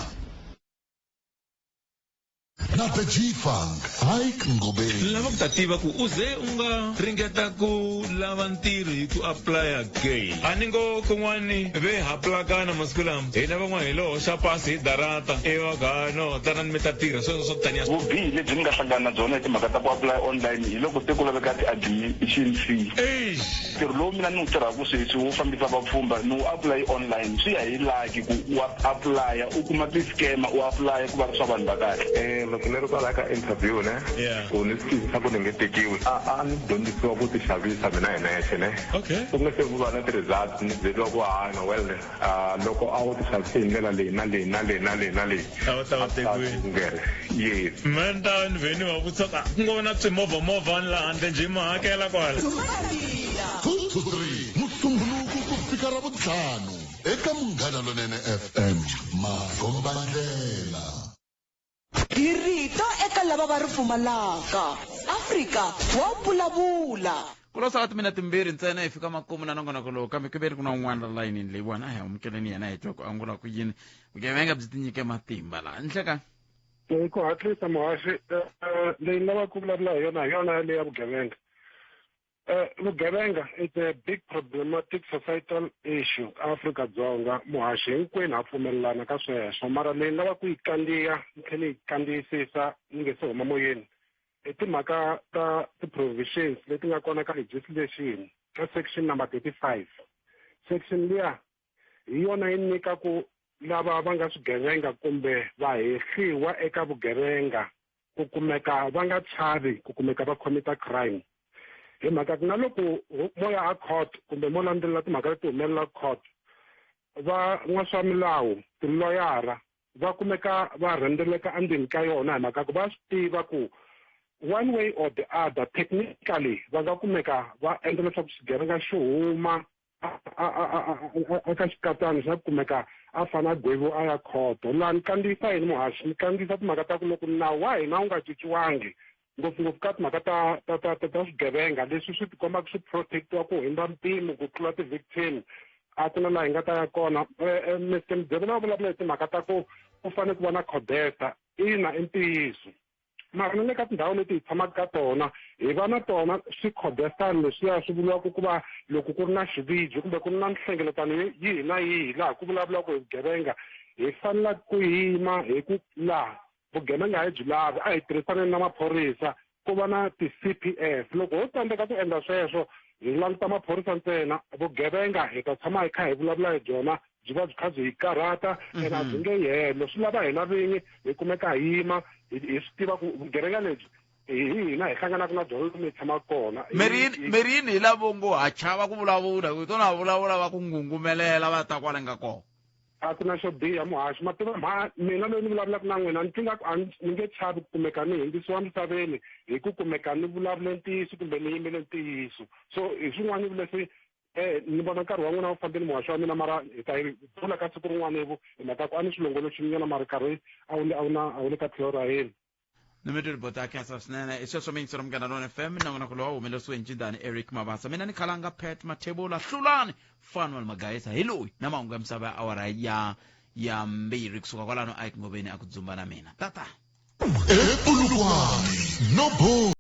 Na The G-Funk, Hike Ngobeni. Lava ku ta tiva ku u ze u nga ringeta ku lava ntirho hi ku applya ke. A ni ngo kun'wani ve ha plakana masiku lama. Hina van'wana hi lo hoxa pasi hi darata ivi va ku ha no tanani mi ta tirha sweswo swa taniya. Vubihi lebyi ni nga hlangana na byona hi timhaka ta ku apply online hi loko se ku laveka ti-admission fee. Eish. Ntirho lowu mina ni wu tirhaka sweswi wo fambisa vapfhumba ni wu apply online, swi ya hi lucky ku wa apply u kuma ti-scammer u apply ku va ri swa vanhu va kahle. Loko ni ri kwalaya ka interview ne, ku ni swi twisisa ku ni nge tekiwi, a ni dyondzisiwa ku ti xavisa mina hi nexe ne. Ku nga se va na ti-results ni byeriwa ku ha no well, loko a wu ti xavise hi ndlela leyi na leyi na leyi na leyi na leyi, A wu ta va tekiwile. Ngere. Yes. Mina ni ta ni vhe ni va vutisa ku, ku ngo na swimovha-movhani laha handle njhe ma hakela kwala. 2 to 3 Musumbhunuku ku fika Ravuntlhanu eka Munghana Lonene FM. Makombandlela. Hi rito eka lava va ri pfumalaka. Afrika wa vulavula. Ku lo sala timinete timbirhi ntsena hi fika makumu na nongonoko lowu, kambe ku veri ku na un'wana la layinini leyiwani, a hi amukeleni yena hi twa ku angula ku yini. Vugevenga byi tinyike matimba laha. Nhlekani. Hi ku hatlisa muhaxi, leyi ni lavaka ku vulavula hi yona hi yona yaleyo ya vugevenga. Vugevenga it's a big problematic societal issue Afrika Dzonga, muhaxi hinkwenu ha pfumelelana ka sweswo, mara leyi ni lavaka ku yi kandziya ni tlhela ni yi kandziyisisa ni nge se huma moyeni i timhaka ta ti-provisions leti nga kona ka legislation ka section number 35. Section liya hi yona yi nyika ku lava va nga swigevenga kumbe va hehliwa eka vugevenga ku kumeka va nga chavi ku kumeka va commit-a crime. Hi mhaka ku na loko mo ya a court kumbe mo landzelela timhaka leti humelela court, va n'wa swa milawu tiloyara va kumeka va rhendzeleka endzeni ka yona hi mhaka ku va swi tiva ku One way or the other, technically va nga kumeka va endla leswaku xigevenga xi huma eka xikatsana xa kumeka a fane a gweviwa a ya khoto. Laha ni kandziyisa yini, muhaxi? Ni kandziyisa timhaka ta ku loko nawu wa hina wu nga cinciwangi, ngopfungopfu ka timhaka ta swigevenga leswi swi tikombaka swi protectiwa ku hundza mpimo ku tlula ti-victim, a ku na laha hi nga ta ya kona. Mr Mudzevela va vulavula hi timhaka ta ku ku fanele ku va na codesta. Ina, i ntiyiso, mara na le ka tindhawu leti hi tshamaka ka tona hi va na tona swikhodestani leswiya swi vuriwaka ku va loko ku ri na xiviji kumbe ku ri na nhlengeletano yihi na yihi laha ku vulavulaka hi vugevenga, hi fanela ku yima hi ku laha vugevenga hi byi lavi, a hi tirhisaneni na maphorisa ku va na ti-CPF. Loko ho tsandzeka ku endla sweswo, hi languta maphorisa ntsena, vugevenga hi ta tshama hi kha hi vulavula hi byona, byi va byi kha byi hi karhata ene a byi nge helo. Swi lava hina vinyi hi kumeka hi yima hi swi tiva ku vugevenga lebyi hi hina hi hlanganaka na byona lomu hi tshamaka kona. Merini hi lavo ngo ha chava ku vulavula, ku tona vulavula va ku ngungumelela va ta kwale nga kona. A ku na xo biha, muhaxi. Ma tiva mha mina loyi ni vulavulaka na n'wina, ni twi nga ku a ni nge chavi ku kumeka ni hundzisiwa misaveni hi ku kumeka ni vulavule ntiyiso kumbe ni yimele ntiyiso. So hi swin'wana leswi ni vona nkarhi wa n'wina wu fambile, muhaxi wa mina, mara hi ta yi bula ka siku rin'wana ivu hi mhaka ku a ni swilongoloxi nyana, mara nkarhi a wu le a wu na a wu le ka tlhelo ra yena. Ni mi twile, khensa swinene. I sweswo miyingiselo Munghana Lona FM, nongonoko lowu humelerisiwe hi ncindani Eric Mabasa, mina ni khalanga Pat Mathebula, Hlulani Fanuel Magayisa hi loyi na mahungu ya misava ya awara ya 2 kusuka kwalano Ike Ngoveni a ku dzumba na mina tata ePolokwane no bo.